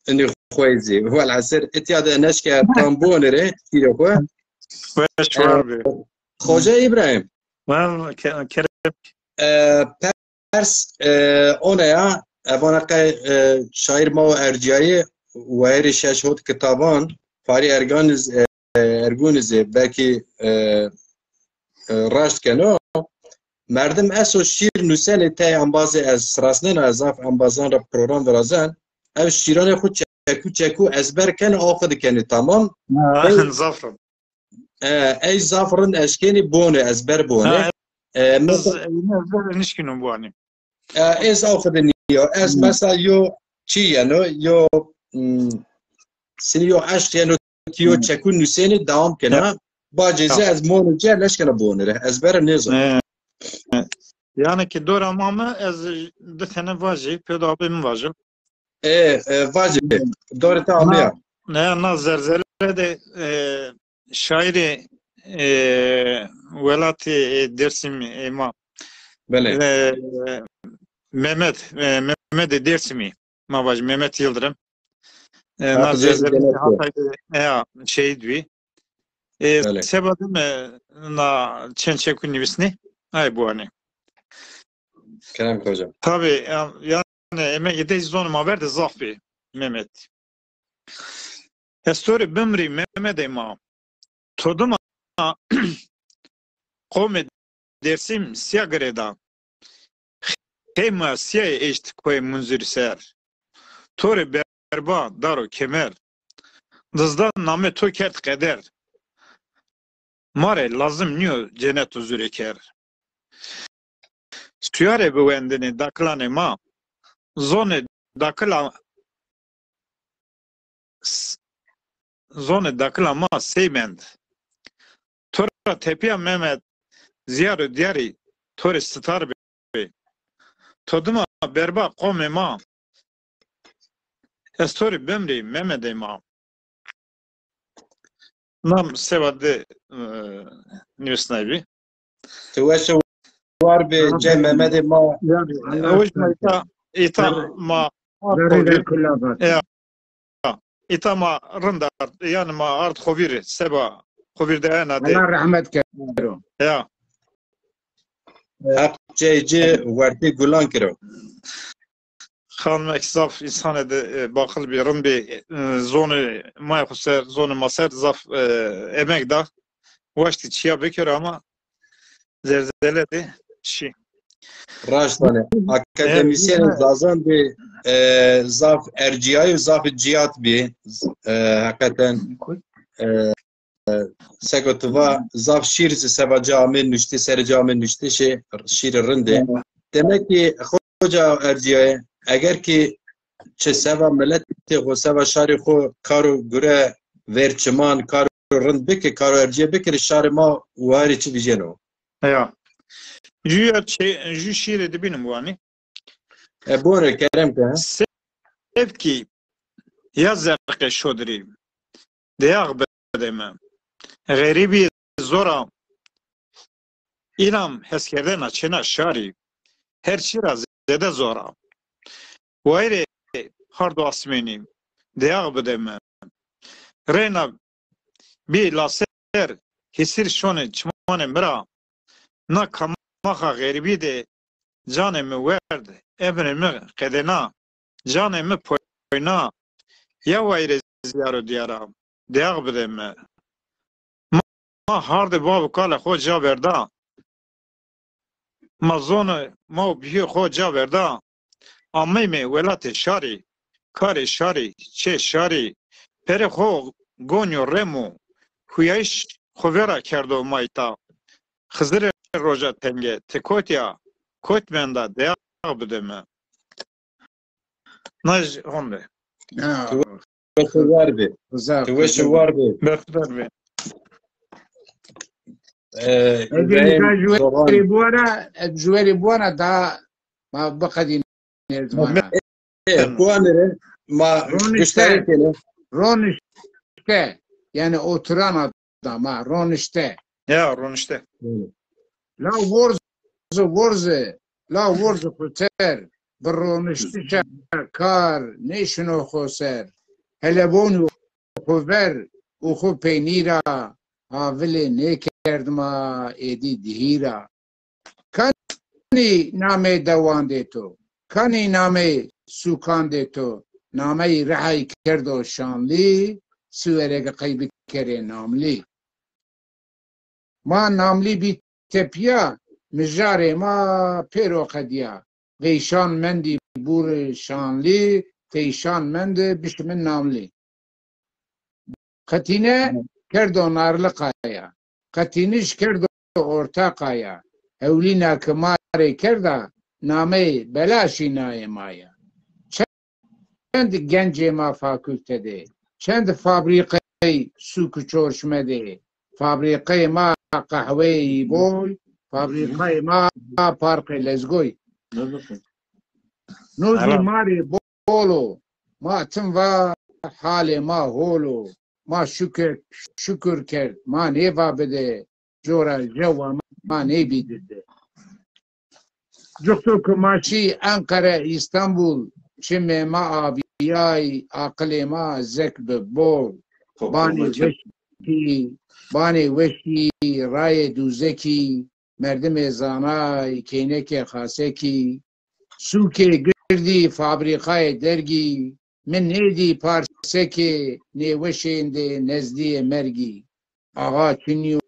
inî xwey zî. Welhasil, itya de neşke tam bonirê şîrê xwu. Weş war bê. Xoce Îbrahîm. Wel, ke-, kerem. E, pers, e, one ya, e, vana qey, e, şaîr ma û erciyayî wayîrê şeş hot kitaban, Farî Erganî z-, e, Ergûnî zî belkî, e, e, raşt keno. Merdim eso şîr nusenê tey embazê ez sirasnena, ez zaf embazan ra program virazen. Ew şîranê xwu çekû çekû ezber kenê, aw xwu dikenê tamam. Ha, ey, zaf rind. E, ey zaf rind eşkenî bonê, ezber bonê. Ha, e, ez, mesela, ez ezber nişkîno biwanî. E, ez aw xwu de nîyo. Ez, hmm, mesela yo çî yeno, yo, hmm, sinî yo eşq yeno, ti yo, hmm, çekû nusenî dewam kena. Ya. Bacê zî, ya, ez monê ci neşkena bonire. Ezbere nêzon. E, e. Yanî ki dora ma mi ez di tene vajî, pêdo abê mi vajim. E, e, vacê, dorê te amîya. Na, ne, na zerzele de, e, şaîrê e, welatê, e, Dêrsimî, e, ma. Belê. E, Mehmet, e, Mehmetê Dêrsimî. Ma vaj Mehmet Yıldırım. E, na zêzerî Hatay de, e, ya, şehîd bî. E, seba de mi na çend çeku nivîsnî? Ay buanî. Kerem ke hocam. Tabi, ya-, yanî emegê dey zonê ma ver de zaf bî, Mehmet. Ez to rê bimrî, Mehmetê ma. To dima qomê Dêrsim sîya girêda. Xeyma sîyayê eşt koyê Munzurî ser. To rê berba daro kemer. Dizdan namê to kerd qeder. Ma rê lazim nîyo cenet û zûrêker. Suya rê biwendinê dakilanê ma. Zonê dakila, s-, zonê dakila ma sey mend. To ra tepîya Mehmet, zîyar û dîyarî to rê sitar bê. To dima berba qomê ma. Ez to rê bimrî, Mehmetê ma. Nam seba de, e, nivîsnaybî. Ti weş û war bî, cê Mehmetê ma. Yanî, Allah razı olsun. Îta, îta ma ard xo vîr. Ya. Îta ma rind ard, yanî ma ard xo vîr, seba xo vîr de ena de. Allah rahmet kero. Ya. Heq cey ci wertê gulan kero. Xanmek zaf însanê de, e, baqil bî, rind bî, e, zonê ma xo ser, zonê ma ser zaf, e, emeg da. Waştî çîya bikero ama zerzele de şî. Raşt vanê. Akademîsyenê Zazan bî, e, zaf ercîyayî û zaf cîyat bî. E, heqeten, e, seko tu va, zaf şîr zî seba ci amê nuştî, serê ci amê nuştî, şî, şîrê rind ê. Demek ki xoca ercîyaye, eger ki çi seba miletê xo, seba şarê xo karo gure ver çiman, karo rind bike, karo ercîye bikirê, şarê ma warê çi vijyeno. Ya. Jû ya çi, jû şîrê de bînim wanî. E, bore, kerem ke. Sevkî ya zerqê şodirî, deyax bide mi. Xerîbî zor a, îlam heskerdena çêna şarî, her çî ra zêde zor a. Wayîrê hard û asmênî, deyax bide mi. Reyna bî laser, hîsir şonê çimanê mi ra. Na kamaxa xerîbî de canê mi werd, emrê mi qedêna, canê mi poyna. Ya wayîrê zîyar û dîyara, deyax bide mi. Ma, ma hardê bav û kalê xo ca verda. Ma zonê ma û bihîyê xo ca verda. Ameyme welatê şarî, karê şarî, çê şarî. Perê xo gonyo remo, huyayîş xo vera kerdo ma îta. Xizirê roja tenge, ti kotî ya, kot menda, deyax bide mi. Naj honde. Ya. Tu weş û war bî. Güzel, tu weş û güzel. War bî. Berxudar bî. Ee, ez ê Îbrahîm Zoran. Ji werî buwana, ez ji werî buwana da ma biqedînê zimana. E, buanê rê ma guştarî kenê. Ronişte. Ronişte. Yani oturan adam ha, ronişte. Ya, ronişte. Law vorze, vorze, law vorze xo ser, bi roniştişa kar nêşino xo ser. Helebonî xo ver û xo peynîra havilê nêkerdima êdî dihîra. Kanî nameyê dewandê to, kanî nameyê sûkandê to, nameyî rihayî kerdo şanlî, siwereke qey bikerê namlî. Ma namlî bî tepîya, mijarê ma pêro qedîya. Veyşan mendî bûrê şanlî, teyşan mendî bişimin namlî. Qetîne kerdo narliqaya, qetînij kerdo ortaqaya. Hewlîna ki ma rê kerda, nameyê belaşî nayê ma ya. Çend gencê ma fakulte de, çend fabrîqeyê sûk û çorşme de, fabrîqeyê ma qehweyî boy, fabrîqeyê ma parqê lezgoy. No zî ma rê bol o, ma tim va halê ma hol o. ma şukur, şukur kerd, ma nêva bide, cora jewa ma nêbî dide. Cuxto ku ma şî Enqere, Îstanbul, çimê ma avîyay, aqilê ma zek bi bol. Banê weşî, banê weşî, rayê dûzekî, merdimê zanay, keynekê xasekî, sûkê girdî, fabrîqayê dergî, mi nêdî parsekê nêweşên de nezdîyê mergî. Axa çinî yo,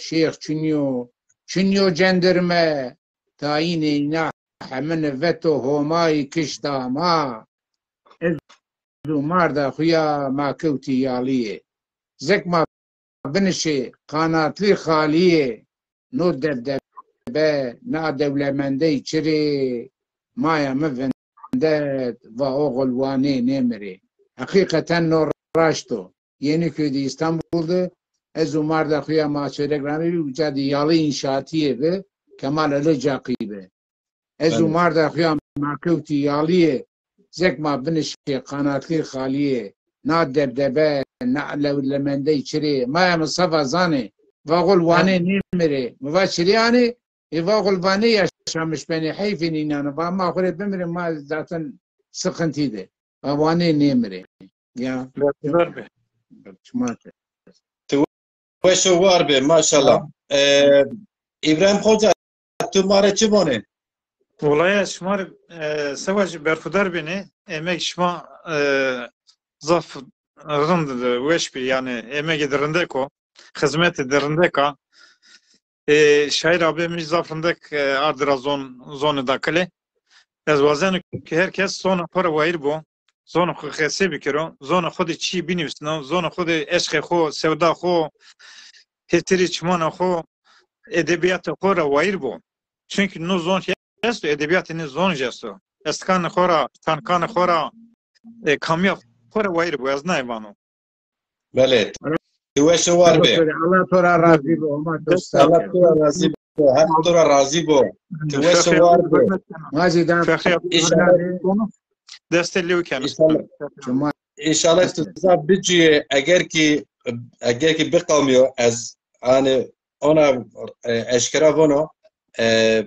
şêx çinî yo, çinî yo cendirme, tayînê îna hemini veto Homayî kişta ma. Ez û marda xo ya ma kewtî yalîyê. Zek ma binişê qanatlî xalîyê, no debdebe, na dewlemendey çirê, maya mi vindet, va oxil wa nê nêmirê. Heqîqeten no raşt o. Yenîköy de, Îstanbul de, ez û marda xo ya ma çêrek ranî, uca de yalî înşaatîye bi, Kemal Alicaqî bi. Ez û marda xo ya ma kewtî yalîye, zek ma binişê qanatlî xalîye, na debdebe, na lewlemendey çirê, maya mi sefa zanê, va xol wa nê nêmirê, mi va çirê anê, ê va xol va nê yaşamış benê, heyfê nînan ê, va ma xo rê bimirê, ma zaten sıkıntı de. Va wa nê nêmirê. Ya. Berxudar be. Çima ke. Weş û war be, maşallah. Ee, İbrahim Hoca, tu ma rê çi vanê? Wulaya şima rê, e, sewa jî berxudar bênê. Emeg şima, e, zaf rind, weş bî, yanî emegê di rindek o, xizmetê di rindek a. E, şaîr abê mi zaf rindek, e, ard ra zon, zonê da kilê. Ez wazeno ke her kes zona xo ra wayîr bo, zona xo qesey bikero, zona xo de çî binivîsno, zona xo de eşqê xo, sewda xo, hêtirê çimana xo, edebîyatê xo ra wayîr bo. Çunkî no zon esto, edebîyatê nê zon jî esto. Estikanê xo ra, çankanê xo ra, e, kamîya xo ra wayîr bo, ez naye vano. Belê. Tu weş û war be. Allah to ra razî bo. Allah to ra razî bo. Haq to ra razî bo. Tu weş û war be. Mazî dan. Fexrî abi, destê lewî keno. İnşallah. Çima. İnşallah tu zaf bicuyê, eger ki, eger ki biqawmîyo, ez, hani, ona, e, eşkera vono, e,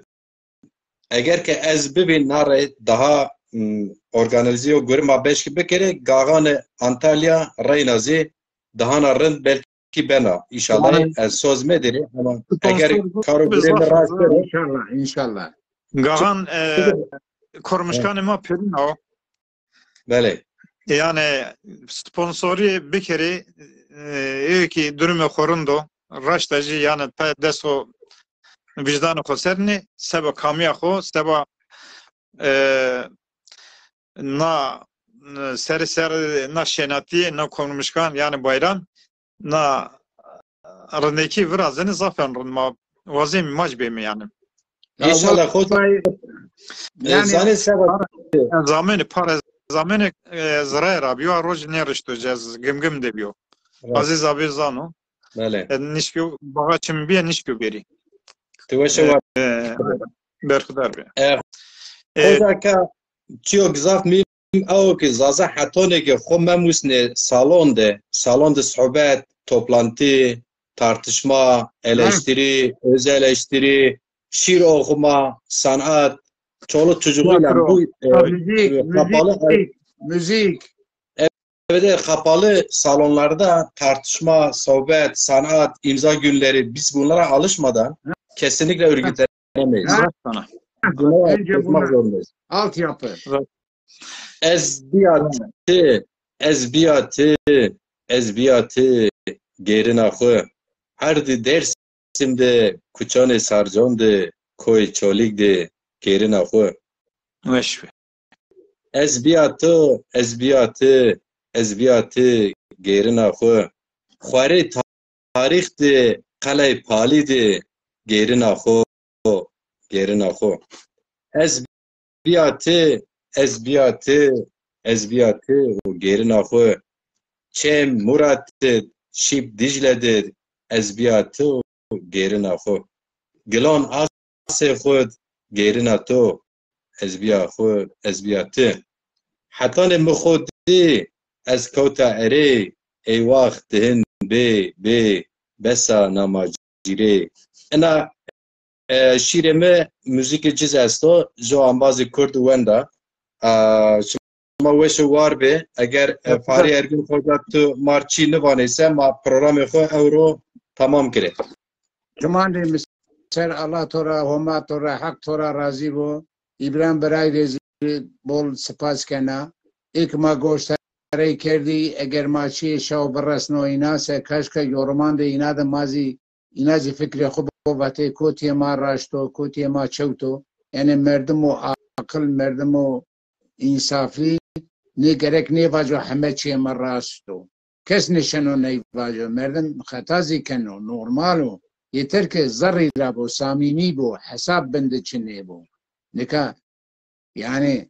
eger ke ez bibî na rey daha, m, organîzîyo gurê ma beşkî bikerê, gaxanê Antalya reyna zî dahana rind belkî bena. Înşallah ez soz medirî ama eger karo gurê mi raşt bero. Înşallah, înşallah. Gaxan, e, kormişkanê ma pêrin o. Belê. Yanî sponsorî bikerî, e, ê ki durumê xo rind o. Raşta jî yanî pe dest û vîjdanê xo ser nê, seba kamîya xo, seba, e, na, e, serê ser na şênatî, na komrûmişkan, yanî bayram, na rindekî virazenê zafên rind ma wazê maç bême yanî. Înşallah, xo yanî, zanê seba. Zamênê, pare zamênê, e, zirayê ra bîyo, a roj nêrişto, ez gimgim de bîyo. Wazê zabê zano. Belê. E, nişkîyo baxa çim bîye, nişkîyo bêrî. Tu weş û war. E, berxudar be. E, e, hoca ka çîyo ki zaf muhîm ew ki Zaza hetonê ki xo memusnê salon de, salon de sohbet, toplantî, tartışma, eleştiri, öz eleştiri, şiir okuma, sanat, çoluk çocuğuyla bu, e, kapalı, müzik, müzik. Evet, evet, kapalı salonlarda tartışma, sohbet, sanat, imza günleri, biz bunlara alışmadan kesinlikle örgütlenemeyiz. Bunlara alışmak zorundayız. Altyapı. Ez bîya ti, ez bîya ti, ez bîya ti, gêrina xwu. Erdî Dêrsim de, kuçanê Sarcan de, koyê Çolîg de, gêrina xwu. Weş be. Ez bîya to, ez bîya ti, ez bîya ti, gêrina xwu. Xwarê tarîx de, qelay Palî de, gêrina xwu, gêrina xwu. Ez bîya ti, ez bîya ti, ez bîya ti û gêrina xwu. Çêm Murat de, şîp Dîcle de, ez bîya ti û gêrina xwu. Gilan asê xwu, gêrina to, ez bîya xwu, ez bîya ti. Hetanê mi xwu dî, ez kewta erey, Eywax dihin bê, bê, besa namacîrê. Ina, e, şîrê mi muzîkê ci zî esto, jo embazê kurd wenda. A, şima weş û war bê. Eger, e, Farî Ergün Xoca tu ma rê çî nivanê se, ma programê xo ewro tamam kirê. Çimandê mi ser, Allah to ra, Homa to ra, Heq to ra razî bo. Îbrahîm birayê zî bol sipas kena. Ê ke ma goştarey kerdî, eger ma çîyê şaw biresno îna se, kaşka yorumandê îna de ma zî, îna zî fikrê xo bo, vatê kotîyê ma raşt o, kotîyê ma çewt o. Yanî merdimo aqil, merdimo însafî nê gerek nêvaco heme çîyê mi rast o. Kes nêşeno ney vaco. Merdim xeta zî keno, normal o. Yeter ke zerrî ra bo, samîmî bo, hesab bin de çinê bo. Nika, yanî,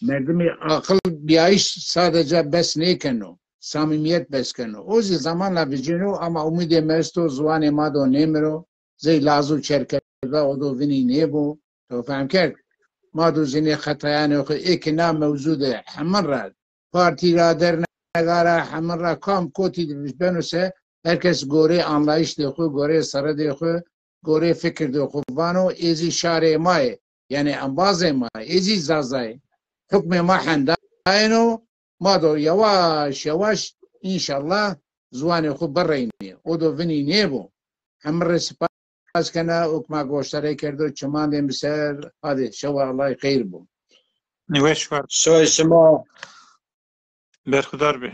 merdimê aqil bîyayîş sadece bes nêkeno, samîmîyet bes keno. O zî zeman ra vecîno, ama umîdê mi esto ziwanê ma do nêmiro. Zey Laz û Çerkeza o do vinî nêbo. To fehm kerd? Ma do zî nê xetayanê xo ê ke na mewzû de hemin ra, partî ra, dernega ra, hemin ra, kam kotî de beno se, her kes gorê anlayîşdê xo, gorê seredê xo, gorê fikirdê xo vano, ê zî şarê ma yê, yanî embazê ma yê, ê zî Zaza yê. Hukmê ma hendayeno, ma do yewaş yewaş înşallah ziwanê xo bireynê. O do vinî nêbo. Heme rê sipas kena û ke ma goştarey kerdo, çimandê mi ser. Hadê, şewa Ellay xeyr bo. Weş war. Şoy şima. Berxudar bê.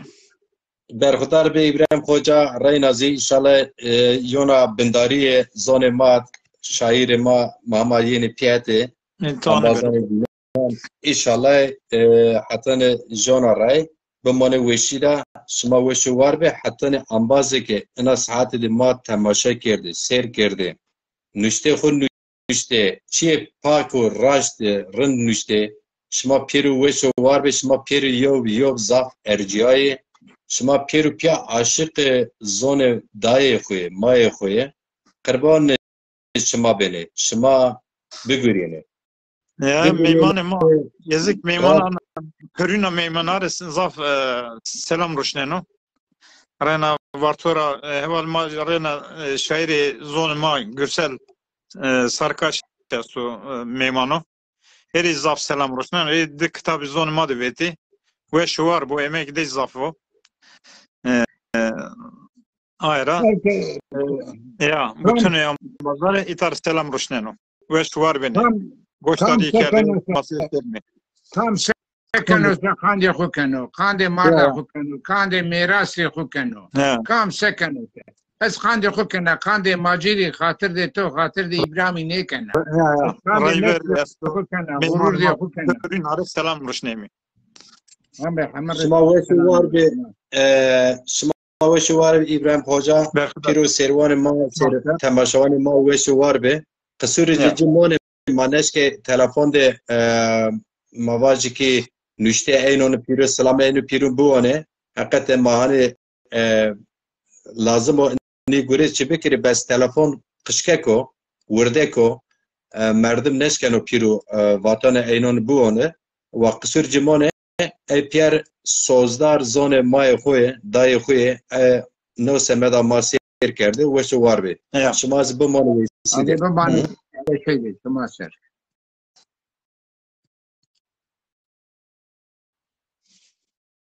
Berxudar bê Îbrahîm Xoca, reyna zî înşallah, e, yona bindarîyê zonê ma, şaîrê ma, ma, ma yenê pîyetê. Îmtîhanê embazanê bêro. Înşallah, e, hetene jona ray bimanê weşî ra, şima weş û war bê, hetene embazê ke ina saete de ma temaşe kerdê, sêr kerdê, nuştê xo nuştê, çîyê pak û raşt, e, rind nuştê. Şima pêro weş û war bê, şima pêro yew bi yew zaf ercîyayê. Şima pêro pîya aşiqê zonê dayê xo yê, mayê xo yê. Qirbanê şima benê, şima bigurînê. Ya, meymanê ma, yezik meymanan, pêruna meymanan rê zaf, e, selam ruşneno. Reyna Varto ra, e, heval ma reyna, e, şaîrê zonê ma Gürsel, e, Sarkaş esto, e, meymano. Herî zaf selam ruşneno. Ê di kitabî zonê ma de vetî. Weş û war bo, emegê dey zaf bo. E, e, Aye ra, e, ya, tam, bütünê embazanê îta rê selam ruşneno. Weş war benê. Tam, goştarî kerdê, masey kerdê. Tam se keno se qandê xo keno, qandê marda xo keno, qandê mêrasê xo keno. Kam se keno se. Ez qandê xo kena, qandê macîrî, xatirdê to, xatirdê Îbramî nêkena. Ez qandê nefsê xo kena, xururdê xo kena. Selam ruşnêmî. Şima weş û war bê. E, şima weş û war bê Îbrahîm Xoca. Pîr û sêrwanê ma, sêr-, temaşewanê ma weş û war bê. Qisûrê ci ci monê, ma neşkê telefon de, e, ma vajî kî nuştê eynonî pîro, selamê eynonî pîro biwanê. Heqete ma hanê, e, lazim o nê gure çi bikirî, bes telefon qişkek o, wirdek o, e, merdim neşkeno pîro, e, vatanê eynon biwone, wa qisûr ci monê, ey pîyer sozdar zonê mayê xo yê, dayê xo yê, e, no semeda ma sêr kerdê, weş û war bê. Ya. Şima zî bimanê weşî de. Hadi bimanê weşî de, şima ser.